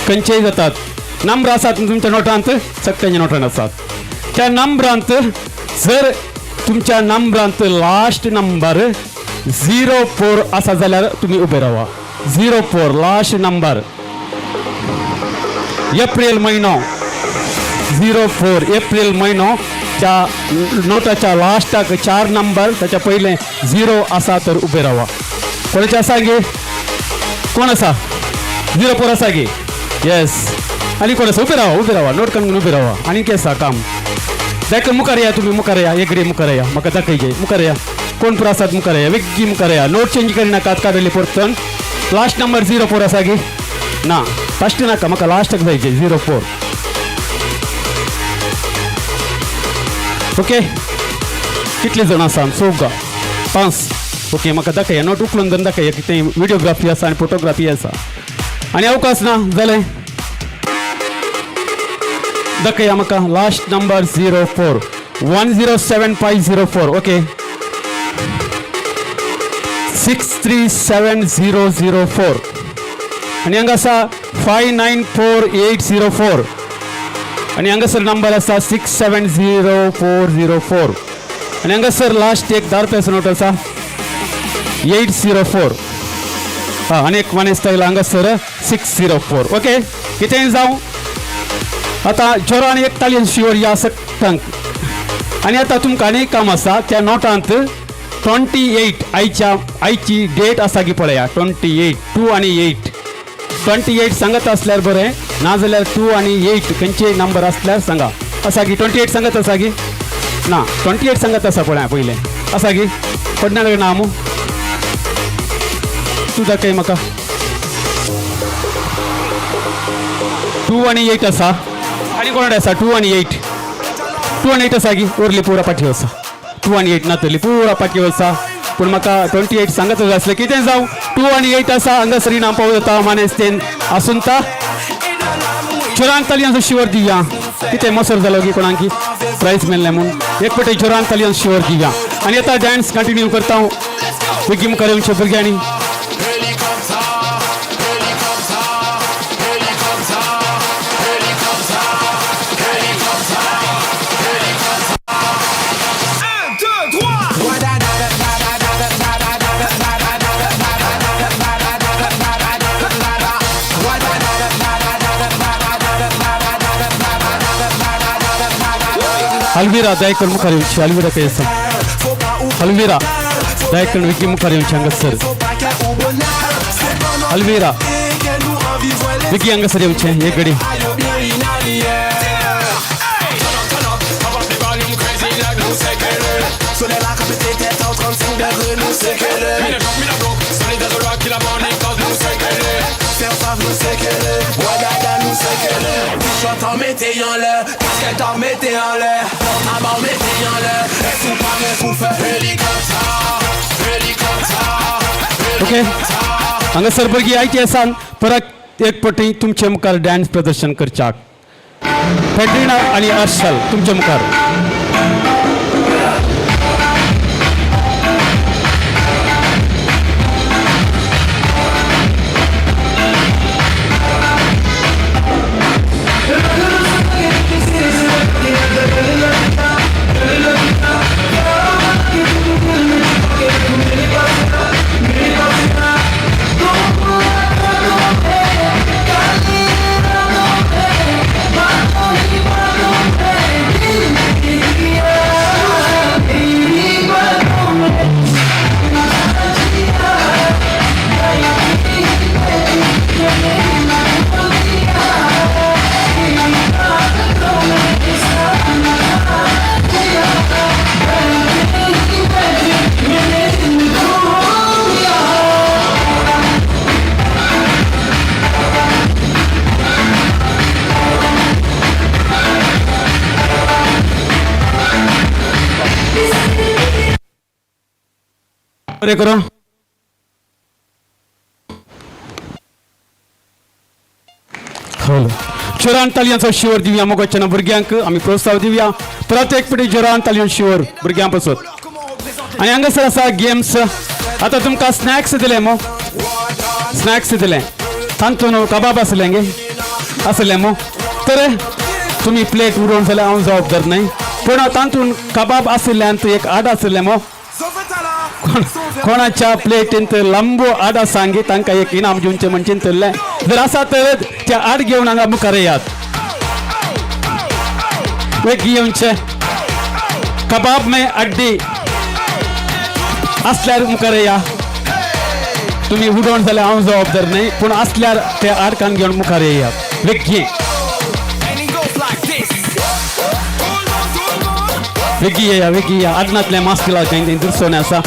खंयचेय जातात नंबर आसात तुमच्या नोटांत, सगळ्यांच्या नोटांत आसात. त्या नंबरांत जर तुमच्या नंबरांत लास्ट नंबर 04 आसा जाल्यार तुमी उबे रावा. 04 लास्ट नंबर, एप्रील म्हयनो 04 एप्रील म्हयनो त्या नोटाच्या लास्टाक 4 नंबर ताच्या पयलें 0 आसा तर उबे रावा. कोणाचे आसा गे? कोण आसा 04 आसा गे? येस. आनी कोण आसा? उबे रावा उबे रावा, नोट काडून उबे रावा. आनी कितें आसा काम दाखय, मुखार या तुमी, मुखार या, एक मुखार या, म्हाका दाखयचे मुखार या. कोण पुरो आसात मुखार या, वेगीं मुखार या. नोट चेंज करिनाकात काडली परतून. लास्ट नंबर 04 आसा गे? ना फस्ट नाका म्हाका लास्टाक जायचे 04. ओके कितले जण आसा? चौगा 5. ओके म्हाका दाखया नोट उखलून धरून दाखया कितें व्हिडिओग्राफी आसा आनी फोटोग्राफी आसा आनी अवकाश ना जालें दाखया म्हाका लास्ट नंबर 04 107504 ओके 637004 आनी हांगा आसा 594804 आनी हांगासर नंबर आसा 670404 आनी हांगासर लास्ट एक 10 रुपयाचो नोट आसा 804 हां आनी एक मानेस्त आयला हांगासर 604 ओके कितेंय जावं आतां जोरान एक ताळयेन शिवर ह्या सगळ्यांक आनी आतां तुमकां आनी एक काम आसा त्या नोटांत 28 आयच्या आयची डेट आसा की पळया 28 2 आनी 8 28 सांगत आसल्यार बरें नाजाल्यार 2 आनी 8 खंयचे नंबर आसल्यार सांगा आसा की 28 सांगत आसा की ना 28 सांगत आसा पळया पयलें आसा की पडना ना मू तूं दाखय म्हाका 2 आनी 8 आसा आनी कोण आसा 2 आनी 8 2 आनी 8 आसा की उरली पुरा पाठी आसा 2 आनी 8 नातली पुरा पाठी आसा पूण म्हाका 28 सांगत आसलें कितें जावं 2 आनी 8 आसा हांगासर इनाम पावो जाता मानेस्तेन आसून जोरान तालयांचो शिवर दिया कितें मोसर जालो की कोणाक प्रायज मेळ्ळें म्हूण एक पटे जोरान तालयांचो शिवर दिया आनी आतां डान्स कंटिन्यू करता हांव बेगीन मुखार येवचे भुरग्यांनी हलवीरा दयाकरण मुखार येवची हलवीरा खंय आसा हलवीरा दयाकरण विकी मुखार येवची हांगासर हलवीरा विकी हांगासर येवचें एक घडी ओके हांगासर भुरगीं आयचे आसान परत एक पटी तुमचे मुखार डान्स प्रदर्शन करच्याक पेट्रिना आनी अर्शल तुमचे मुखार करो जोरान तालयांचो शिवर दिवया मोगाच्या भुरग्यांक आमी प्रोत्साहन दिवया परत एक पटी जोरान तालयां शिवर भुरग्यां पासत आनी हांगासर आसा गेम्स आतां तुमकां स्नॅक्स दिले मो स्नॅक्स दिले तांतून कबाब आसले गे आसले मो तर तुमी प्लेट उडोवन जाल्यार हांव जबाबदार न्हय पूण तातूंत कबाब आशिल्ल्यान एक आड आशिल्लें मो कोणाच्या प्लेटींत लांबो आड आसा गे तांकां एक इनाम दिवचें म्हण चिंतल्लें जर आसा तर ते आड घेवन हांगा मुखार येयात वेगीं येवचें कबाब में अड्डी आसल्यार मुखार येया तुमी उडोवन जाल्यार हांव जबाबदार न्हय पूण आसल्यार ते आड कान घेवन मुखार येयात वेगीं वेगीं येया वेगीं या आडनांतलें मास्क लावचें तें दुसरें आसा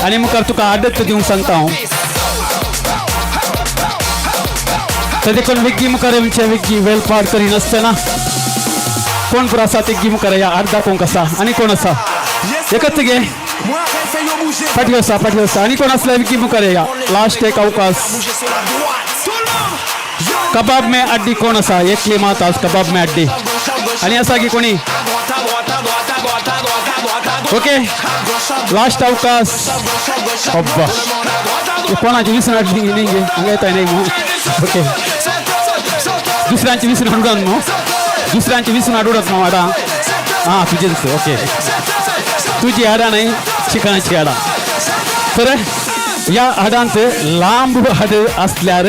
आनी मुखार तुका आदत दिवंक सांगता हांव तर देखून वेगीं मुखार येवचें वेगीं वेलपाड करिनासतना कोण पुरो आसा तेगी मुखार या आड दाखोवंक आसा आनी कोण आसा एकच गे फाटी वसा, फाटी वसा. आनी कोण आसल्यार विकी मुखार या. लास्ट एक अवकाश. कबाब में अड्डी कोण आसा? एकली मात आज कबाब में अड्डी. आनी आसा की कोणी? ओके, लास्ट अवकाश. अब्बा, कोणाची विसरून हाडली न्ही गे? हांगा येता न्ही मू? ओके, दुसऱ्यांची विसरून हाडून न्हू, दुसऱ्यांची विसरून हाडून न्हू हाडां. हां, तुजे दुसरे. ओके, तुजी हाडां न्हय, चिकनाची हाडां. तर ह्या हाडांत लांब हाड आसल्यार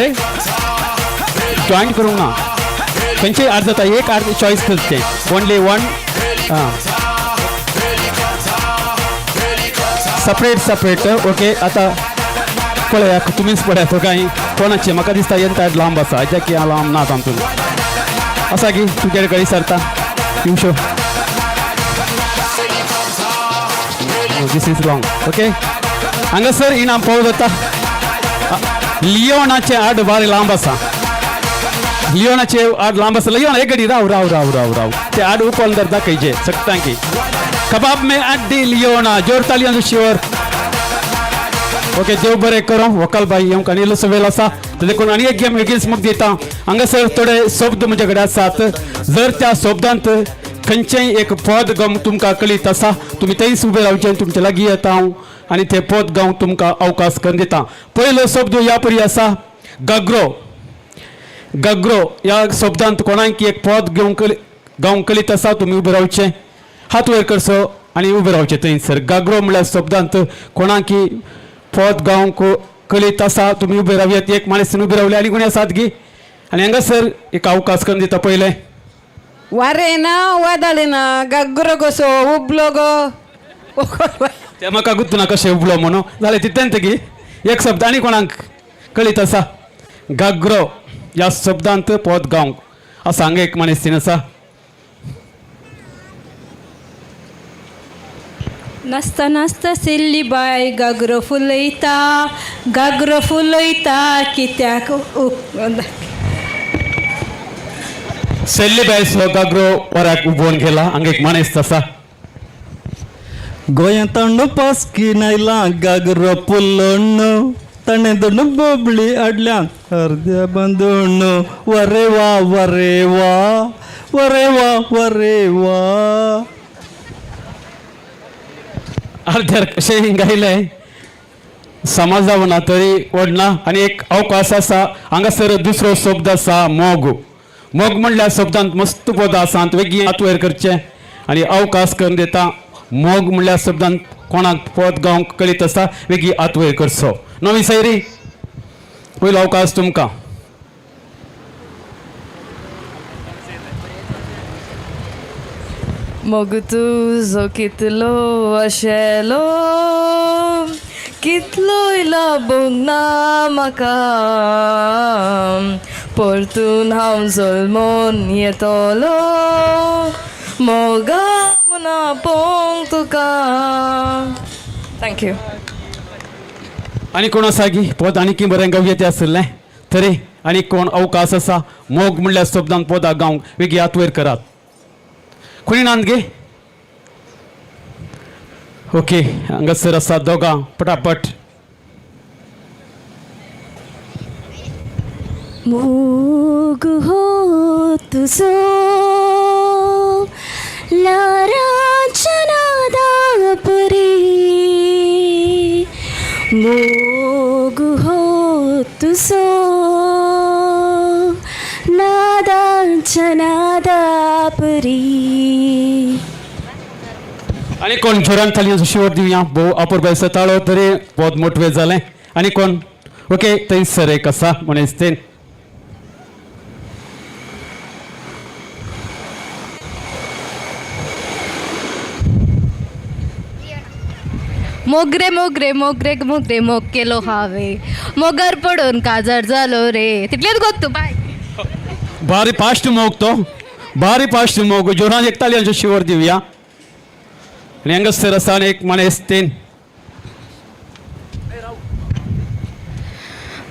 जॉयंट करूंक ना. खंयचेय हाड जाता, एक हाड चॉयस करचें, ओनली वन. हां, सपरेट सपरेट. ओके, आतां पळया, तुमीच पळयात कांय कोणाचें. म्हाका दिसता येन हाड लांब आसा, हाज्या की लांब ना तातूंत आसा की तुजे कडेन सरता. You show this is wrong. Okay, हांगासर इनाम पावत जाता. लियोनाचें हाड बारी लांब आसा. लियोनाचे हाड लांब आसा. लियोना एक घडी राव राव राव राव राव, ते हाड उकोल धर दाखयचे सगतां की. कबाब में अड्डी लियोना, जोर तालियांचो शिवर. ओके, देव बरें करूं. वकल बाई येवंक आनी इल्लोसो वेळ आसा, देखून आनी एक गेम वेगळीच मुख दिता. हांगासर थोडे शब्द म्हजे कडेन आसात. जर त्या शब्दांत खंयचेंय एक पद गावंक तुमकां कळीत आसा, तुमी थंयच उबे रावचें, तुमचे लागीं येता हांव आनी ते पद गावंक तुमकां अवकाश करून दिता. पयलो शब्द ह्या परी आसा, गागरो. गागरो ह्या शब्दांत कोणाक एक पद घेवंक गावंक कळीत आसा, तुमी उबे रावचें, हात वयर करचो आनी उबे रावचें थंयसर. गागरो म्हळ्यार शब्दांत कोणाक पद गावंक कळीत आसा, तुमी उबे रावयात. एक माणूस उबे रावले. आनी कोणी आसात गी? आनी हांगासर एक अवकाश करून दिता पयलें. वारें ना वादळ ना, गागरो कसो उबलो गो. ते म्हाका गुत्तू ना कशें उबलो म्हणून जालें तितलेंच गी. एक शब्द आनी कोणाक कळीत आसा? गागरो ह्या शब्दांत पद गावंक आसा हांगा एक मनीस आसा. नाचता नाचता सिल्ली बाय गागरो फुलयता, गागरो फुलयता कित्याक. सेल्ली बायचो गागरो वराक उबोवन गेला. हांगा एक माणूस आसा. गोंयांत पासकी नायला गागरो पुलोण, ताणें दोन बोबली हाडल्या अर्द्या बांदून. वरे वा वरे वा वरे वा वरे वा. अर्द्यार कशें गायलें समाजाव ना तरी वडना. आनी एक अवकाश आसा हांगासर. दुसरो शब्द आसा मोग. मोग म्हणल्यार शब्दांत मस्त पदां आसात, वेगळी हात वयर करचें आनी अवकाश करून दिता. मोग म्हणल्यार शब्दांत कोणाक पद गावंक कळीत आसा, वेगळी हात वयर करचो. नवी सैरी, पयलो अवकाश तुमकां. मोग तुजो कितलो आशेलो, कितलोय लाबूंक ना म्हाका, परतून हांव जल्मोन येतलो मोगा म्हूण आपोवंक तुका. Thank you. आनी कोण आसा गी पद आनी की बरें गावये तें आशिल्लें तरी आनी कोण अवकाश आसा मोग म्हणल्यार शब्दांत पदां गावंक वेगळी हात वयर करात. कोणी नात गे? ओके, हांगासर आसा दोगां पटापट. मोग हो तुझो लाराच्या नादापरी, मोग हो तुझो नादाच्या नादापरी. आनी कोण जोरान तालयांचो शिवर दिवया. भोव अपुरबाय ताळो तरी बहुत मोटवे जालें. आनी कोण? ओके, थंयसर एक आसा म्हणेस तेन. मोगरे मोगरे मोगरे मोगरे मोग केलो हावे, मोगर पडून काजर जालो रे. तितलेच गो तूं बाय. भारी फास्ट मोग तो, भारी फास्ट मोग. जोरान एक तालयांचो शिवर दिवया. आनी हांगासर आसा आनी एक माणेस तेन.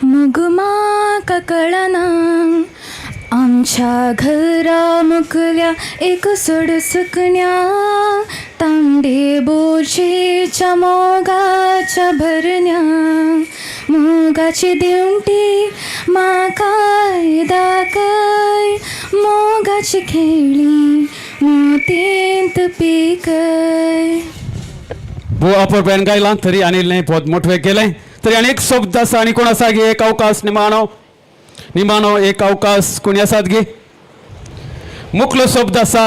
मोग म्हाका कळना, आमच्या घरा मुकल्या एक सोड सुकण्या, तांबडे बोरशेच्या मोगाच्या भरण्या मोगाची दिवटी म्हाकाय दाखय मोगाची खेळी मोतींत पिकय. भो अपुरबायेन गायलां तरी आनी पोत मोटवे केलें तरी आनी एक शब्द आसा आनी कोण आसा गे एक अवकाश निमाणो निमाणो एक अवकाश कोणी आसात गे मुखलो शब्द आसा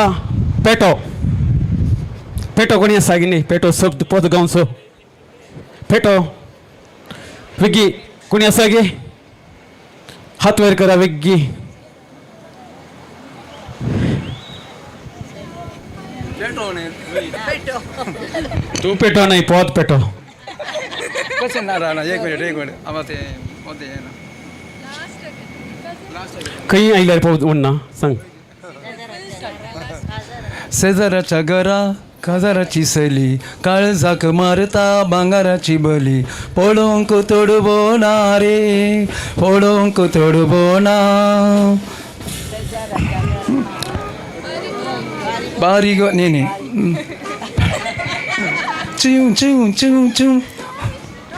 पेटो पेटो कोणी आसा गी न्ही पेटो शब्द पोत गावचो पेटो विगी कोणी आसा गे हात वयर करा विग्गी. तूं पेटो नाही पोत पेटो. कशें ना ना एक मिनिट एक मिनिट आमा तें मोदें ना. खंय आयल्यार पोत उरना सांग. शेजाराच्या घरा काजाराची सली काळजाक मारता भांगाराची बली पळोवंक तोडबो ना रे पळोवंक तोडबो ना बारीक न्ही न्ही चिव चिव चिव चिव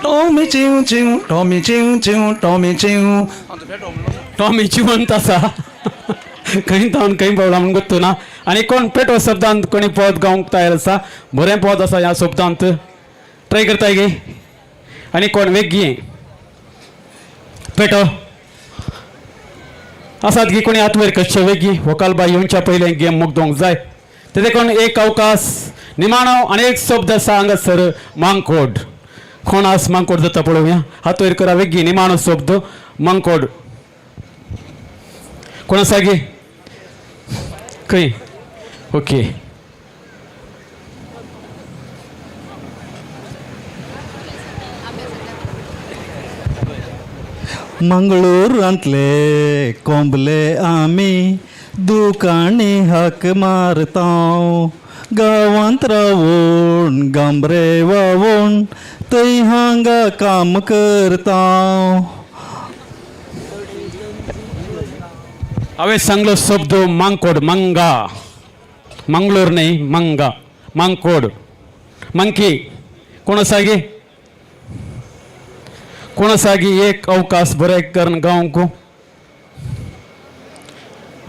टॉमी चिव चिव टॉमी चिव चिव टॉमी चिव टॉमी जिवंत आसा खंय तावन खंय पावला म्हूण गोत्तू ना. आनी कोण पेटो शब्दांत कोणी पद गावंक तयार आसा बरें पद आसा ह्या शब्दांत ट्राय करताय गे आनी कोण वेगळी पेटो आसात गी कोणी हात वयर करचे वेगळी वकाल बाय येवच्या पयलें गेम मुगदोंक जाय तेजे कोण एक अवकाश निमाणो आनी एक शब्द आसा हांगासर मांकोड कोण आस मांकोड जाता पळोवया हात वयर करा वेगळी निमाणो शब्द मांकोड कोण आसा गे खंय ओके. मंगळूरांतले कोंबले आमी दुकानी हक मारता गांवांत रावून गांबरे वावून थंय हांगा काम करता. हांवें सांगलो शब्द मांकोड मंगा मंगलोर न्ही मंगा मांकोड मंकी कोण आसा गे कोण आसा गी एक अवकाश बरें करून गावंक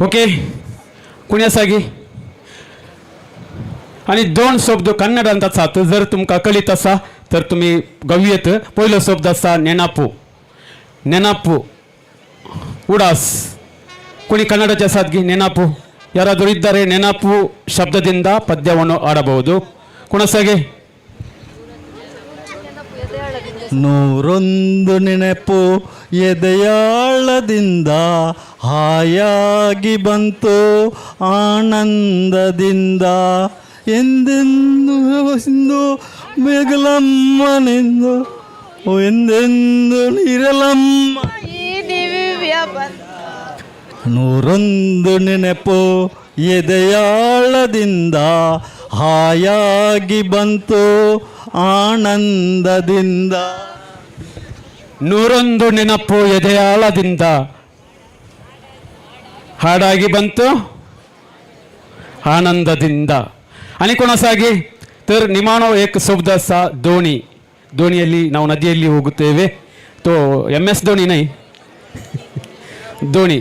ओके कोणी आसा गी. आनी दोन शब्द कन्नडांत आसात जर तुमकां कळीत आसा तर तुमी गावयेत. पयलो शब्द आसा नेनापू नेनापू उडास कोणी ಕನ್ನಡಕ್ಕೆ ಆಸಾದ್ಗಿ ನೆನಪು ಯಾರಾದರೂ ಇದ್ದರೆ ನೆನಪು ಶಬ್ದದಿಂದ ಪದ್ಯವನ್ನು ಆಡಬಹುದು. ಕುಣಸಾಗೆ ನೂರೊಂದು ನೆನಪು ಎದೆಯಾಳದಿಂದ ಹಾಯಾಗಿ ಬಂತು ಆನಂದದಿಂದ ಎಂದೆಂದು ಸಿಂಧು ಮೇಘಲಮ್ಮನೆಂದು ಎಂದೆಂದು ಇರಲಮ್ಮ. ನೂರೊಂದು ನೆನಪು ಎದೆಯಾಳದಿಂದ ಹಾಯಾಗಿ ಬಂತು ಆನಂದದಿಂದ. ನೂರೊಂದು ನೆನಪು ಎದೆಯಾಳದಿಂದ ಹಾಡಾಗಿ ಬಂತು ಆನಂದದಿಂದ. आणि कोणासाಗಿ तर ನಿಮಾಣೋ ಏಕ್ ಶಬ್ದ ಸಾ ದೋಣಿ ದೋಣಿಯಲ್ಲಿ ನಾವು ನದಿಯಲ್ಲಿ ಹೋಗುತ್ತೇವೆ. ತೋ ಎಂ ಎಸ್ ಧೋನಿ ನೈ ದೋಣಿ.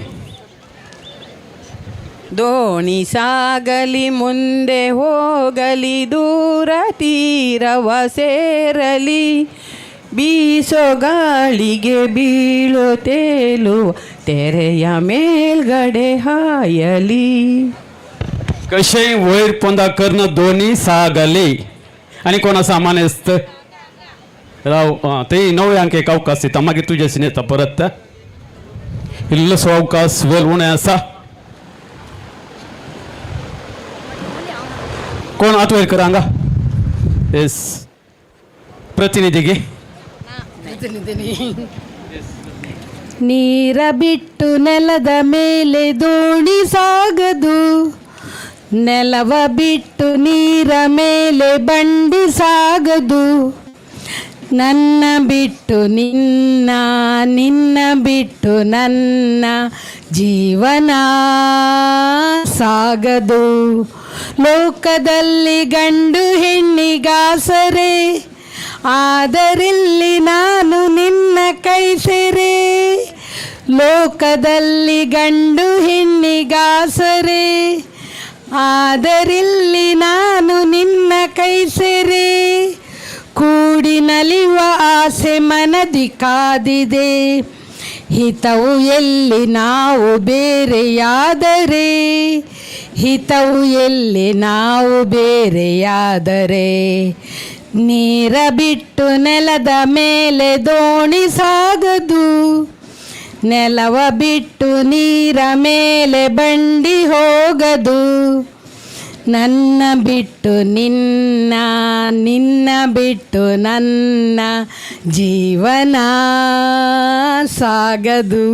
ದೋಣಿ ಸಾಗಲಿ ಮುಂದೆ ಹೋಗಲಿ ದೂರ ತೀರವ ಸೇರಲಿ ಬೀಸೋ ಗಾಳಿಗೆ ಬೀಳೋ ತೇಲುವ ತೆರೆಯ ಮೇಲ್ಗಡೆ ಹಾಯಲಿ. कशें वयर पोंदा कर्ण दोनी सागली. आनी कोण आसा मानेस्त राव ते णव्यांक एक अवकाश दिता मागीर तुजेशीन येता परत. इल्लोसो अवकाश वेळ उणें आसा. कोण हात वयर कर हांगा येस प्रतिनिधी गे. ನೀರ ಬಿಟ್ಟು ನೆಲದ ಮೇಲೆ ದೋಣಿ ಸಾಗದು, ನೆಲವ ಬಿಟ್ಟು ನೀರ ಮೇಲೆ ಬಂಡಿ ಸಾಗದು, ನನ್ನ ಬಿಟ್ಟು ನಿನ್ನ, ನಿನ್ನ ಬಿಟ್ಟು ನನ್ನ ಜೀವನ ಸಾಗದು. ಲೋಕದಲ್ಲಿ ಗಂಡು ಹೆಣ್ಣಿಗಾಸರೆ, ಆದರಿಲ್ಲಿ ನಾನು ನಿನ್ನ ಕೈ ಸೆರೆ. ಲೋಕದಲ್ಲಿ ಗಂಡು ಹೆಣ್ಣಿಗಾಸರೆ, ಆದರಿಲ್ಲಿ ನಾನು ನಿನ್ನ ಕೈ ಸೆರೆ. ಕೂಡಿ ನಲಿವ ಆಸೆ ಮನದಿ ಕಾದಿದೆ, ಹಿತವು ಎಲ್ಲಿ ನಾವು ಬೇರೆಯಾದರೆ, ಹಿತವು ಎಲ್ಲಿ ನಾವು ಬೇರೆಯಾದರೆ. ನೀರ ಬಿಟ್ಟು ನೆಲದ ಮೇಲೆ ದೋಣಿ ಸಾಗದು, ನೆಲವ ಬಿಟ್ಟು ನೀರ ಮೇಲೆ ಬಂಡಿ ಹೋಗದು. ನನ್ನ ಬಿಟ್ಟು ನಿನ್ನ, ನಿನ್ನ ಬಿಟ್ಟು ನನ್ನ ಜೀವನ ಸಾಗದು.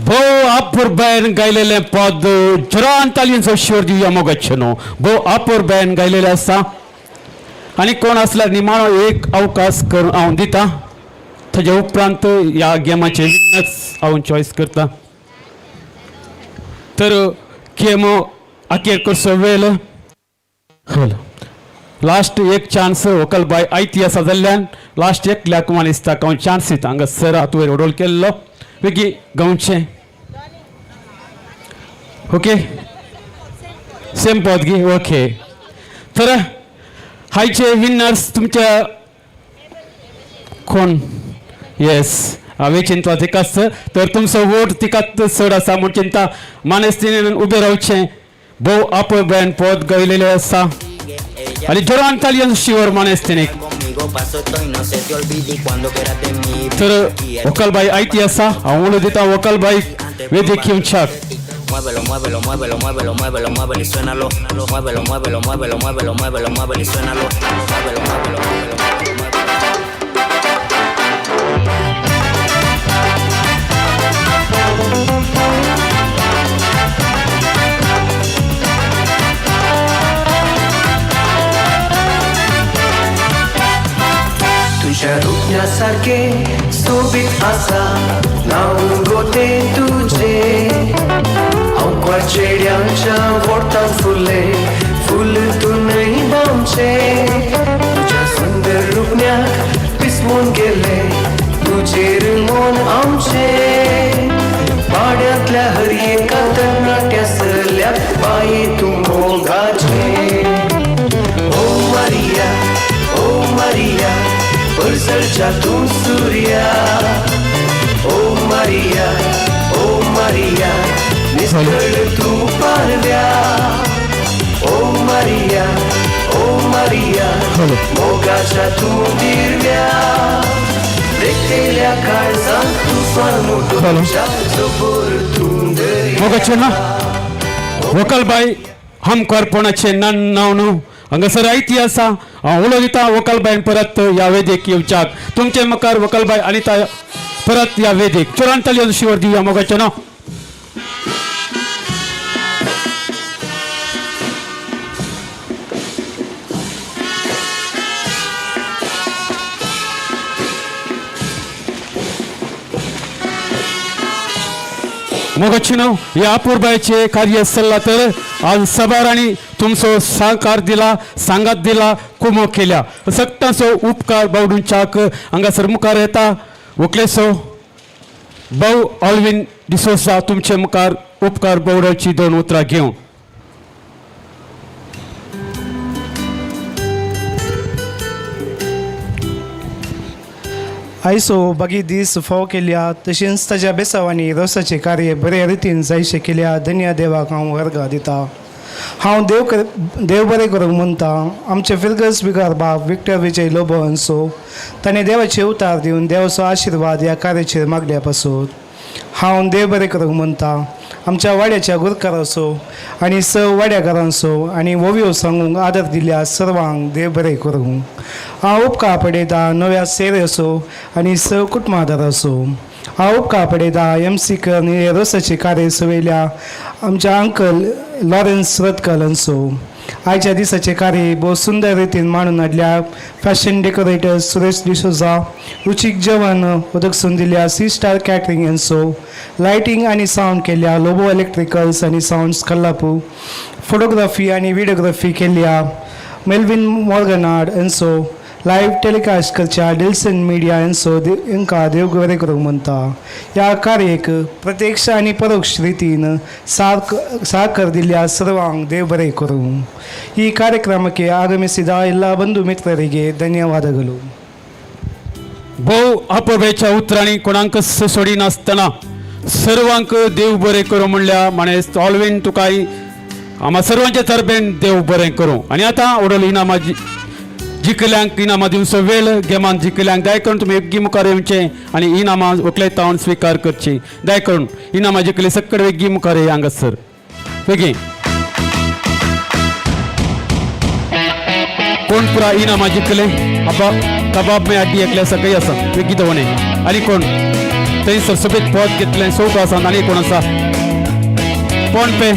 भोव अपुरबायेन गायलेलें पद जोरान तालयेंचो शिवर दिवया मोगाचें. भोव अपुरबायेन गायलेलें आसा आनी कोण आसल्यार निमाणो एक अवकाश करून हांव दिता. ताजे उपरांत ह्या गेमाचे विनर्स हांव चॉयस करता. तर गेम अखेर करचो वेळ. हॅलो, लास्ट एक चान्स व्हंकल आयती आसा जाल्ल्यान लास्ट एक लाख दिसता हांव चान्स दिता. हांगा सर हात वयर ओडोल केल्लो बेगी गावचें. ओके, सेम पद गी. ओके, तर हायचे विनर्स तुमच्या कोण? येस, हांवें चिंतला तिकाच. तर तुमचो वोट तिकाच चड आसा म्हूण चिंता मानेस्तीन उबें रावचें. भोव अपुरबायेन पद गायलेलें आसा आनी जोरान तालयेन शिवर मानेस्तीनीक. तर व्हंकलबाई आयती आसा. हांव उलो दिता व्हंकलबाई वेदीक येवच्याक. Muévelo, muévelo, muévelo, muévelo, muévelo, muévelo y suénalo. Muévelo, muévelo, muévelo, muévelo, muévelo, muévelo y suénalo. Muévelo, muévelo, muévelo, muévelo. तुझ्या रुपण्यासारखे सोबीत आसा नांव गोते तुझे. हांव चेड्यांच्या वोटान फुले फुल तूं न्हय बामचे. तुज्या सुंदर रुपण्याक पिसवून गेले तुजेर मन आमचे. वाड्यांतल्या हर एका तरणाट्या सल्या बाये तूं मोगाचे. ओ मारिया, ओ मारिया, परसरच्या तूं सुर्या. ओ मारिया, ओ मारिया, निसळ तूं पारव्या. ओ मारिया, ओ मारिया, मोगाच्या तूं दिरव्या. देखतेल्या काळजांत तुफान उडोवच्या जबर तूं दर्या. मोगाचें ना व्हंकलबाई हमकारपणाचें नान नांव न्हू. हांगासर आयती आसा. हांव उलो दिता व्हंकलबायन परत ह्या वेदीक येवच्याक. तुमचे मुखार व्हंकलबाई अनिता परत ह्या वेदीक. चोरान तालयो शिवर दिवया मोगाचें ना. मोगाचें ह्या अपुरबायेचें कार्य चल्लां. तर आज सभारांनी तुमचो सहकार दिला, सांगात दिला, कुमो केल्या. सगळ्यांचो उपकार बावडूनच्याक हांगासर मुखार येता व्हंकलेचो भाव ऑलवीन डिसोजा तुमचे मुखार उपकार बावडोवची दोन उतरां घेवन. आयसो बागी दीस फाव केल्या तशेंच ताज्या बेसांवांनी रोसाचें कार्य बरे रितीन जायशें केल्या. धन्य देवाक हांव वर्गां दिता. हांव देव कर देव बरें करूंक म्हणटा आमचे फिरगस बिगार बाब विक्टर विजय लोबो हांचो. ताणें देवाचे उतार दिवन देवाचो आशिर्वाद ह्या कार्याचेर मागल्या पासून हांव देव बरें करूंक म्हणटा आमच्या वाड्याच्या गुरकाराचो आनी स वाड्याकारांचो आनी ओवयो सांगूंक आदर दिल्या सर्वांक देव बरें करूं. हांव उपकार पडयता नव्या सेरेचो आनी स कुटुंबादाराचो. हांव उपकार पडयता एम सी कर रोसाचे कार्य सवयल्या आमच्या अंकल लॉरेन्स रतकल हांचो. आयच्या दिसाचें कार्य भोव सुंदर रितीन मांडून हाडल्या फॅशन डेकोरेटर सुरेश डिसोजा, रुचीक जेवण उदक दिल्या सी स्टार कॅटरींग एन्सो, लायटींग आनी सावंड केल्या लोबो इलेक्ट्रिकल्स आनी सावंड्स कल्लापू, फोटोग्राफी आनी व्हिडिओग्राफी केल्या मेल्विन मॉर्गनार्ड एन्सो, लायव्ह टेलिकास्ट करच्या डिल्सन मिडिया एन्सो हांकां देव बरें करूंक म्हणटा. ह्या कार्याक प्रत्यक्ष आनी परोक्ष रितीन साकर दिल्ल्या सर्वांक देव बरें करूं. ಈ ಕಾರ್ಯಕ್ರಮಕ್ಕೆ ಆಗಮಿಸಿದ ಎಲ್ಲ ಬಂಧು ಮಿತ್ರರಿಗೆ ಧನ್ಯವಾದಗಳು. भोव अपुरबायेच्या उतरांनी कोणाक सोडिनासतना सर्वांक देव बरें करूं म्हणल्या माणेस ऑलवीन तुकाय आम्हा सर्वांच्या तर्फेन देव बरें करूं. आनी आतां ओडल इनामां जिखल्यांक इनामां दिवचो वेळ गेमान जिखल्यांक दया करून तुमी वेगीं मुखार येवचें आनी इनामां व्हंकले तावन स्विकार करची. दया करून इनामां जिखली सकड वेगीं मुखार येया हांगासर वेगीं. कोण पुरा इनामां जिखले आबा कबाब में आड्डी एकले आसा खंय आसा वेगीं दवरणे. आनी कोण थंयसर सफेद पोत घेतलें चौको आसा आनी कोण आसा कोण पे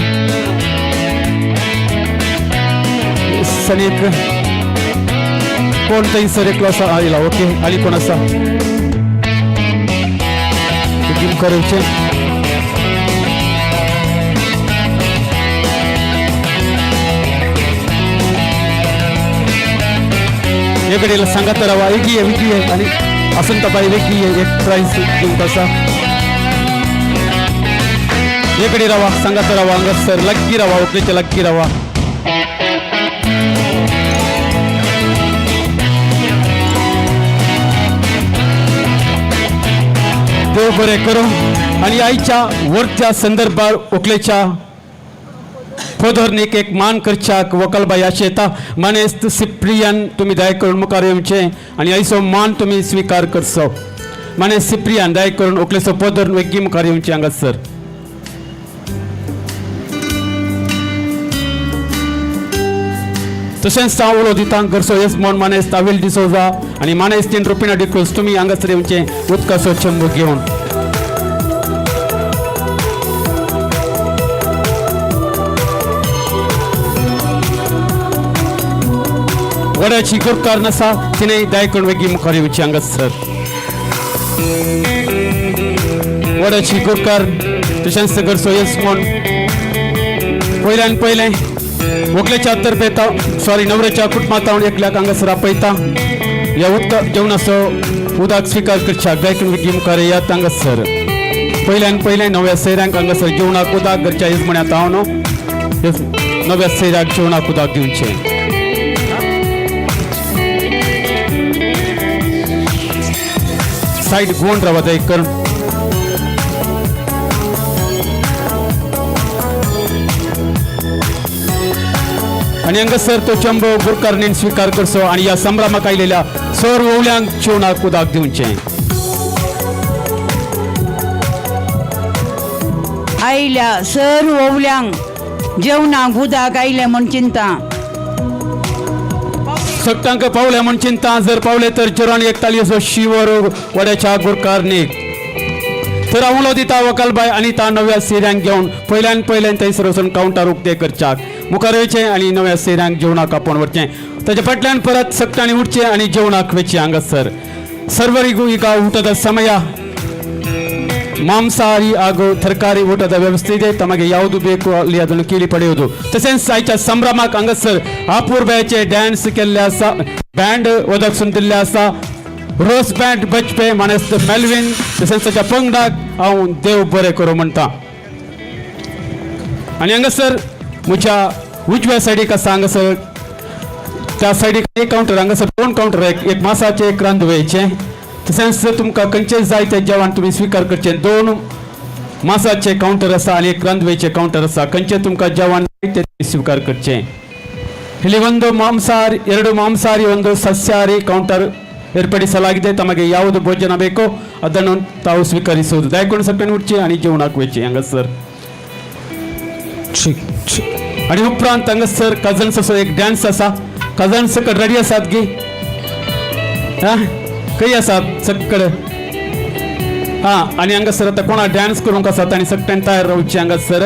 सनीक कोण थंयसर एकलो आसा आयला ओके. आनी कोण आसा बेगीन मुखार येवचें. एक सांगात रावा एकी आहे विकी आहे आणि असंतबाई वेगळी आहे एक प्राईज दिवंक आसा. एकडे रावा सांगात रावा हांगासर लक्की रावा व्हंकलेचे लक्की रावा. देव बरें करूं. आनी आयच्या वरच्या संदर्भार व्हंकलेच्या पदरणीक एक मान करच्याक वकलबाई अशें येता. मानेस्त सिप्रियान तुमी दया करून मुखार येवचें आनी आयचो मान तुमी स्विकार करचो. मानेस्त सिप्रियान दया करून व्हंकलेचो पदर वेगीं मुखार येवचें हांगासर. तशेंच हांव उलो दिता घरचो येजमान मानेस्त आवेल डिसोजा आनी मानेस्तीन रुपिना डिक्रूज तुमी हांगासर येवचें उदकाचो चेंबू घेवन. वड्याची गुरकार नासा तिणें दया करून वेगीं मुखार येवची हांगासर. वड्याची गुरकार तशेंच घरचो येजमान पयल्यान पयलें व्हंकलेच्या तर्फे सॉरी नवऱ्याच्या कुटुंबांत एकल्याक हांगासर आपयता. ह्या उदक जेवणाचो उदक स्विकार करच्याक दया करून वेगीं मुखार येयात हांगासर. पयल्यान पयलें नव्या सैऱ्यांक हांगासर जेवणाक उदक घरच्या येजमान्यांत हांव न्हू नव्या सैऱ्याक जेवणाक उदक दिवचें. साईड गोंड रावा दया करून. आनी हांगासर तो चंबो गुरकारणीन स्विकार करचो आनी ह्या संभ्रमाक आयलेल्या सर्व ओवल्यांक जेवणाक उदक दिवचें. आयल्या सर ओवल्यांक जेवणाक उदक आयलें म्हूण चिंता. सगटांक पावले म्हूण चिंता. जर पावले तर जोरान एक तालयेचो शिवर वड्याच्या गुरकारणीक. तर हांव उलो दिता वकलबाय आनी ता नव्या सिऱ्यांक घेवन पयल्यान पयल्यान थंयसर वचून कावंटर उक्तें करच्याक मुखार येवचें आनी नव्या सिऱ्यांक जेवणाक आपोवन व्हरचें. ताच्या फाटल्यान परत सगटांनी उठचें आनी जेवणाक वेचें हांगासर. ಸರ್ವರಿಗೂ ಈಗ ಊಟದ ಸಮಯ. ಮಾಂಸಾಹಾರಿ ಹಾಗೂ ತರಕಾರಿ ಊಟದ ವ್ಯವಸ್ಥೆ ಇದೆ. ತಮಗೆ ಯಾವುದು ಬೇಕು ಅಲ್ಲಿ ಅದನ್ನು ಕೇಳಿ ಪಡೆಯುವುದು. तशेंच आयच्या संभ्रमाक हांगासर अपुरबायेचे डॅन्स केल्ले आसा, बँड वदक दिल्ले आसा, रोस बँड बजपे मानेस्त मेल्विन तशेंच ताच्या पंगडाक हांव देव बरें करूं म्हणटा. आनी हांगासर म्हज्या उजव्या सायडीक आसा हांगासर त्या सायडीक एक कावंटर, हांगासर दोन कावंटर, एक मासाचें एक रांदवेचें. तशेंच तुमकां खंयचें जाय तें जेवण तुमी स्विकार करचें. दोन मासाचे कावंटर आसा आनी एक रांदवेचें कावंटर आसा. खंयचें तुमकां जेवण जाय तें तुमी स्विकार करचें. ಇಲ್ಲಿ ಒಂದು ಮಾಂಸಾಹಾರಿ, ಎರಡು ಮಾಂಸಾಹಾರಿ, ಒಂದು ಸಸ್ಯಾಹಾರಿ ಕೌಂಟರ್ ಏರ್ಪಡಿಸಲಾಗಿದೆ. ತಮಗೆ ಯಾವುದು ಭೋಜನ ಬೇಕೋ ಅದನ್ನು ತಾವು ಸ್ವೀಕರಿಸುವುದು. ದಯಕೊಂಡು ಸಕ್ಕಣೆ ಉಡ್ಚಿ आणि जेवणाक वेचे हांगासर. आनी उपरांत हांगासर कजन्स असो एक डान्स आसा. कजन्स सकट रेडी आसात गी? हा खंय आसात सकड? हा आनी हांगासर आतां कोणा डान्स करूंक आसा तांणी सगळ्यान तयार रावचें हांगासर.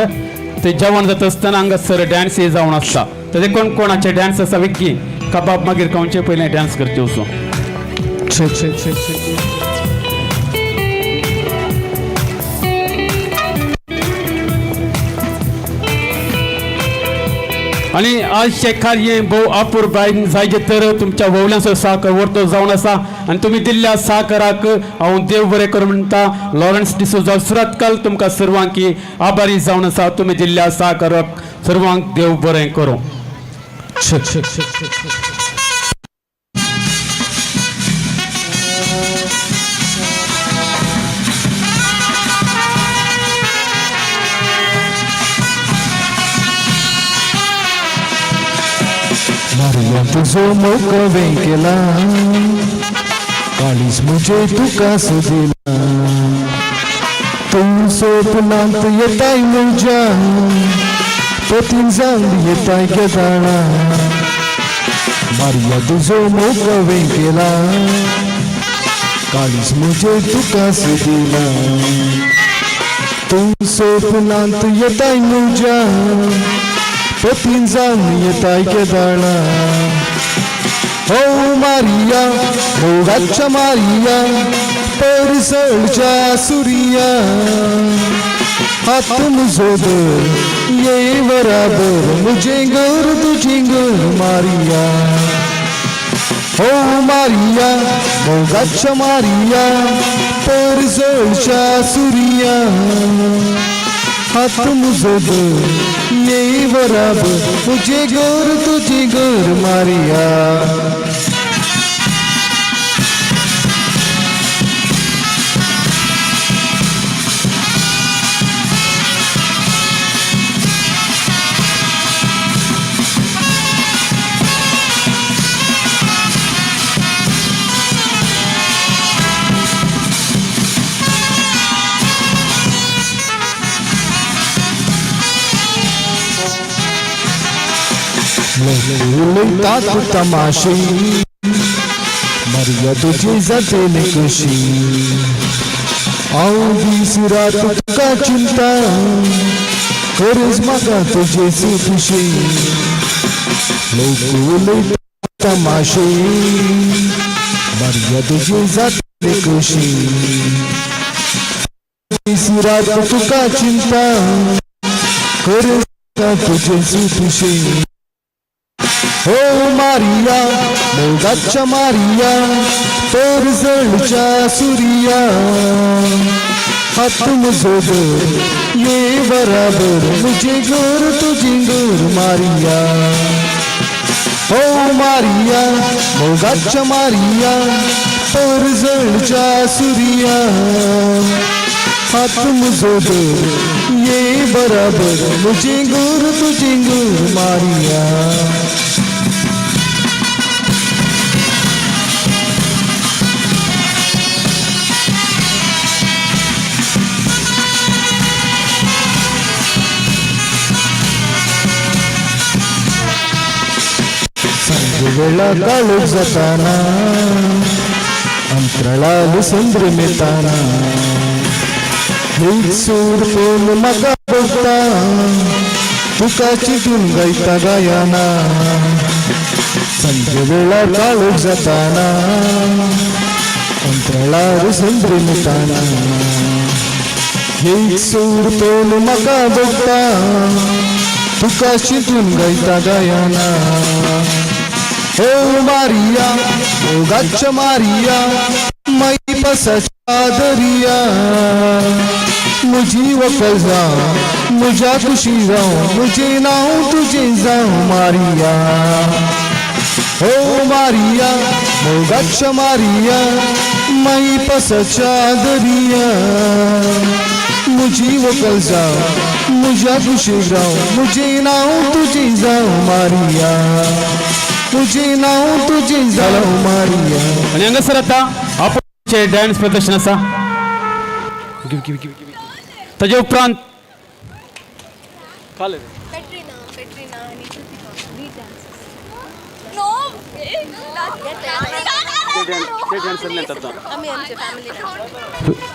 थंय जेवण जाता आसतना हांगासर डान्स हे जावन आसता. तर कोण कोणाचे डान्स आसा विक्की कबाब मागीर खावचे पयलें डान्स करचे वचूं. आणि आजचे कार्य भोव अपुरबायेन जायचे तर तुमच्या वोवल्यांचो साकर वर्तो जावन आसा आनी तुमी दिल्ल्या साकराक हांव देव बरें करूं म्हणटा. लॉरन्स डिसोजा सुरतकल तुमकां सर्वांकी आभारी जावन आसा. तुमी दिल्ल्या साकराक सर्वांक देव बरें करूं. मारिया तुजो मोग हांवें केला, काळीज म्हजें तुका दिला. तूं सपनांत येताय म्हज्या, पतीन जावन येताय केदाळा. मारिया तुजो मोग हांवें केला, काळीज म्हजें तुका दिला. तूं सपनांत येताय म्हज्या, पतीन जावन येताय केदाळा. हो मारिया मोगाच्या मारिया, परसळच्या सुरिया. हात म्हजो धर ये बराबर, म्हजें घर तुजें घर मारिया. हो मारिया मोगाच्या मारिया, परसळच्या सुरिया. हात म्हजो धर ये बराबर, म्हजें घर तुजें घर मारिया. उलयतात तमाशे मारिया तुजी जातली कशी. हांव दीस रात तुका चिंता, खरेंच म्हाका तुजे सुखशी. लोक उलयतात तमाशे मारिया तुजी जातली कशी. दीस रात तुका चिंता, खरेंच म्हाका तुजे सुखशी. हो मारिया मोगाच्या मारिया, परजळच्या सुरिया. हात म्हजो धर ये बराबर, म्हजें घर तुजें घर मारिया. हो मारिया मोगाच्या मारिया, परजळच्या सुरिया. हात म्हजो धर ये बराबर, म्हजें घर तुजें घर मारिया. वेळा काळोख जाताना, अंतराळाल संद्र मेताना. एक सूर फोन म्हाका बघता, तुका चिंतून गायता गायना. संजे वेळा काळोख जाताना, अंतराळार संद्र मेताना. एक सूर फोन म्हाका बघता, तुका चिंतून गायता गायना. हो मारिया मोगाच्या मारिया, माई पसाच्या दरिया. म्हजी वकल जावं म्हज्या कुशी जावं, म्हजें नांव तुजें जावं मारिया. हो मारिया मोगाच्या मारिया, माई पसाच्या दरिया. म्हजी वकल जावं म्हज्या कुशी जावं, म्हजें नांव तुजें जावं मारिया. तुझे नाव तुझे जावं मारिया. आनी हांगासर आतां आपण डान्स प्रदर्शन आसा. ताजे उपरांत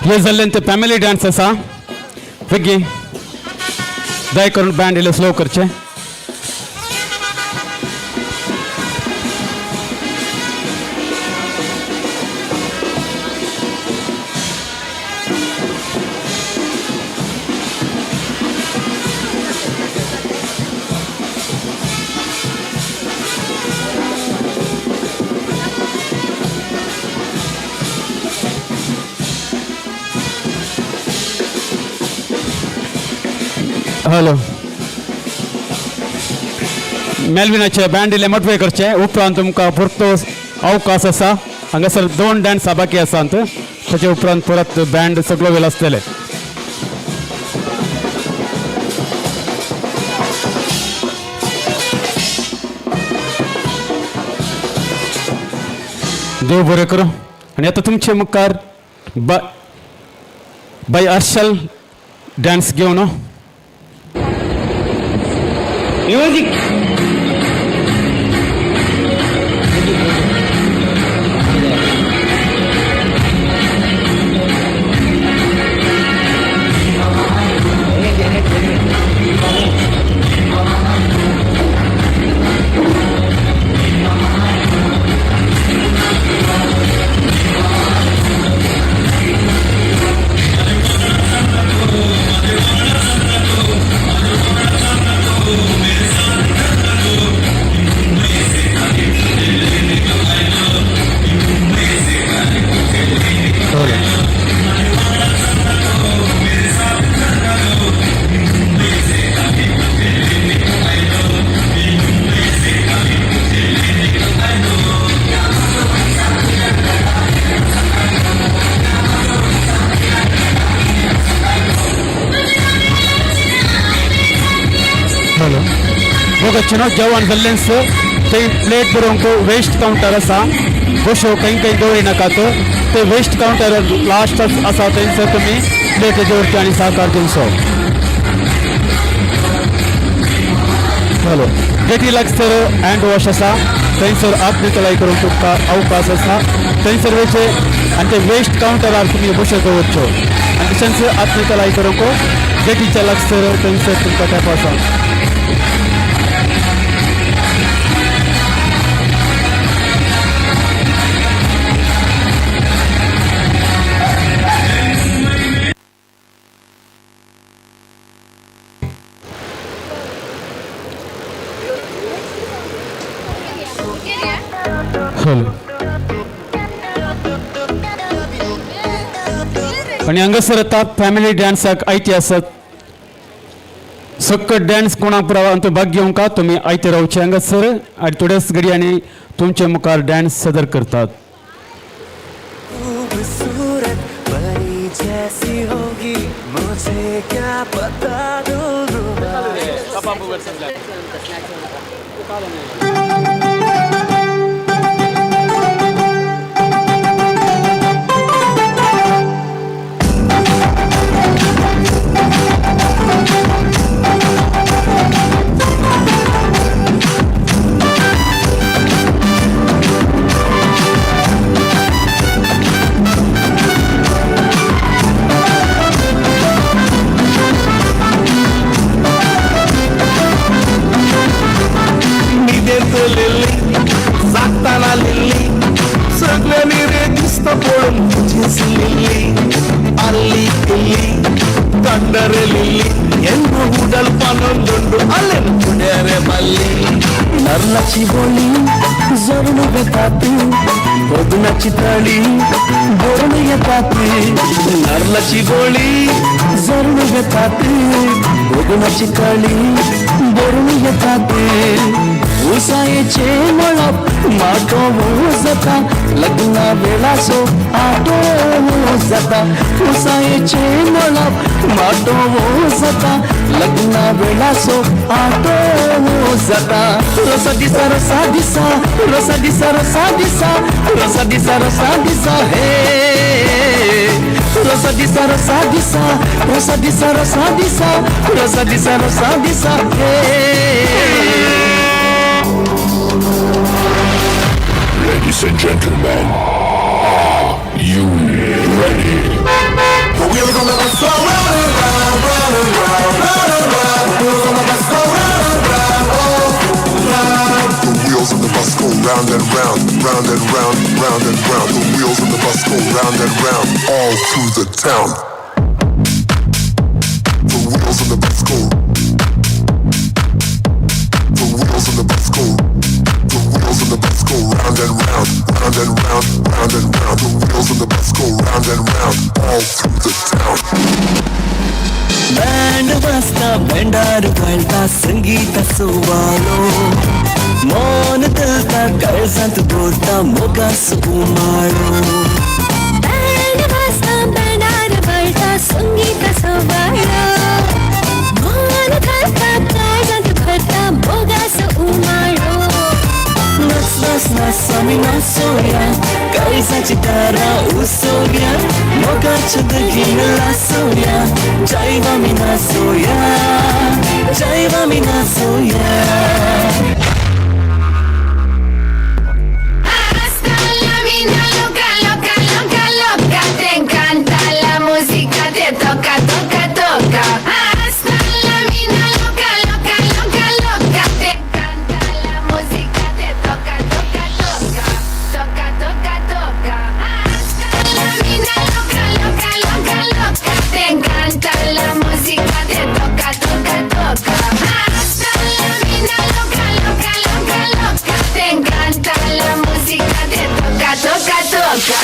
हे जाल्ल्यान ते फॅमिली डान्स आसा. बेगीन. दया करून बँड इल्लें स्लो करचें. हॅलो, मेल्विनाचे बँड इल्लें मोटवे करचें. उपरांत तुमकां पुरतो अवकाश आसा. हांगासर 2 डान्स बाकी आसात, ताचे उपरांत परत बँड सगळो वेळ आसतले. देव बरें करूं. आनी आतां तुमचे मुखार बाय हर्शल डान्स घेवन. म्युझिक. मोगाचें जेवण जाल्लेंच थंय प्लेट बरोवंक वेस्ट कावंटर आसा. बश्यो खंय खंय दवरी नाकात, ते वेस्ट कावंटर लास्ट आसा थंयसर तुमी प्लेट दवरची आनी सहकार दिवचो. हॅलो, गेटी लागसर हँड वॉश आसा, थंयसर हात नितळाय करूंक तुमकां अवकाश आसा. थंयसर वयचे आनी ते वेस्ट कावंटरार तुमी बश्यो दवरच्यो आनी तशेंच हात नितळाय करूंक गेटीच्या लागसर थंयसर तुमकां टॅप आसा. आनी हांगासर आतां फॅमिली डान्साक आयते आसात. सक्कट डान्स कोणाक पुराव भाग घेवंक तुमी आयते रावचे हांगासर आनी थोड्याच घडयांनी तुमचे मुखार डान्स सादर करतात. नरलाची बोली जोडून येतात, बदनाची तळी बोरून येतात. नरलाची बोली जोडून येतात, बदनाची तळी बोरून येतात. उसायेचे मळप माटो जाता, लग्ना वेळाचो आटो जाता. उसायेचे मळप माटो जाता, लग्ना वेळाचो आटो जाता. रसा दिसा रसा दिसा रसा दिसा रसा दिसा रसा दिसा रसा दिसा हे रसा दिसा रसा दिसा रसा दिसा रसा दिसा रसा दिसा रसा दिसा हे. Ladies and gentlemen, are you ready? The wheels on the bus go round and round, round and round, round and round. Round and round, round and round, round and round. The wheels on the bus go round and round, all through the town. The wheels on the bus go. The wheels on the bus go. The wheels on the bus go round and round, round and round, round and round. The wheels on the bus go round and round, all through the town. Band वाजता बँडार घालता संगीताचो वालो मौन चलता काळजांत भरता मोगाचो उमाळो band वाजता बँडार घालता संगीताचो वालो मन घालता काळजांत भरता मोगाचो उमाळो नाच नाच नाच आमी नाचोया काळजाची दारां उसोया मोगाचें बेगीन लासोया जायव आमी नाचोया जायव आमी नाचोया. Hasta la vida loca, loca, loca, loca. Te encanta la música, te toca, toca, toca. Hasta la vida loca, loca, loca, loca. Te encanta la música, te toca, toca, toca. Toca, toca, toca. Hasta la vida loca, loca, loca, loca. Te encanta la música, te toca, toca, toca. Hasta la vida loca, loca, loca, loca. Te encanta la música, te toca, toca, toca.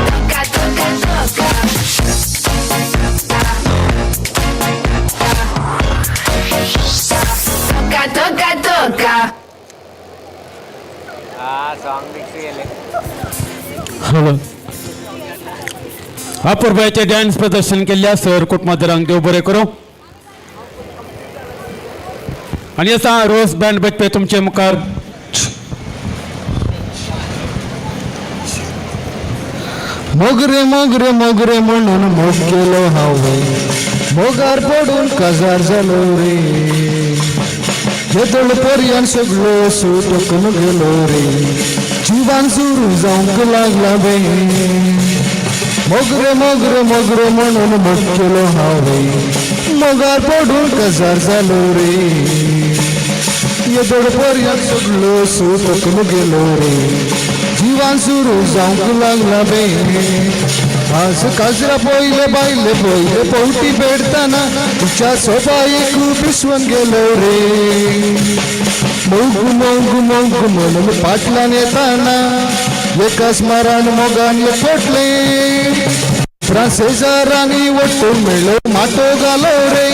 Toca, toca, toca. Toca, toca, toca. Hello अपूर्वाचे dance प्रदर्शन केल्ल्या sir कुटुंबादरांक देव बरें करूं. आनी आसा रोज band बजपे तुमचे मुखार. मोगरे मोगरे मोगरे म्हणून मोग केलो हांवें, मोगार पडून काजार जालो रे. येदोळ पर्यान सगळो सुटकून गेलो रे, जिवान सुरू जावंक लागला बे. मोगरे मोगरे मोगरे म्हणून मोग केलो हांवें, मोगार पडून काजार जालो रे. येदोळ पर्यान सगळो सुटकून गेलो रे, जिवान सुरू जावंक लागला बे. आज काजरा पयले बायले पयले पवटी पेडताना तुज्या सोबायेक पिसवन गेलो रे. मोग मोग मोग म्हणून फाटल्यान येताना एकाच मारान मोगान एकवटले. फ्रांसेजारांनी वट्टून मेळ्ळो माटो घालो रे,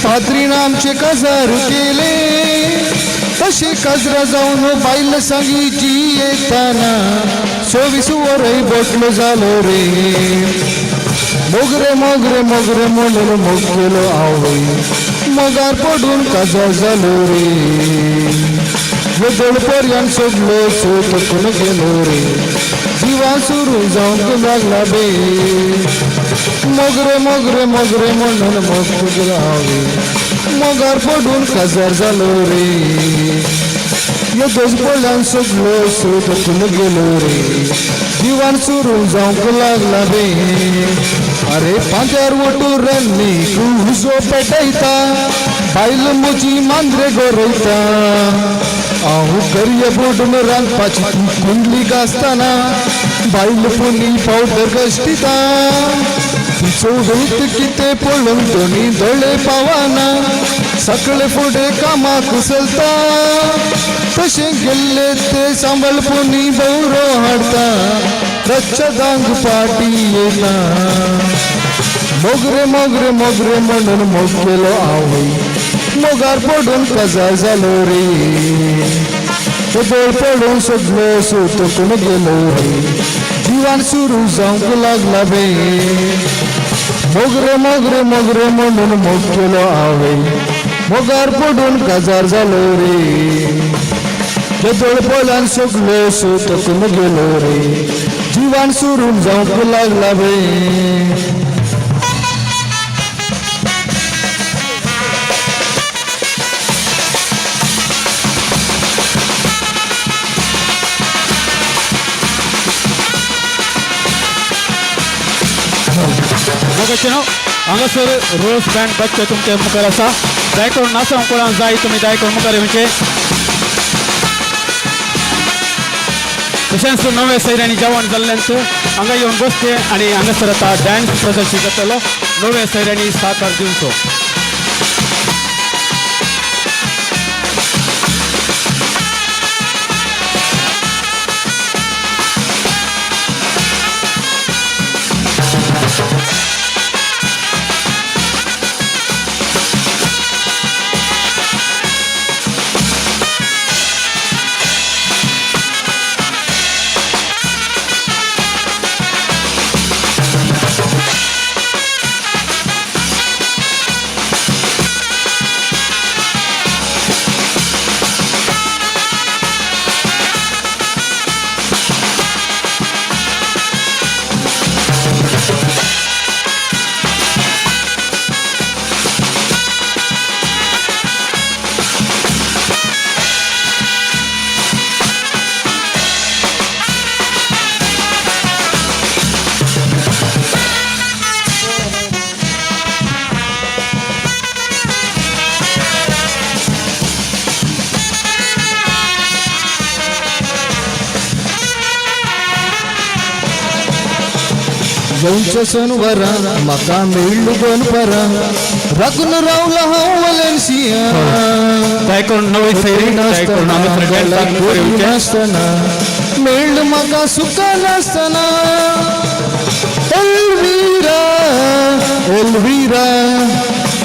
पाद्रीन आमचे काजार केले. तशें काजरा जावन बायल सांगी जी येताना 24 वरय बोटलो जालो रे. मोगरे मोगरे मोगरे म्हणून मोग केलो हांवें, मोगार पडून काजार जालो रे. येदोळ पर्यान सगळो सुटकून गेलो रे, जिवान सुरू जावंक लागला बे. मोगरे मोगरे मोगरे म्हणून मोग केलो हांवें, मोगार पडून काजार जालो रे. येदोळ पर्यान सगळो सुटकून गेलो रे, जिवान सुरू जावंक लागला बे. अरे पांद्यार वटूर रन्नीक उजो पेटयता, बायल म्हजी मांद्रे गोरयता. हांव करये बुडून रांदपाची कुंडली गाजताना बायल पुनी पावडर घश्टिता. तिचो वेत कितें पळोवन दोनी दोळे पावना, सगळे फुडें कामाक चलता. तशें गेल्ले ते सांबाळ पुनी भोवरो हाडटा, रच्चदांग पाटी येता. मोगरे मोगरे मोगरे म्हणून मोग केलो हांवें, मोगार पडून काजार जालो रे. येदोळ पडून सगळो सुटकून गेलो रे, जिवान सुरू जावंक लागला बे. मोगरे मोगरे मोगरे म्हणून मोग केलो हांवें, मोगार पडून काजार जालो रे. येदोळ पडल्यान सगळो सुटकून गेलो रे, जिवान सुरू जावंक लागला बे. मोगाचेनो हांगासर रोज बँड बच्चे तुमचे मुखार आसा. जाय करून नासा कोणाक जाय तुमी जाय करून मुखार येवचे. तशेंच नवे सैऱ्यांनी जेवण जाल्ल्यान हांगा येवन बसचे आनी हांगासर आतां डान्स प्रदर्शन जातलो. नव्या सैऱ्यांनी साकार दिवचो. येवच्या सनवरा म्हाका मेळ्ळो दोन परां राखून रावला हांव वलेन्सिया. तयार करून नवे सैरी तयार करून हांगासर डान्साक मुखार येवचें. नासतना मेळ्ळो म्हाका सुखा नासतना. एल्विरा एल्विरा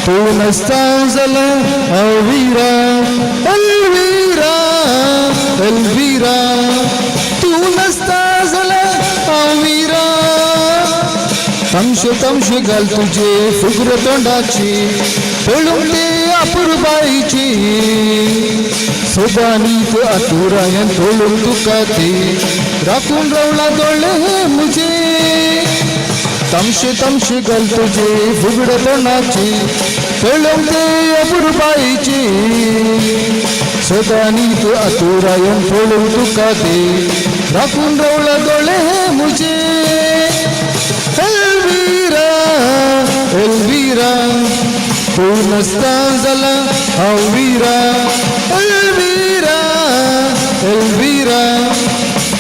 तूं नासता जाल्यार हांव वीरा. एल्विरा एल्विरा तूं नासता जाल्यार हांव वीरा. तामशे तामशे घाल तुजे फुगरो तोंडाची पळोवंक ते अपुरबायची. सदांनीत आतुरायन पळोवंक तुका ती राखून रावला दोळे म्हजे. तामशे तामशे घाल तुजे फुगडे तोंडाची पळोवंक ते अपुरबायची. सदांनीत आतुरायन पळोवंक तुका ती राखून रावला दोळे म्हजे. एल्विरा एल्विरा तूं नासता जाल्यार हांव वीरा. एल्विरा एल्विरा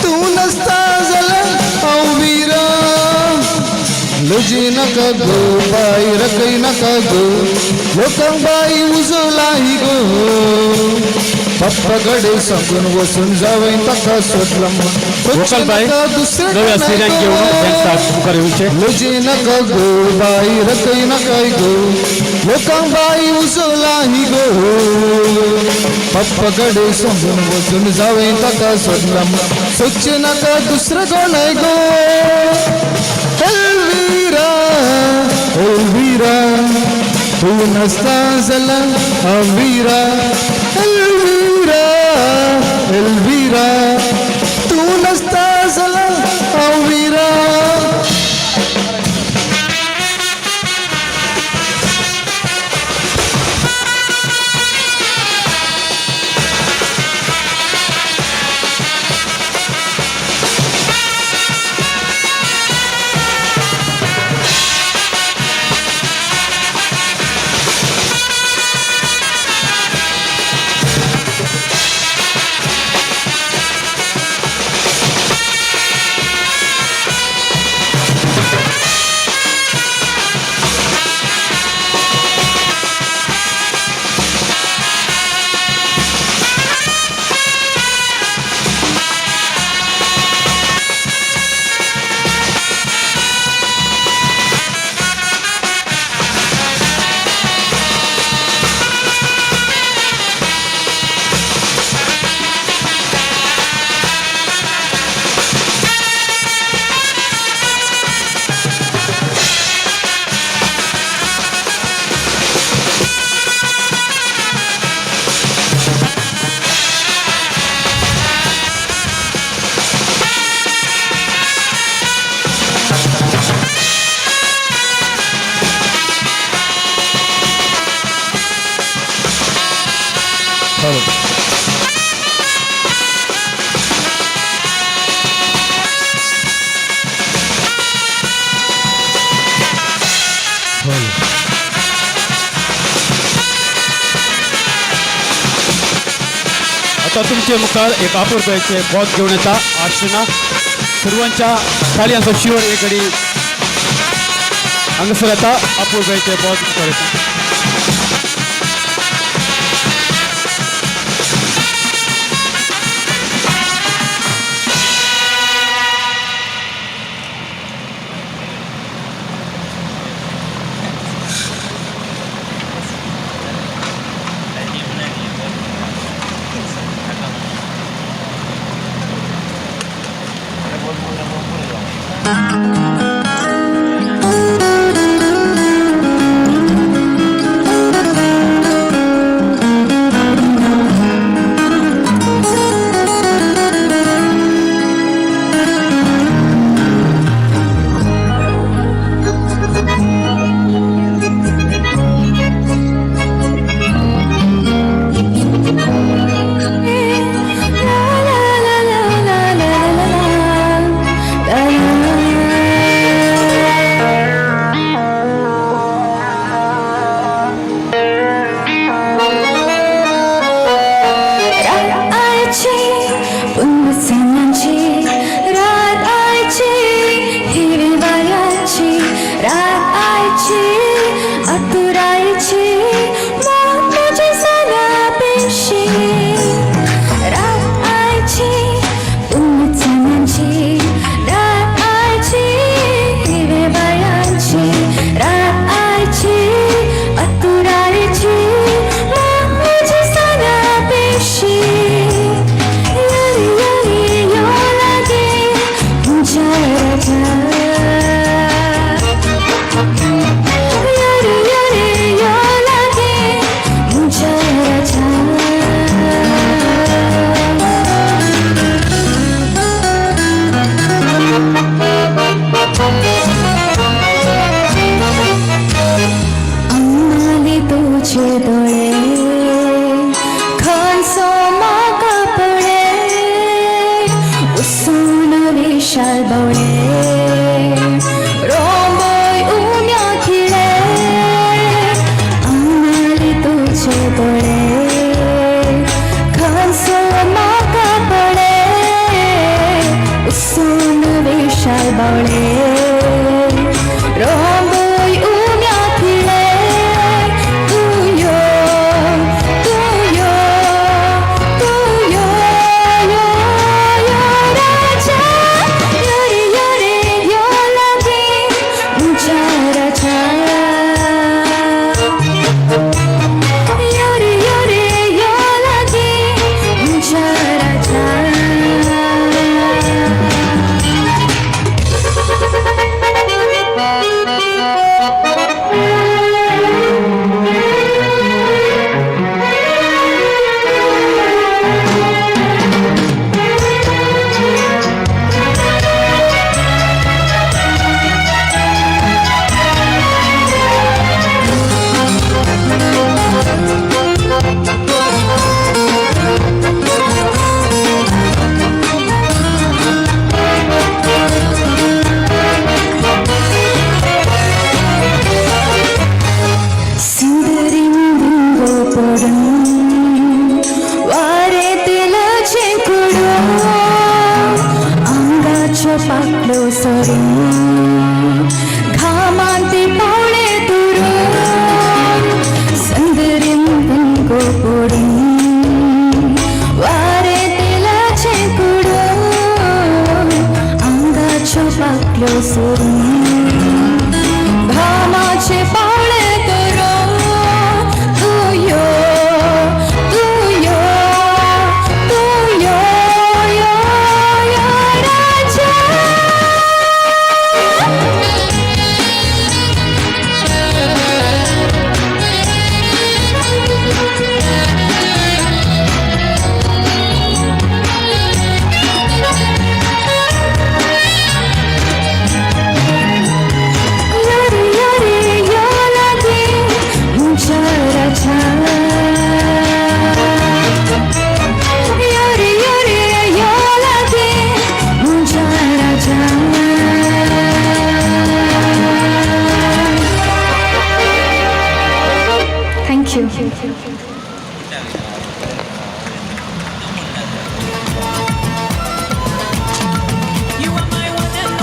तूं नासता जाल्यार हांव वीरा. लजी नाका गो बाय रकय नाका गो लोकांक बाय उजो लाय गो. पप्पा कडेन सांगून वचून जावं ताका सोदला वोकल बाय नव्या सैऱ्यांक घेवन डान्साक मुखार येवचें. लजी नाका गो बाय रकय नाका गो लोकांक बाय उजो लाय गो. पप्पा कडेन सांगून वचून जावं ताका सोदला सोदचें नाका दुसरें कोणाय गो. एल्विरा एल्विरा तूं नासता जाल्यार हांव वीरा. एल्विरा एल्विरा तूं नासता जाल्यार हांव वीरा. आता तुमचे मुखार एक अपुरबायचे बोध घेवन येता आशिना. सर्वांच्या ताळयांचो शिवर एक घडी हांगासर येता अपुरबायचे बोध मुखार येता.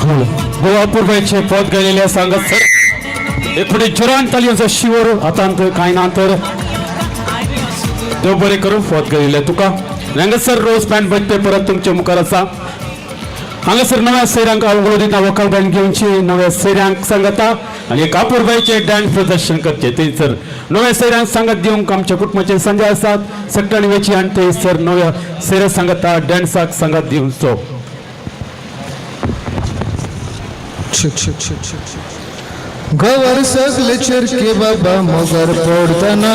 धूळ गोवा पुर्वेचे पद गेलेले सांगत सर एक फुडें जोरान तालयांचो शिवर हातांत कांय ना तर देव बरें करूं फोत गेलेले तुका. हांगासर रोज बँड बजते परत तुमच्या मुखार आसा. हांगासर नव्या सैरांक हांव दिता वोकल बँड घेवची नव्या सैरांक सांगता आनी एक अपुरबायचे डान्स प्रदर्शन करचे थंयसर नव्या सैरांक सांगत दिवंक आमच्या कुटुंबाचे संजय आसात सगळ्यांनी वेची आनी थंयसर नव्या सैरा सांगता डान्साक सांगत दिवचो. गवर सगले चेरके बाबा मोगार पडतना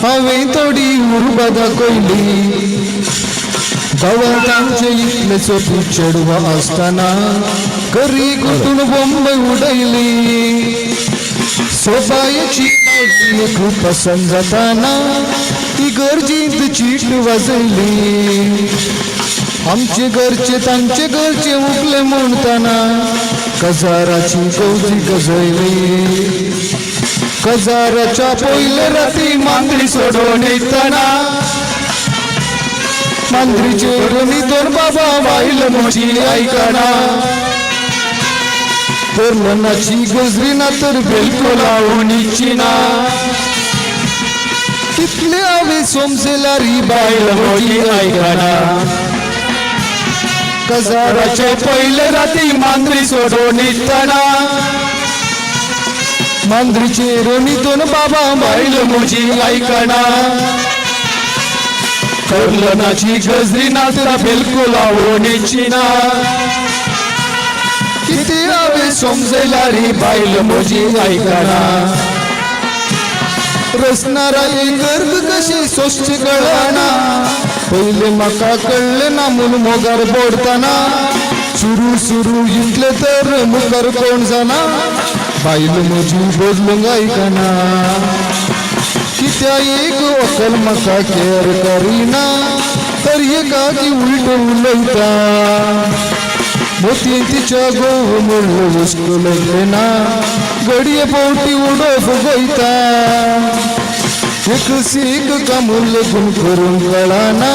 हांवें थोडी उर्बा दाखयली. गांवांत आमचे इतले सोपी चेडवां आसतना करी कुटून बोंबय उडयली. सोबायेची एक पसंत जाताना ती गरजेंत चीट वाजयली. आमचे घरचे तांचे घरचे उगले म्हणताना कजाराची गवजी गजयली. कजाराच्या पयले राती मांद्री सोडून येतना मांद्रीचेर निदोन बाबा बायल म्हजी आयकना. तर मनाची गजरी ना तर बिलकुल लावणीची ना. कितले हांवें समजल्यार ही बायल म्हजी आयकना. कजाराचे पयले राती मांद्री सोडून येतना मांद्रीचेर निदोन बाबा बायल म्हजी आयकना. करलनाची गजरी ना तर बिलकुल आवडीची ना. किती हांवें समजल्यार ही बायल म्हजी आयकना. रसणारा गर्भ कशी सोसची कळना. पयले म्हाका कळ्ळें ना म्हूण मोगार बोडतना सुरू सुरू इतले तर मुखार कोण जाणा बायल म्हजी बदलूंक आयकना. कित्या एक व्हंकल म्हाका केअर करिना तर एका ती उलट उलयता. मोती तिच्या घोव म्हणलो वस्तू ना घडये पोवटी उडोवप वयता. एक सीख कामून लेगून करूंक कळना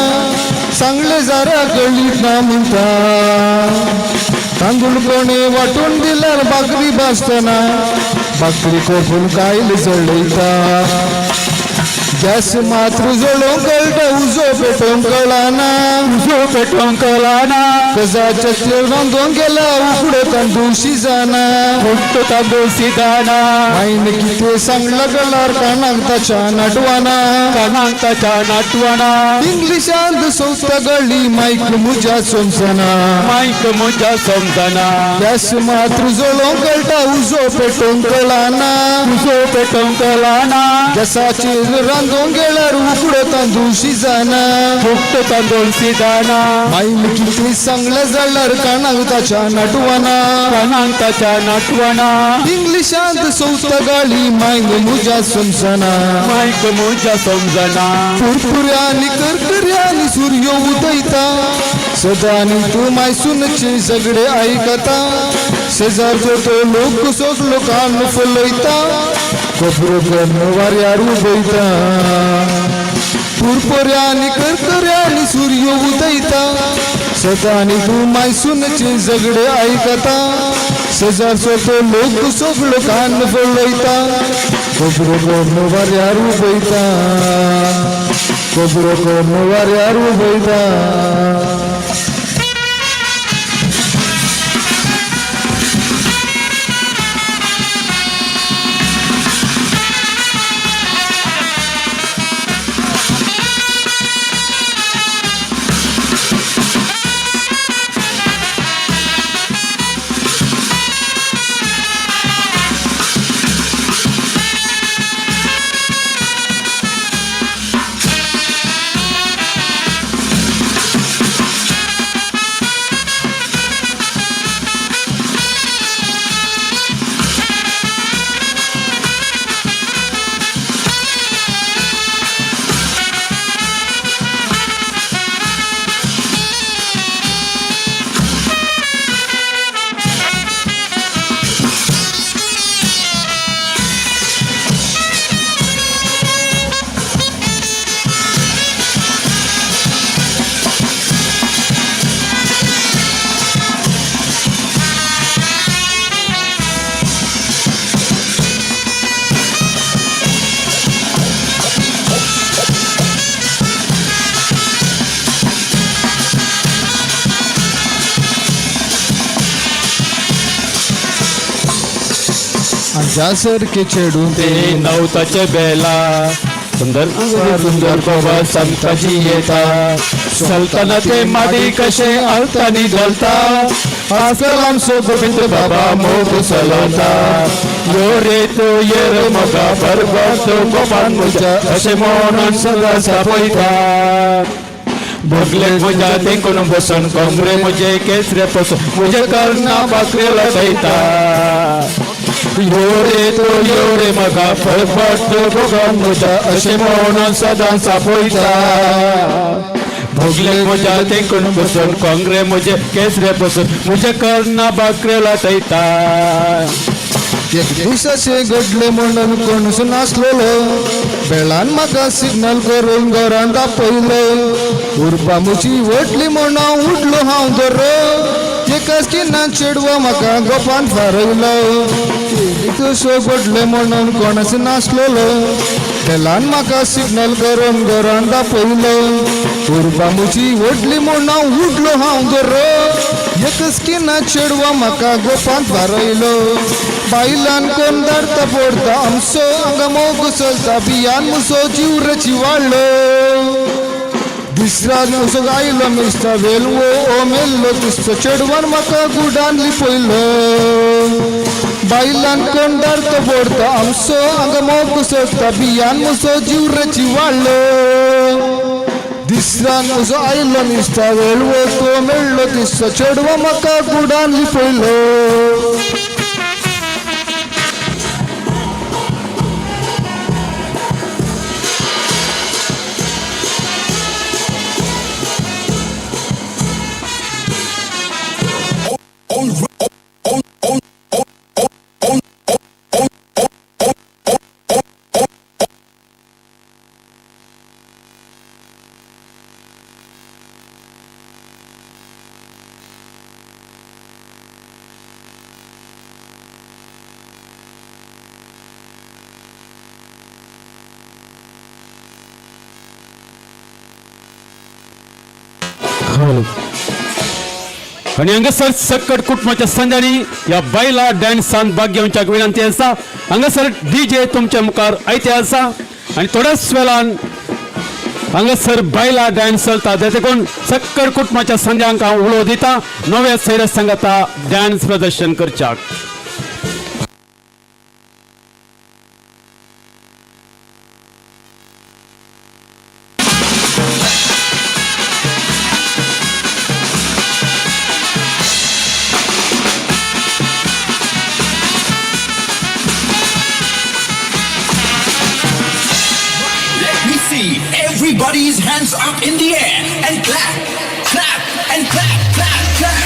सांगले जारा कळीत ना म्हणटा. तांदूळ कोणे वांटून दिल्यार भाकरी भाजतना भाकरी कोपून कायल जळयता. गॅस मात्र जळोवंक कळटा उजो पेटोवंक कळना उजो पेटोवंक कळना. कजाच्या तेल रांदोंक गेला उकडो तांदूळ शिजना उकडो तांदूळ शिजना. मायन कितें सांगलां गळार कानाक ताच्या नाटवाना कानाक ताच्या नाटवाना. इंग्लिशांत सोंसता गळी मायक म्हज्या समजना मायक म्हज्या समजना. गॅस मात्र जळोवंक कळटा उजो पेटोवंक कळना उजो पेटोवंक कळना. गॅसाचेर रांदोंक गेल्यार उकडो तांदूळ शिजना उकडो तांदूळ शिजना. मायन कितें सांगलें जाल्यार कानाक ताच्या नाटवाना कानाक ताच्या नाटवाना. इंग्लिशांत सोंसता गाळी मायन म्हज्या समजना मायक म्हज्या समजना. फुरफुऱ्यांनी करकऱ्यांनी सूर्य उदयता सदांनी तूं मायसूनचे सगळे आयकता. शेजारचो तो लोक सगलो कान फुलयता खबरो करून वाऱ्यार उबयता. पुरपुऱ्यांनी करकऱ्यांनी सूर्य उदयता सदांनी तूं मायसूनचे झगडे आयकता. शेजारचो तो लोक सगलो कान फुलयता खबरो करून वाऱ्यार उबयता खबरो करून वाऱ्यार उबयता. म्हज्या सारकें चेडूं ते नवताचे बेला सुंदर सुंदर बाबा संताजी येता सल्ताना ते माडी कशे आलतानी घालता आजकाल आमचो गोविंद बाबा मोग चलवता यो रे तो ये रे मोगा बरबर तो गोपान म्हज्या अशें म्हणून सदां सापयता भोगले म्हज्या तेंकून बसून कोंगरे म्हजे केसरे पसून म्हजे कर्णा भाकरे लटयता यो रे तो यो रे मगा फळफट भोगन म्हज्या अशें म्हणून सदां सापयता भोगले म्हज्या तेंकून बसून कोंगरे म्हजे केसरे पसून म्हजे कर्णा भाकरे लटयता. एक दिसाचे घडले म्हणून कोणूच नासलेलो बेळान म्हाका सिग्नल करून घरांत आपयलो उर्बा म्हजी व्हडली म्हूण हांव उडलो हांव दरो एकाच किन्नान चेडवा म्हाका गोपान फारयलो. तसो घडलें म्हणून कोणच नासलेलो बेलान म्हाका सिग्नल करून घरांत आपयलो उर्बा म्हजी व्हडली म्हूण हांव उडलो हांव दरो एकच किन्ना चेडवा म्हाका गोपान फारयलो. बायलान कोण धाडता पडता आमचो हांगा मोग चलता बियान मुसो जीव रची वाडलो. दुसरा मुसो आयलो मिस्ता वेलवो ओ मेल्लो दुसरो चेडवान म्हाका गुडान लिपयलो. बायलान कोण धाडता पडता आमचो हांगा मोग चलता बियान मुसो जीव रची वाडलो. दुसरा मुसो आयलो मिस्ता वेलवो तो मेळ्ळो दुसरो चेडवा म्हाका गुडान लिपयलो. आणि हांगासर सक्कड कुटुंबाच्या संद्यांनी ह्या बायला डान्सान भाग घेवच्याक विनंती आसा. हांगासर डीजे तुमच्या मुखार आयते आसा आनी थोड्याच वेळान हांगासर बायला डान्स चलता. देखून सक्कड कुटुंबाच्या संद्यांक हांव उलो दिता नव्या सैर संगता डान्स प्रदर्शन करच्याक. Everybody's hands up in the air and clap, clap, and clap, clap, clap.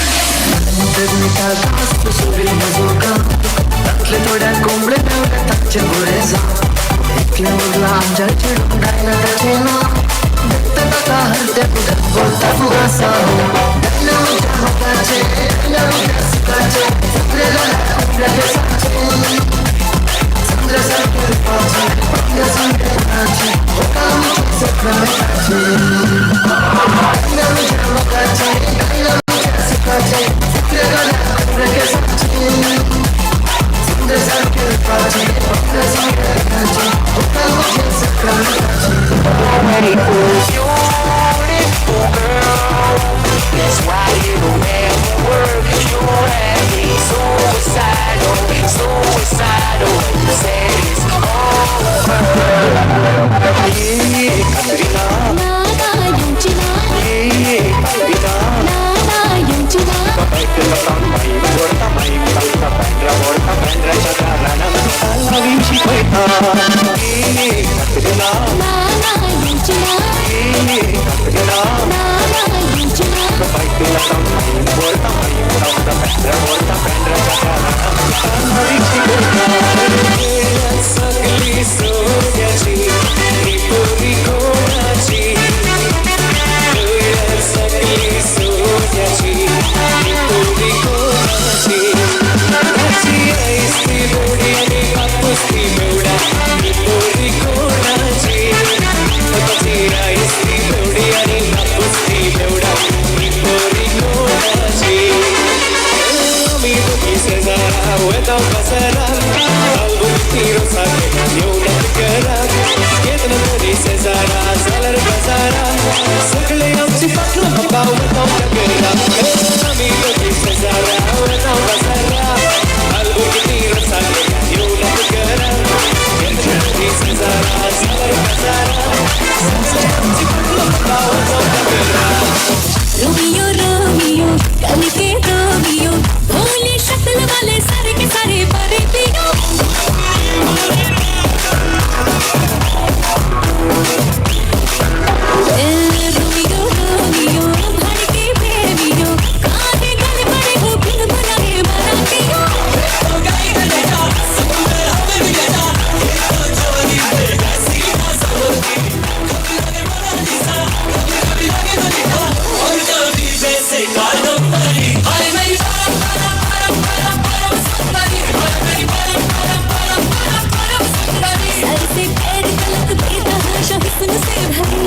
Beautiful girl, that's why it'll never work. You have me suicidal, suicidal. Said it's over. Romeo Romeo कल K Romeo, भोली शक्ल वाले सारे K सारे परे पियो। Romeo Romeo भर K Premio, काहे गले पड़े हो बिन बुलाए मरातियो। सर से पैर तलक बेतहाशा हुस्न से भरी।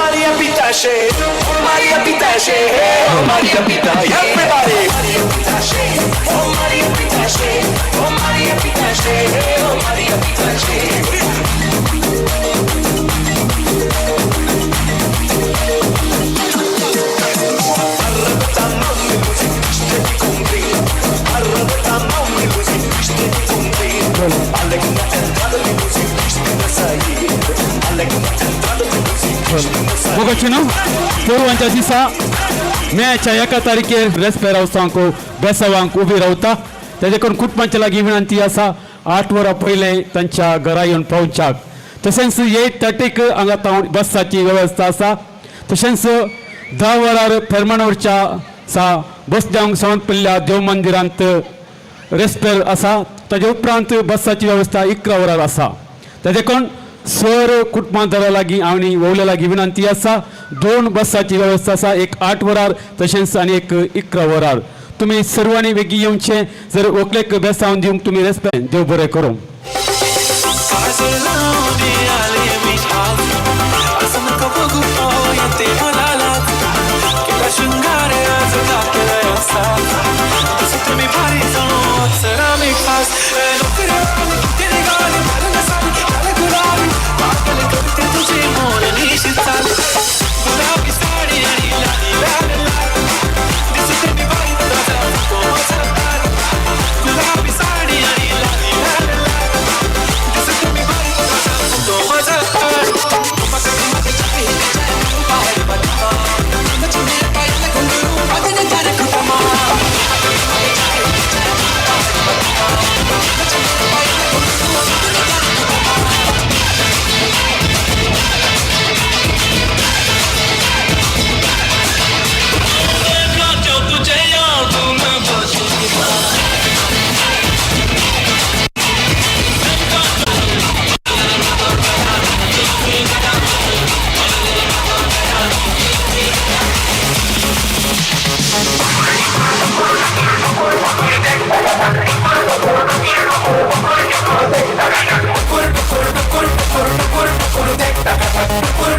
Maria Pitache, Maria Pitache, Maria Pitache, everybody. Maria Pitache, oh Maria Pitache, oh Maria Pitache, oh Maria Pitache. मोगाचेनो पोरवांच्या दिसा मेच्या एका तारखेर रेस्पेर हावसांक बेसावांक उबी रावता. तेजे करून कुटुंबाच्या लागीं विनंती आसा 8 वरां पयलें तांच्या घरा येवन पावच्याक. तशेंच 8:30 हांगा तावन बसाची वेवस्था आसा. तशेंच 10 वरार फेरमानवरच्या सा बसद्यांक सावंतपल्ल्या देव मंदिरांत रेस्पेर आसा. ताजे उपरांत बसाची वेवस्था 11 वरार आसा. तेजे करून सर कुटुंबादारा लागीं आनी वोवल्या लागीं विनंती आसा 2 बसाची वेवस्था आसा, एक 8 वरार तशेंच आनी एक 11 वरार. तुमी सर्वांनी बेगीन येवचें. जर व्हंकलेक बेसावन दिवंक तुमी रेस्पेर. देव बरें करूं. Kur